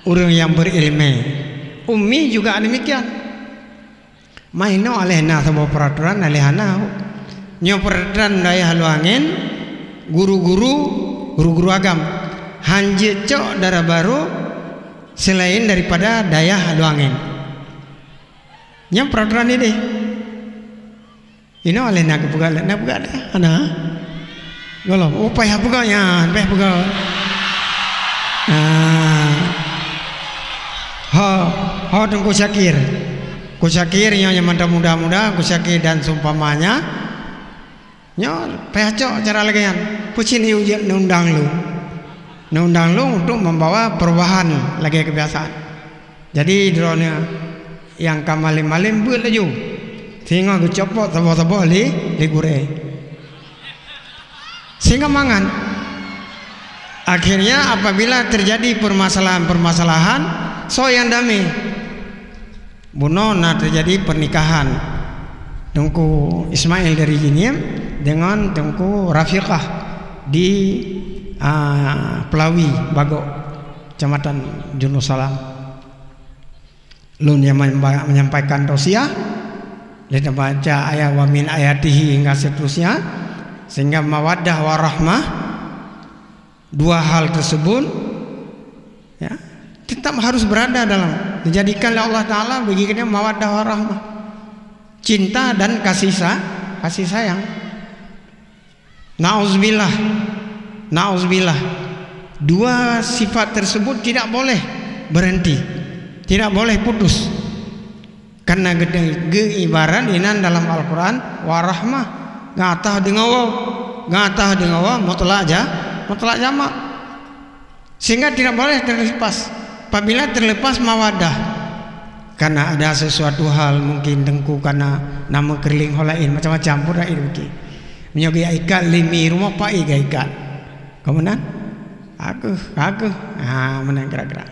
ureueng nyang berileumèe. Ummi juga demikian. Mainoe aléh na saboh peuratoran, aléh hana. Nyoe peuratoran dayah Lueng Angén, guru-guru guru-guru agam, han jeuet cok dara barô seulaén daripada dayah Adoe Angén. Nyan peuratoran idéh. Inoe lé na geupeugah, na peugah deh, hana? Gohlom, oh, payah peugah nyan, payah peugah. Ah. Ho, ho Teungku Syakir. Teungku Syakir nyoe nyang mantong muda-muda, Teungku Syakir dan seumpamanya. Nyoe payah cok cara lagèe nyan. Peucit yue jeuet neundang lôn. Neundang lôn untuk membawa perubahan lagèe kebiasaan. Jadi, droeneuh nyang ka malém-malém beuet laju, singoh geucopot saboh-saboh lé, lé gurèe. Sehingga mangat. Akhirnya, apabila terjadi permasalahan-permasalahan, soe nyang damé? Bunoe na terjadi pernikahan Teungku Ismail dari Jeunieb dengan Teungku Rafiqah di, ah, Peulawi, Bagok, Kecamatan Junussalam. Lôn nyang mem-, menyampaikan tausiah, lé tabaca ayat "wa min ayatihi" hingga seterusnya, sehingga mawaddah warahmah, dua hal tersebut, ya, tetap harus berada dalam, dijadikan oleh Allah Taala bagi kita mawaddah warahmah, cinta dan kasih sa-, kasih sayang. Nauzubillah. Nauzubillah. Dua sifat tersebut tidak boleh berhenti. Tidak boleh putus. Karena geu-, geu-, ibarat inan dalam Al-Quran, warahmah. Gata deungon waw. Gata deungon waw, mutlak ja-, mutlak jamak. Sehingga tidak boleh terlepas. Apabila terlepas mawaddah, karena ada sesuatu hal mungkin Teungku kana na meukeureulieng ho laén, macam-macam pun rakyat mungkin. Meunyoe geuikat lé mi rumoh, paih geuikat. Ka meunan? Ka keuh, ka keuh. Ha, meunan kira-kira.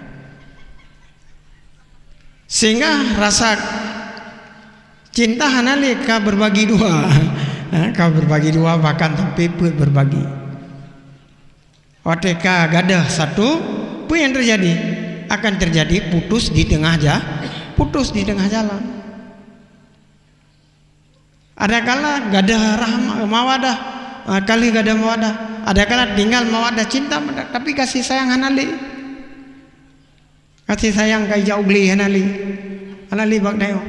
Sehingga rasa cinta hana lé ka berbagi dua. Ha, ka berbagi dua, bahkan sampai peuet berbagi. Watèe ka gadôh satu, peue nyang teujadi? Akan teujadi putus di teungoh ja-, putus di teungoh jalan. Adakala gadôh rahma-, mawaddah, ah, ka lheueh gadôh mawaddah. Adakala tinggai mawaddah, cinta mantong, tapi kasih sayang hana lé. Kasih sayang ka ijak u glé hana lé. Hana lé bak tanyoe.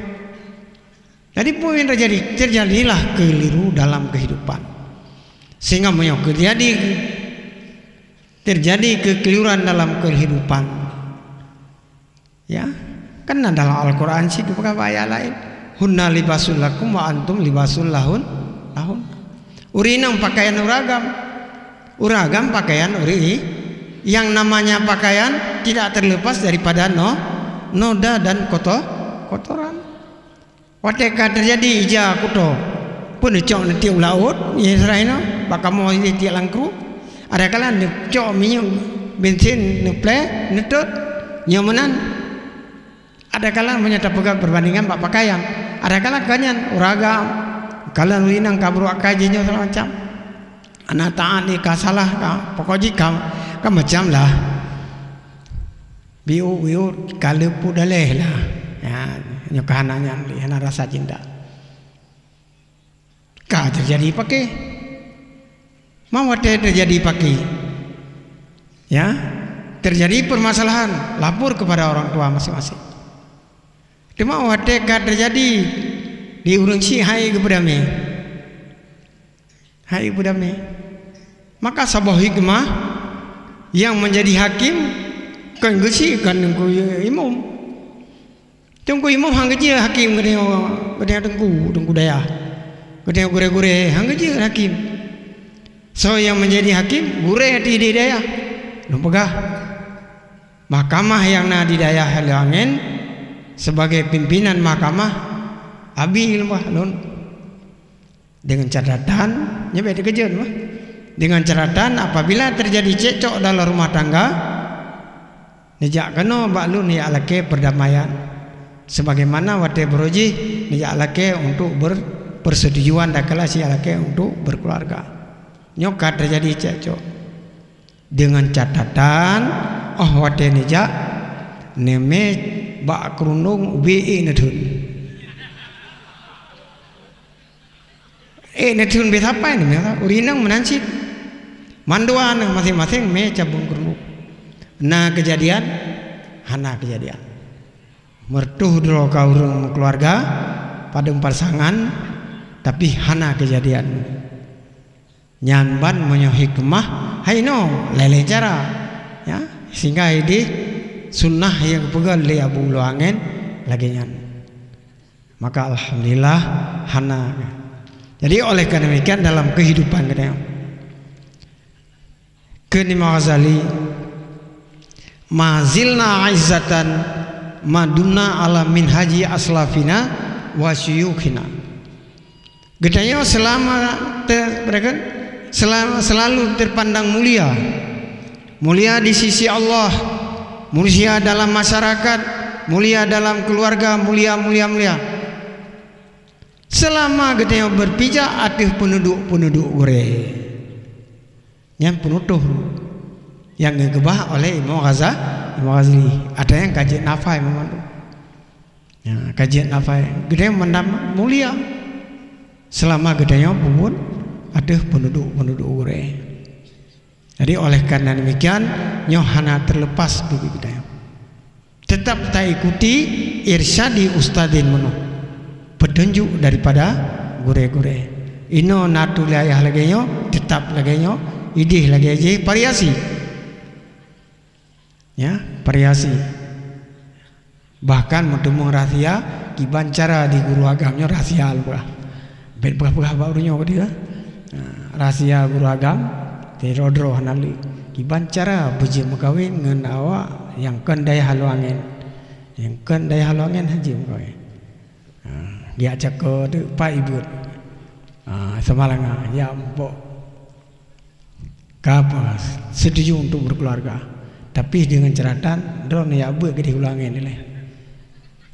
Jadi, peue nyang teujadi? Teujadilah keuliru dalam keuhidupan. Sehingga meunyoe keujadi, teujadi keukeliruan dalam keuhidupan, ya, kan na dalam Al-Quran cit geupeugah bak ayat laén, "Hunna libasul lakum wa antum libasul lahun-, lahun." Ureueng inong pakaian ureueng agam, ureueng agam pakaian ureueng i-, yang namanya pakaian tidak terlepas daripada no-, noda dan koto-, kotoran. Watèe ka teujadi ija kuto, peue neucok neutiek u laôt, nyang sira inoe, bak kamoe tiek lam kru. Adakala neucok minyeuk bensin neuplè, neutot, nyoe meunan. Adakala meunyoe tapeugah perbandingan bak pakaian, adakala ka nyan ureueng agam, kalon ureueng inong ka brôk akai jih nyoe segala macam. Hana taat, ka salah, ka, pokok jih ka, ka macam lah. Biôh-biôh ka leuput daleh lah. Ya, nyoe ka hana nyan lé, hana rasa cinta. Ka teujadi paké. Ma watèe teujadi paké, ya, teujadi permasalahan, lapor kepada orang tua masing-masing. Teuma watèe ka teujadi di ureueng chik hai geupeudamé. Hai beudamé. Maka saboh hikmah nyang meunjadi hakém kon geuchik, kon teungku imum. Teungku imum han geujeuet hakém geutanyoe, geutanyoe teungku, teungku dayah. Geutanyoe gurée-gurée han geujeuet hakém. Soe nyang meunjadi hakém? Gurée di, di dayah. Lôn peugah, mahkamah nyang na di dayah Adoe Angén, sibagai pimpinan mahkamah, abi lôn peugah lôn. Dengan catatan, nyoe bék teukeujot, wah. Dengan catatan, apabila terjadi cekcok dalam rumah tangga, neujak keunoe bak lôn neujak lakée perdamaian. Sebagaimana watée baroe jih neujak lakée untuk ber-, persetujuan dan kelas neujak lakée untuk berkeluarga. Nyoe ka terjadi cekcok. Dengan catatan, oh watée neujak, neumé bak keurundong ubé ék neutheun. Ék neutheun beusapai nyan, ureueng inong meunan cit. Mandua nyoe maséng-maséng mé cabeueng keureunuk. Na keujadian, hana keujadian. Meureutoh droe ka ureuëng meukeuluwarga, padum pasangan, tapi hana keujadian. Nyan ban meunyoe hikmah hai nyoe lé-lé cara, ya, sehingga ideh sunnah nyang geupeugah lé Abu Uluwa Angén lagée nyan. Maka alhamdulillah hana. Jadi oleh karena demikian dalam kehidupan kita, kheun Imam Ghazali, "Ma zilna aizzatan ma dumna ala minhaji aslafina wa syuyukhina." Geutanyoe selama te-, mereka selama, selalu terpandang mulia. Mulia di sisi Allah, mulia dalam masyarakat, mulia dalam keluarga, mulia, mulia, mulia. Selama geutanyoe berpijak ateueh peunuduk-peunuduk gurée. Nyan peunutôh nyang geukeubah oleh Imam Ghaza-, Imam Ghazali. Ada nyang ka jeuet nafai meumandum. Ya, ka jeuet nafai. Geutanyoe mandam mulia selama geutanyoe peubuet ateueh peunuduk-peunuduk gurée. Jadi oleh karena demikian, nyoe hana terlepas bagi geutanyoe. Tetap taikuti irsyadi ustadzin meunoe, petunjuk daripada gurée-gurée. Inoe na tuléh ayah lagée nyoe, tetap lagée nyoe, ideh lagée jih, variasi. Ya, variasi. Bahkan meuteumé rahsia, kiban cara di guru agam nyoe rahsia lôn peugah. Bèk peugah-peugah bak ureuëng nyoe keudéh. Nah, rahsia guru agam, sidroe-droe hana lé. Kiban cara beujeuet meukawen ngon awak nyang kon dayah Halo Angén. Nyang kon dayah Halo Angén han jeuet meukawen. Ha, geujak cako teuk pat ibuet. Ha, seumalanga, jak muphom. Ka apa, setuju untuk berkeluarga. Tapi dengan catatan, droeneuh jak beuet keudéh Halo Angén ilée.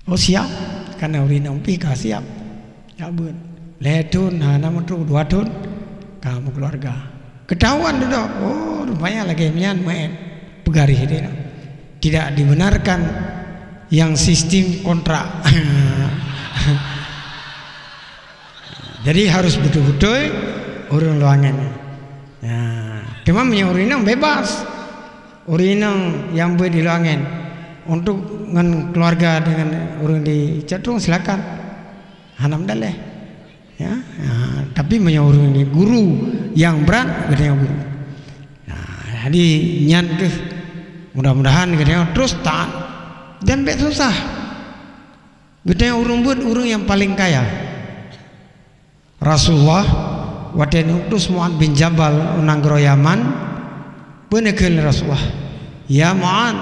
Oh, siap. Karena ureuëng inong pih ka siap. Jak beuet. Lhée thon, hana meutrok, dua thon, ka meukeuluarga. Ketahuan dudoe, oh, rupanya lagée nyan meu'en. Peugaréh deh. Tidak dibenarkan yang sistem kontrak. Jadi harus beutôi-beutôi ureuëng Halo Angén. Nah, cuma meunyoe ureuëng inong bebas. Ureuëng inong nyang beuet di Halo Angén untuk ngon keluarga dengan ureuëng di Catung silakan. Hana meudaléh. Ya, ya, tapi meunyoe ureuëng di guru nyang brat, geutanyoe guru. Nah, jadi nyan keuh mudah-mudahan geutanyoe terus taat dan bèk susah. Geutanyoe ureuëng beuet ureuëng nyang paleng kaya. Rasulullah watée neutus Mu'adz bin Jabal u nanggroe Yaman, peue neukheun lé Rasulullah, "Ya Mu'adz,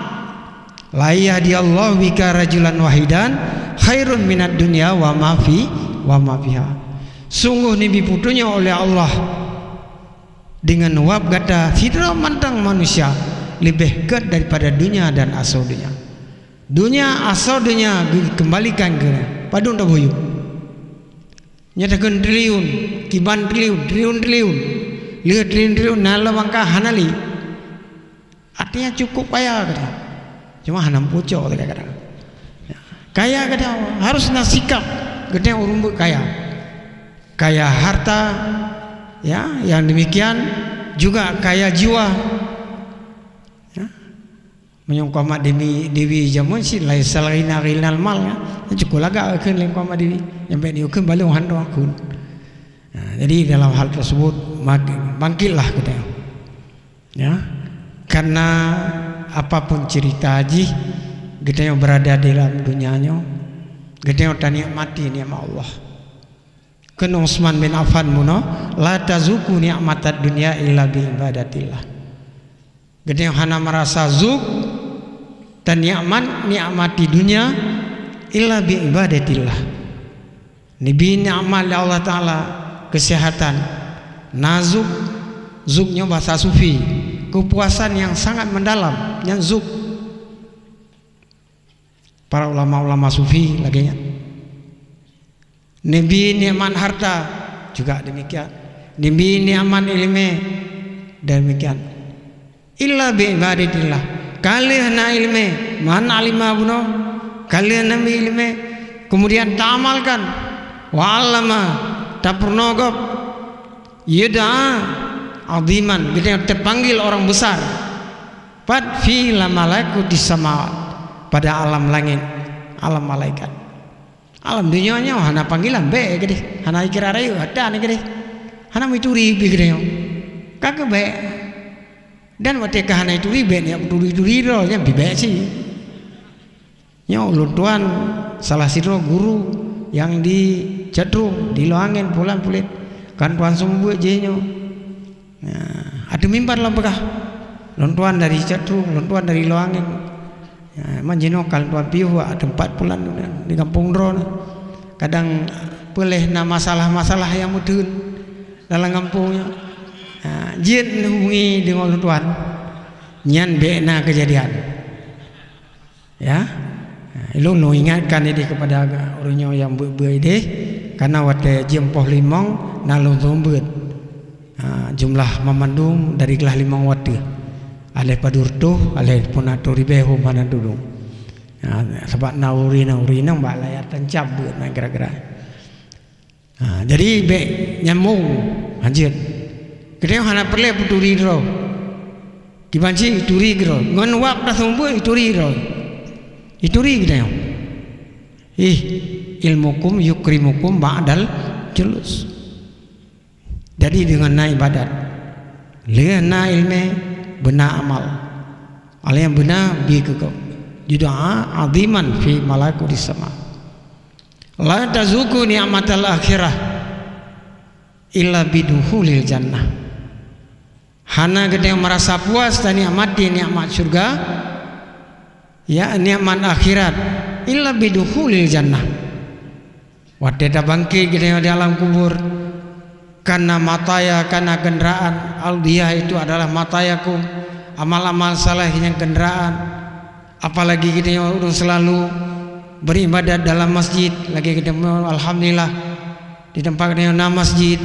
la yahdiyallahu bika rajulan wahidan khairun minad dunya wa ma fi, wa ma fiha." Sungguh neubri peutunyok oleh Allah deungon wab gata sidroe mantong manusia leubeh gét daripada dunia dan asoe dunia. Dunia asoe dunia geukeumbalikan keu padum taboh yum. Nyoe takheun triliun, kiban triliun, triliun-triliun. Lheueh triliun-triliun na lom angka hana lé. Artinya cukup kaya gata. Cuma hana meupucok gata kadang. Kaya gata harus na sikap gata ureuëng beuet kaya. Kaya harta, ya, yang demikian juga kaya jiwa. Ya. Meunyoe keu Ahmad Dewi, Dewi jameun cit laisal ghina ghinal mal, ya. Cukup lagak kheun lé keu Ahmad Dewi. Nyampe di kheun balong han dong kheun. Nah, jadi dalam hal tersebut, mak-, bangkitlah kita. Ya. Karena apapun cerita jih, kita yang berada di dalam dunia nyoe, kita yang tanikmati nikmat Allah. Kheun Utsman bin Affan bunoe, "La tazuku nikmatad dunya illa bi ibadatillah." Geutanyoe hana meurasa zuk dan nikmat, nikmati dunia illa bi ibadatillah. Neubri nikmat lé Allah Taala keuseuhatan. Na zuk, zuk nyoe bahasa sufi, keupuasan nyang sangat mendalam, nyan zuk. Para ulama-ulama sufi lagée nyan. Neubri nikmat harta juga demikian. Neubri nikmat ileumé demikian. Illa bi ibadatillah. Ka lheueh na ileumé, man alima bunoe, ka lheueh neubri ileumé, kemudian taamalkan, wa allama, tapeurunoe gob, yud'a, 'aziman, geutanyoe teupanggil ureuëng besar. Pat fi la malakutis samawat, pada alam langét, alam malaikat. Alam donya nyoe hana panggilan bék keudeh, hana ikira rayeuk ata keudeh. Hana meuturi pih geutanyoe. Ka keuh bék. Dan watée ka hana ituri bék nyan turi-turi droe nyan pih bék cit. Nyoe ulôn tuan salah sidroe guru nyang di Ceutrung, di Loangén, pulan puléh. Kan tuan seumeubeuet jih nyoe. Nah, ateueh mimbar lom peugah, "Lôn tuan dari Ceutrung, lôn tuan dari Loangén." Nah, man jinoe ka lôn tuan piôh bak teumpat pulan di gampông droe na. Kadang peuleh na masalah-masalah nyang meuteun dalam gampông nyoe. Nah, jeuet neuhubungi deungon lôn tuan. Nyan bék na keujadian. Ya. Ha, ulôn ingatkan idéh kepada ureuëng nyoe nyang beuet-beuet idéh, karena watée jeuem poh limong na lôn seumeubeuet. Ha, jumlah mamandum dari glah limong watée. Aléh padub reutôh, aléh peuet reutôh ribée hom hana tudong. Ha, sabab na ureuëng, na ureuëng bak layar tancab beuet na geura-geura. Ha, jadi bék nyambong hanjeuet. Geutanyoe hana peureulée peuturi droe. Kiban cit ituri droe. Ngon wab taseumeubeuet ituri droe. Ituri geutanyoe. Ih, ilmukum yukrimukum ba'dal julus. Jadi deungon na ibadat. Lheueh na iéleumé, beuna amal. Amal nyang beuna bi keu gob. Yud'a aziman fi malakutis sama. La tazuqu ni'matal akhirah illa bidukhulil jannah. Hana geutanyoe meurasa puas tanikmati nikmat syurga, ya, nikmat akhirat, illa bidukhulil jannah. Watée tabangkét geutanyoe di alam kubur, kana mataya, kana kendaraan, audhiyah itu adalah matayakum, amal-amal saleh nyang kendaraan. Apalagi geutanyoe ureuëng seulalu beribadat dalam masjid, lagée geutanyoe alhamdulillah di teumpat geutanyoe na masjid.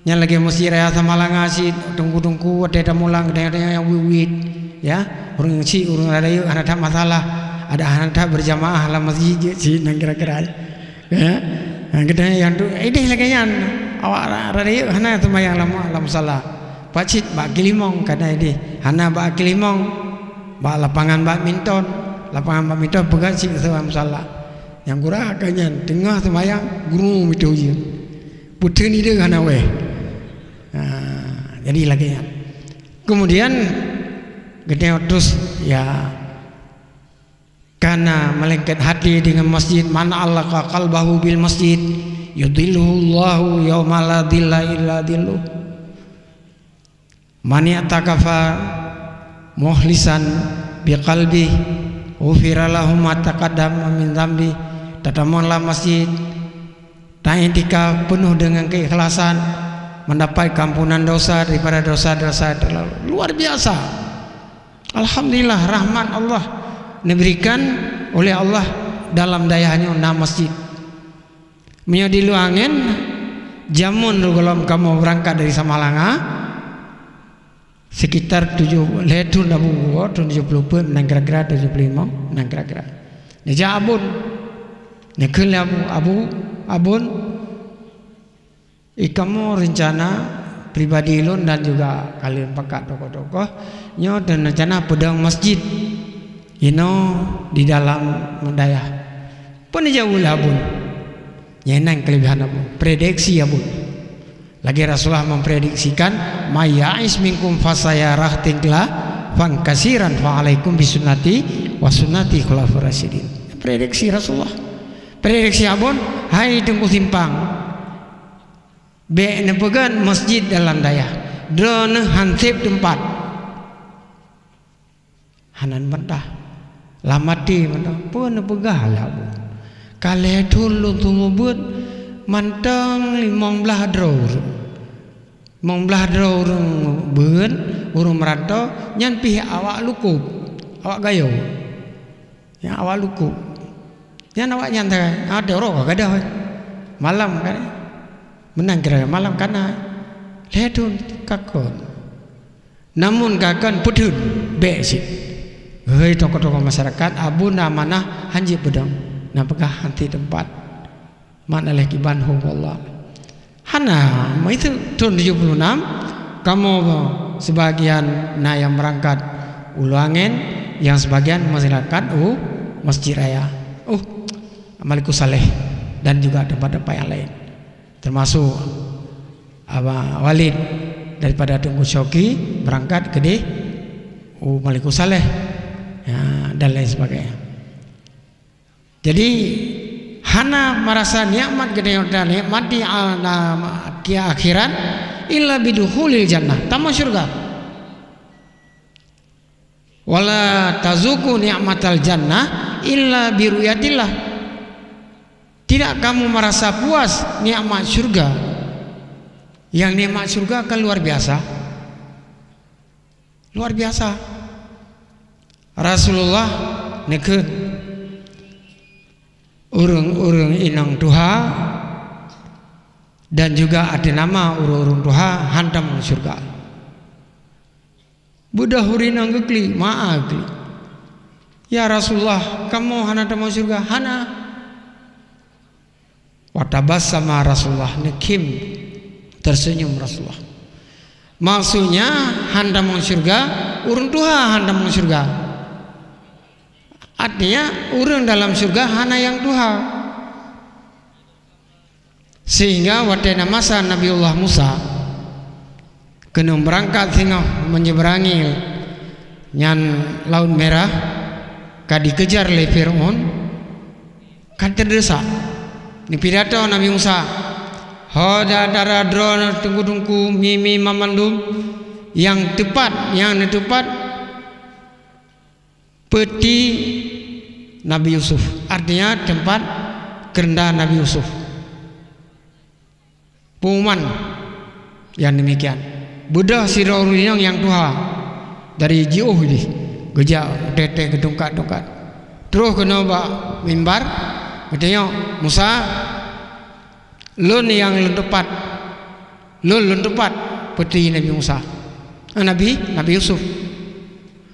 Nyan lagée Masjid Raya Samalanga cit, teungku-teungku watée tamulang geutanyoe nyang wiet-wiet, ya. Ureuëng cit, ureuëng rayeuk hana that masalah, ada hana that berjamaah lam masjid jeuet cit nyan kira-kira. Ya. Ha, geutanyoe nyang tu, idéh lagée nyan, awak ra-, rayeuk hana seumayang lam, lam musala. Pat cit bak keulimong kana idéh, hana bak keulimong, bak lapangan badminton, lapangan badminton peugah cit seumayang musala. Nyang gura ka nyan teungoh seumayang guru meutuju. Peuteun idéh hana wéh. Ha, jadi lagée nyan. Kemudian geutanyoe terus, ya, kana malaikat hati dengan masjid, "Man allaqa qalbahu bil masjid, yudhilluhullahu yauma la dhilla illa dhilluh." "Man i'takafa mukhlisan biqalbih, ghufira lahu ma taqaddama min dzambi." Tatamong lam masjid, ta-i'tikaf penuh dengan keikhlasan, mendapatkan ampunan dosa daripada dosa-dosa terlalu. Luar biasa. Alhamdulillah, rahmat Allah diberikan oleh Allah dalam dayah nyoe na masjid. Meunyoe di Luangén, jameun gohlom kamoe beurangkat dari Samalanga, sekitar tujoh, lhée thon Abu, thon tujoh ploh peuet, meunan kira-kira tujoh ploh limong, meunan kira-kira. Neujak Abon. Neukheun lé Abu, "Abu, Abon, I kamoe reuncana pribadi lôn dan juga kalian pakat tokoh-tokoh nyoe dan reuncana peudong masjid inoe di dalam dayah." Peue neujaweueb lé Abon? Nyan keulebihan Abon, prediksi Abon. Lagée Rasulullah memprediksikan, "May ya'ish minkum fasayara ikhtilafan katsiran, fa alaikum bisunnati wa sunnati khulafaur rasyidin." Prediksi Rasulullah. Prediksi Abon, "Hai Teungku Simpang, bék neupeugét masjid dalam dayah, droeneuh han seb teumpat." Hana neubantah. Lam até mantong, "Peue neupeugah lé Abon? Ka lhée thon lôn seumeubeuet mantong limong blaih droe ureuëng. Limong blaih droe ureuëng beuet, ureuëng meuranto, nyan pih awak lukub, awak gayo." Nyang awak lukub. Nyan awaknyan sagai, "Ah, teuroe ka gadôh, eh. Malam kan, eh. Meunan kira malam kana, eh. Lhée thon ka kon. Namun ka kon peutheun, bék cit. Hei tokoh-tokoh masyarakat, Abon na amanah han jeuet peudong. Na peugah han seb teumpat." Makna lé kiban hom Allah. Hana, meuiseuk thon tujoh puluh enam, Kamoe seubagian na nyang meurangkat u Lueng Angén, nyang seubagian meurangkat u Masjid Raya. Uh, Malikussaleh dan juga teumpat-teumpat nyang laén. Teumasok Abah Walid daripada Teungku Syauqi beurangkat keudeh u Malikussaleh, ya, dan lain sebagainya. Jadi, hana meurasa nikmat geutanyoe tanikmati, a, na, kia akhirat illa bidukhulil jannah, tamong syurga. Wala tazuqu nikmatal jannah illa biru'yatillah. Tidak kamu merasa puas nikmat syurga. Yang nikmat syurga kan luar biasa. Luar biasa. Rasulullah neukheun, ureuëng-ureuëng inong tuha dan juga ateueh nama ureuëng-ureuëng tuha han tamong syurga. Beudôh ureuëng inong geuklik, ma geuklik, "Ya Rasulullah, kamoe hana tamong syurga?" "Hana." Wa tabassama Rasulullah, neukhém, tersenyum Rasulullah. Maksudnya, han tamong syurga, ureuëng tuha han tamong syurga. Artinya, ureuëng dalam syurga hana nyang tuha. Sehingga watée na masa Nabiullah Musa keuneuk beurangkat singoh meunyeubeurangi nyan Laôt Mirah, ka dikejar lé Fir'aun, ka teudeusak. Neupidato Nabi Musa, "Ho dara-dara droeneuh teungku-teungku, mi-mi banmandum, nyang teupat, nyang neuteupat peuti Nabi Yusuf," artinya teumpat keureuda Nabi Yusuf. Pengumuman nyang demikian. Beudôh sidroe ureuëng inong nyang tuha dari jiôh jih, geujak teuntée geutungkat-tungkat. Troh keunoe bak mimbar, geutanyong, "Musa, lôn nyang lôn teupat, lôn lôn teupat peuti Nabi Musa, eh, Nabi, Nabi Yusuf."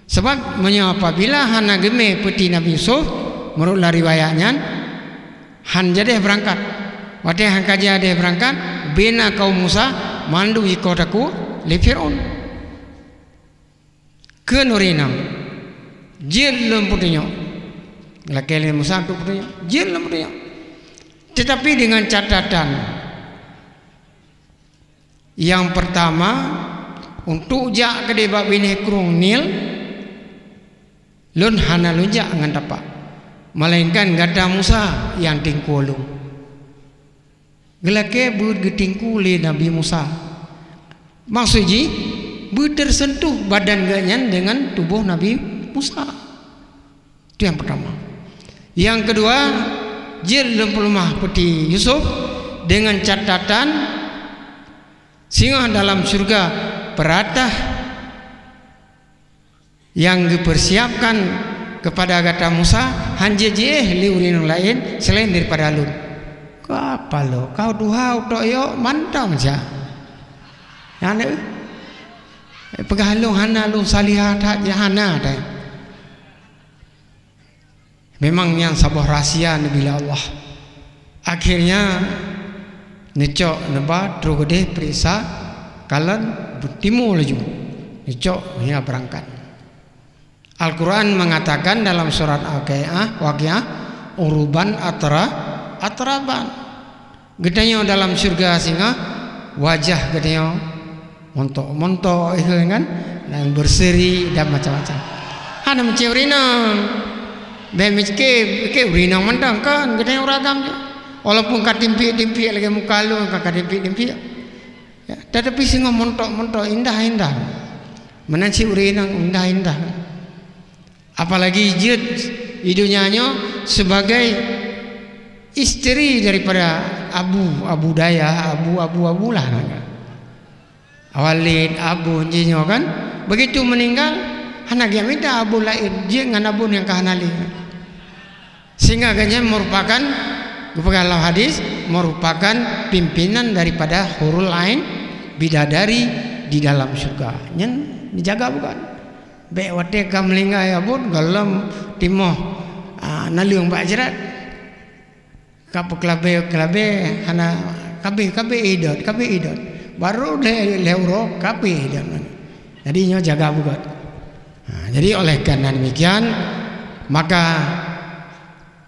Sabab meunyoe apabila hana geumé peuti Nabi Yusuf, meunurot lam riwayat nyan, han jadeh beurangkat. Watée han ka jadeh beurangkat, bina kaum Musa mandum jikôh takue lé Fir'aun. Kheun ureuëng inong, "Jeuet lôn peutunyok." Lakée lé Musa untuk peutunyok, "Jeuet lôn peutunyok." Tetapi dengan catatan, nyang peurtama, untuk jak keudeh bak binéh krueng Nil, lôn hana lôn jak ngon tapak, melainkan gata Musa nyang tingkue lôn. Geulakée beuet geutingkue lé Nabi Musa. Maksud jih, beuteurseuntuh badan geuhnyan deungon tuboh Nabi Musa. Itu yang pertama. Yang kedua, jeuet lôn peuleumah peuti Yusuf deungon catatan singoh dalam syeuruga peuratah nyang geupeusiapkan keupada gata Musa, han jeuet jiéh lé ureuëng nyang laén seulaén daripada lôn. Ka paloe, ka tuha utok yok mantong ja. Nyan, eh, peugah lôn hana lôn salihah that, ya hana that. Memang nyan saboh rahsia neubi lé Allah. Akhirnya, neucok neuba troh keudeh peuriksa, kalon beutimu laju. Neucok hingga beurangkat. Al-Quran mengatakan dalam surat Al-Waqiah, Waqiah, "Uruban atra-, atraban." Geutanyoe dalam syeuruga singoh, wajah geutanyoe montok-montok, eh, kan? Dan berseri dan macam-macam. Hana meucé ureuëng inong. Bèk meucé, meucé ureuëng inong mantong, kan? Geutanyoe ureuëng agam je. Walaupun ka timpiek-timpiek lagèe muka lôn, ka, ka timpiek-timpiek. Ya, tetapi singoh montok-montok, indah-indah. Meunan cit ureuëng inong indah-indah. Apalagi jeuet di donya nyoe sebagai isteri daripada abu, abu dayah, abu, abu, abu lah. Walid, abu, jih nyoe kan. Begitu meninggal, hana geumita abu laén, jeuet ngon abu nyang ka hana lé. Sehingga geuhnyan merupakan, geupeugah lam hadis, merupakan pimpinan daripada hurul ain, bidadari di dalam syurga. Nyan dijaga bukan? Bèk watèe ka meuninggai abon, gohlom timoh, a, naleueng bak jrat. Ka peukeulabèe-keulabèe, hana kabéh-kabéh idot, kabéh idot. Baru lhèe, lhèe uroe, ka pih dia. Jadi, nyoe jaga beugöt. Ha, jadi, oleh karena demikian, maka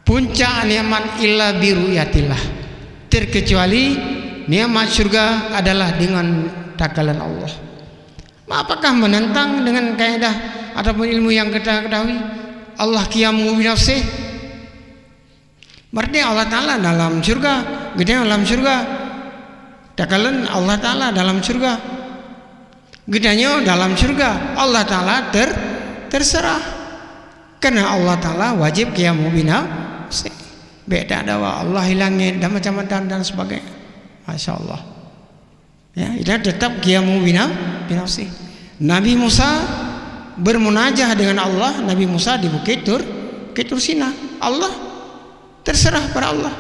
puncak nikmat illa bi ru'yatillah. Terkecuali nikmat syurga adalah dengan takalon Allah. Apakah menentang dengan kaidah ataupun ilmu yang kita ketahui? Allah qiyamuhu binafsih. Berarti Allah Ta'ala dalam syurga, geutanyoe dalam syurga. Takalon Allah Ta'ala dalam syurga. Geutanyoe dalam syurga, Allah Ta'ala ter-, terserah. Karena Allah Ta'ala wajib qiyamuhu binafsih. Beda ada Allah di langit dan macam-macam dan sebagainya. Masya Allah. Ya, dia tetap qiyamuhu bina-, binafsih. Nabi Musa bermunajah dengan Allah, Nabi Musa di Bukit Tur, Bukit Tursina. Allah, terserah pada Allah.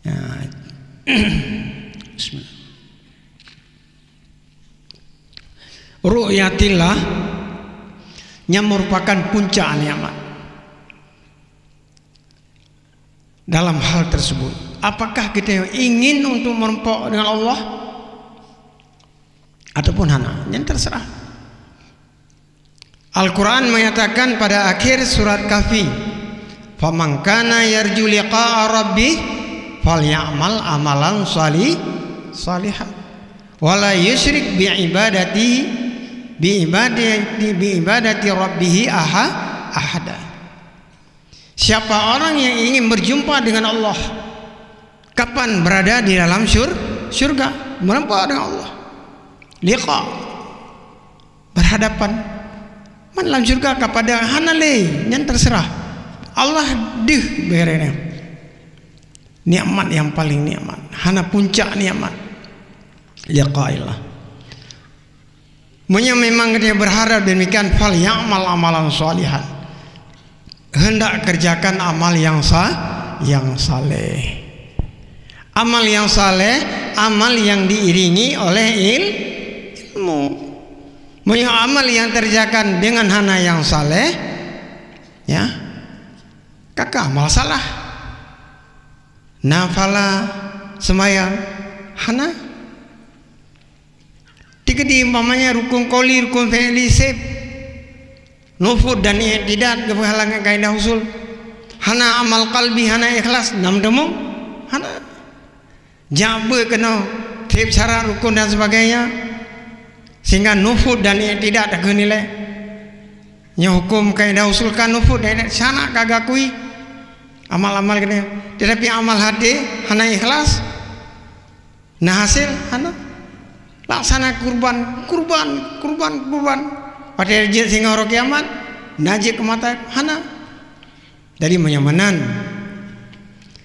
Ya. Bismillah. Ru'yatillah yang merupakan puncak nikmat. Dalam hal tersebut, apakah kita ingin untuk meureumpok dengan Allah ataupun hana? Nyan terserah. Al-Quran menyatakan pada akhir surat Kahfi, "Faman kana yarju liqa'a rabbih falya'mal amalan sali-, salihan, wa la yusyrik bi ibadati, bi ibadati, bi ibadati rabbih aha-, ahada." Siapa orang yang ingin berjumpa dengan Allah, kapan berada di dalam syur-, syurga, meureumpok dengan Allah. Liqa, berhadapan. Man lam syurga kapada hana lé, nyan terserah. Allah deuh beuréh. Nikmat yang paling nikmat, hana puncak nikmat. Liqa'illah. Meunyoe memang dia berharap demikian, fal ya'mal amalan shalihan. Hendak kerjakan amal yang sa-, yang saleh. Amal yang saleh, amal yang diiringi oleh il-, ilmu. Meunyoe amal yang terjakan dengan hana yang saleh, ya, kaka amal salah. Nafala, sembahyang, hana. Dikeudi umpamanya rukun qauli, rukun fi'li seb, nufud dan i'tidad geupeuhalang ngon kaidah usul. Hana amal qalbi, hana ikhlas, nam teumong, hana. Jak beuet keunoe seb syarat rukun dan sebagainya, sehingga nufud dan i'tidad takheun ilée. Nyoe huköm kaidah usul ka nufud dan i'tidad, syarat ka geukui amal-amal keunoe. Tetapi amal hati hana ikhlas, na hasil hana. Laksana kurban, kurban, kurban, kurban. Watée jeuet singoh uroe kiamat, na jeuet keu mata, hana. Jadi meunyoe meunan,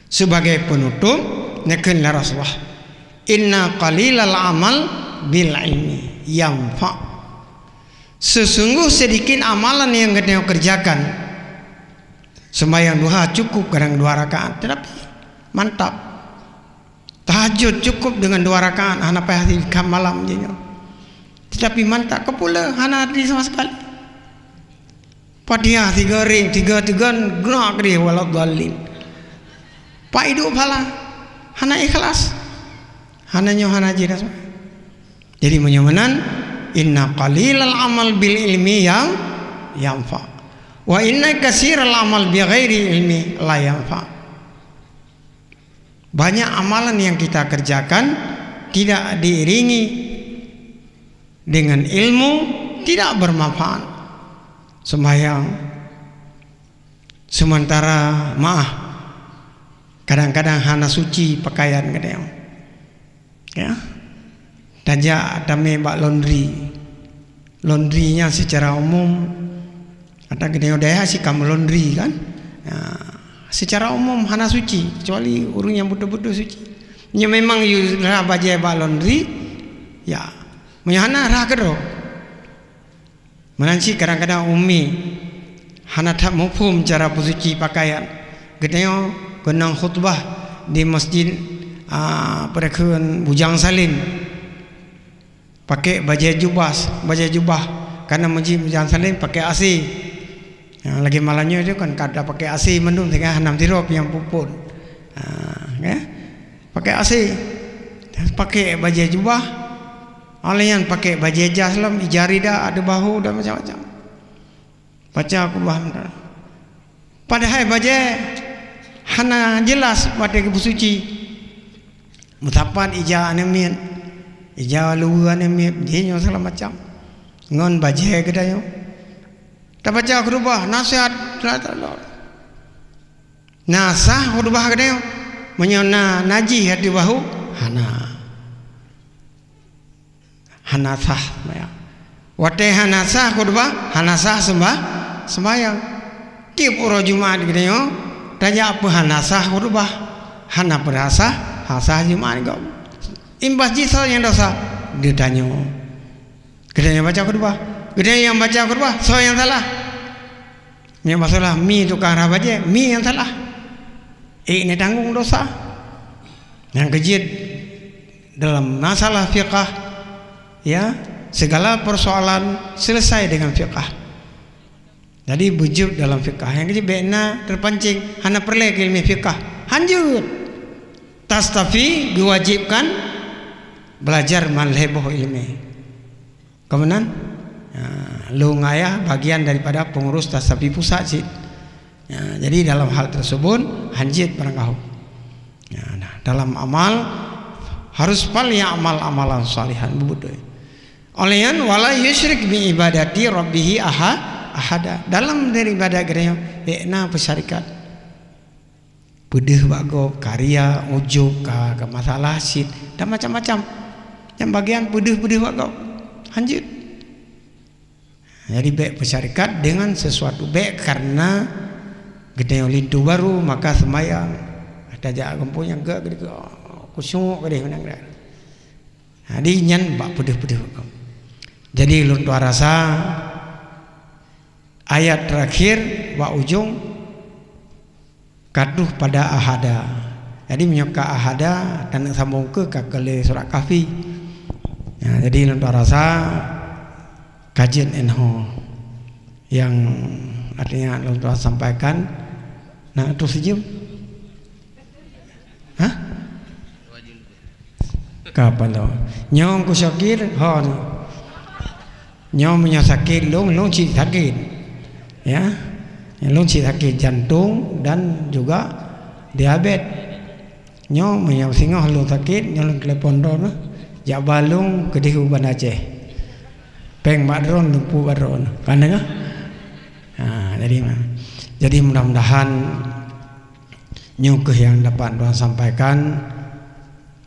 sebagai penutup, neukheun lé Rasulullah, "Inna qalilal amal bil ilmi yanfa." Sesungguh sedikit amalan yang geutanyoe kerjakan, sembahyang duha cukup kadang dua rakaat, tetapi mantap. Tahajud cukup dengan dua rakaat, hana payah ikat malam jih nyoe. Tetapi mantap keu pula hana arti sama sekali. Fatihah tiga ring, tiga tegan, geuna keudeh waladhdallin. Pak idup phala, hana ikhlas. Hana nyoe hana jih dah. Jadi meunyoe meunan, inna qalilal amal bil ilmi yang yanfa. Wa inna kasiral amal bi ghairi ilmi la yanfa. Banyak amalan yang kita kerjakan tidak diiringi dengan ilmu, tidak bermanfaat. Sembahyang sementara, maah, kadang-kadang hana suci pakaian geutanyoe. Ya. Tajak tamé bak laundry. Laundry nyan secara umum, ata geutanyoe dayah sika meulaundry kan. Ya. Secara umum hana suci, kecuali ureuëng nyang beutôi-beutôi suci. Nyoe memang yue rhah bajée bak laundry, ya. Meunyoe hana, rhah keudroe. Meunan cit kadang-kadang umi hana that muphom cara peusuci pakaian. Geutanyoe keunong khutbah di masjid, a, peue kheun Bujang Salim. Pakai bajée jubah, bajée jubah. Karena masjid Bujang Salim pakai A C. Ha, lagi malam nyoe tu kan kada pakai A C mandum, tinggai hana sidroe nyang puput. Ha, ya. Pakai A C. Pakai bajée jubah, awak nyan pakai bajée jas lom, ija rida, ada bahu dan macam-macam. Baca khutbah. Padahai bajée hana jelas watée geupeusuci. Meusapat ija aneuk miet, ija luweue aneuk miet, jih nyoe segala macam. Ngon bajée geutanyoe. Tabaca khutbah, nasihat, na sah khutbah geutanyoe? Meunyoe na najih ateueh bahu, hana. Hana sah sembahyang. Watée hana sah khutbah, hana sah sembah-, sembahyang. Tieb uroe Jumat geutanyoe, tajak peue hana sah khutbah, hana peurasa, hana sah Jumat gob. Imbas jih soe nyang dosa? Geutanyoe. Geutanyoe baca khutbah. Geutanyoe nyang baca khutbah, soe nyang salah? Nyang masalah mi tukang rhah bajée, mi nyang salah. Ék neutanggong dosa. Nyang keujeuet dalam masalah fiqah, ya, segala persoalan selesai dengan fiqah. Jadi beujeuet dalam fiqah. Nyang keujeuet bék na terpancing, hana peureulée keu ileumé fiqah. Hanjeuet. Tastafi diwajibkan belajar man lhée boh ileumé. Ka meunan? Ya, lôn ayah bagian daripada pengurus Tastafi pusat cit. Ya, jadi dalam hal tersebut hanjeuet barangkaho. Ya, nah, dalam amal harus fal ya'mal amalan salihan, beutôi. Oleh nyan, wala yusyrik bi ibadati rabbihi aha-, ahada. Dalam dari ibadat geutanyoe, bék na peusyarikat. Peudeuh bak gob, karya, ujub, ka, ka masalah cit, dan macam-macam. Nyang bagian peudeuh-peudeuh bak gob. Hanjeuet. Jadi bék peusyarikat dengan sesuatu. Bék karena geutanyoe linto barô, maka sembahyang. Tajak gampông nyang gak, gak, gak, khusyuk gadeh meunan gak. Jadi nyan bak peudeuh-peudeuh. Jadi lôn tuan rasa ayat terakhir bak ujong ka troh pada ahada. Jadi meunyoe ka ahada, taneuk sambong keu ka keu lé surat Kahfi. Ya, jadi lôn tuan rasa kajian enho nyang artinya lôn tuan sampaikan. Nah, troh sijeuem. Hah? Ka paloe. Nyoe ku sakét, ho nyoe. Nyoe meunyoe sakét lôn, lôn cit sakét. Ya. Lôn cit sakét jantung dan juga diabetes. Nyoe meunyoe singoh lôn sakét, nyoe lôn telepon droeneuh, jak ba lôn keudeh u Banda Aceh. Péng bak droeneuh, lôn peue bak droeneuh. Ka deungoe? Ha, jadi, jadi mudah-mudahan nyoe keuh nyang dapat droe sampaikan.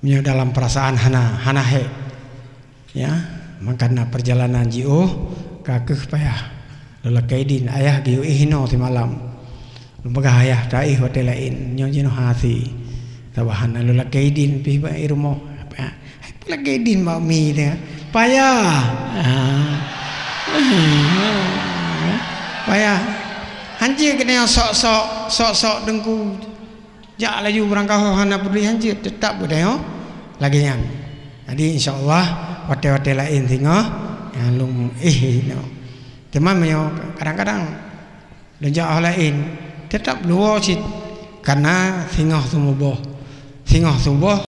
Meunyoe dalam perasaan hana, hana hék. Ya, maka na perjalanan jiôh ka keuh payah. Lôn lakée idin, ayah geuyue éh inoe simalam. Lôn peugah ayah taéh watée laén, nyoe jinoe hase. Saban hana lôn lakée idin pih bak i rumoh. Hai peue lakée idin bak mi teuh? Payah. Ah. Payah. Hanjeuet keunoe sok-sok, sok-sok teungku. Jak laju beurangkaho hana peuduli hanjeuet, teutap geutanyoe lagée nyan. Jadi insya Allah watée-watée laén singoh nyang lôn éh inoe. Teuma meunyoe kadang-kadang lôn jak ho laén, teutap luwoe cit, kana singoh seumoboh. Singoh seumoboh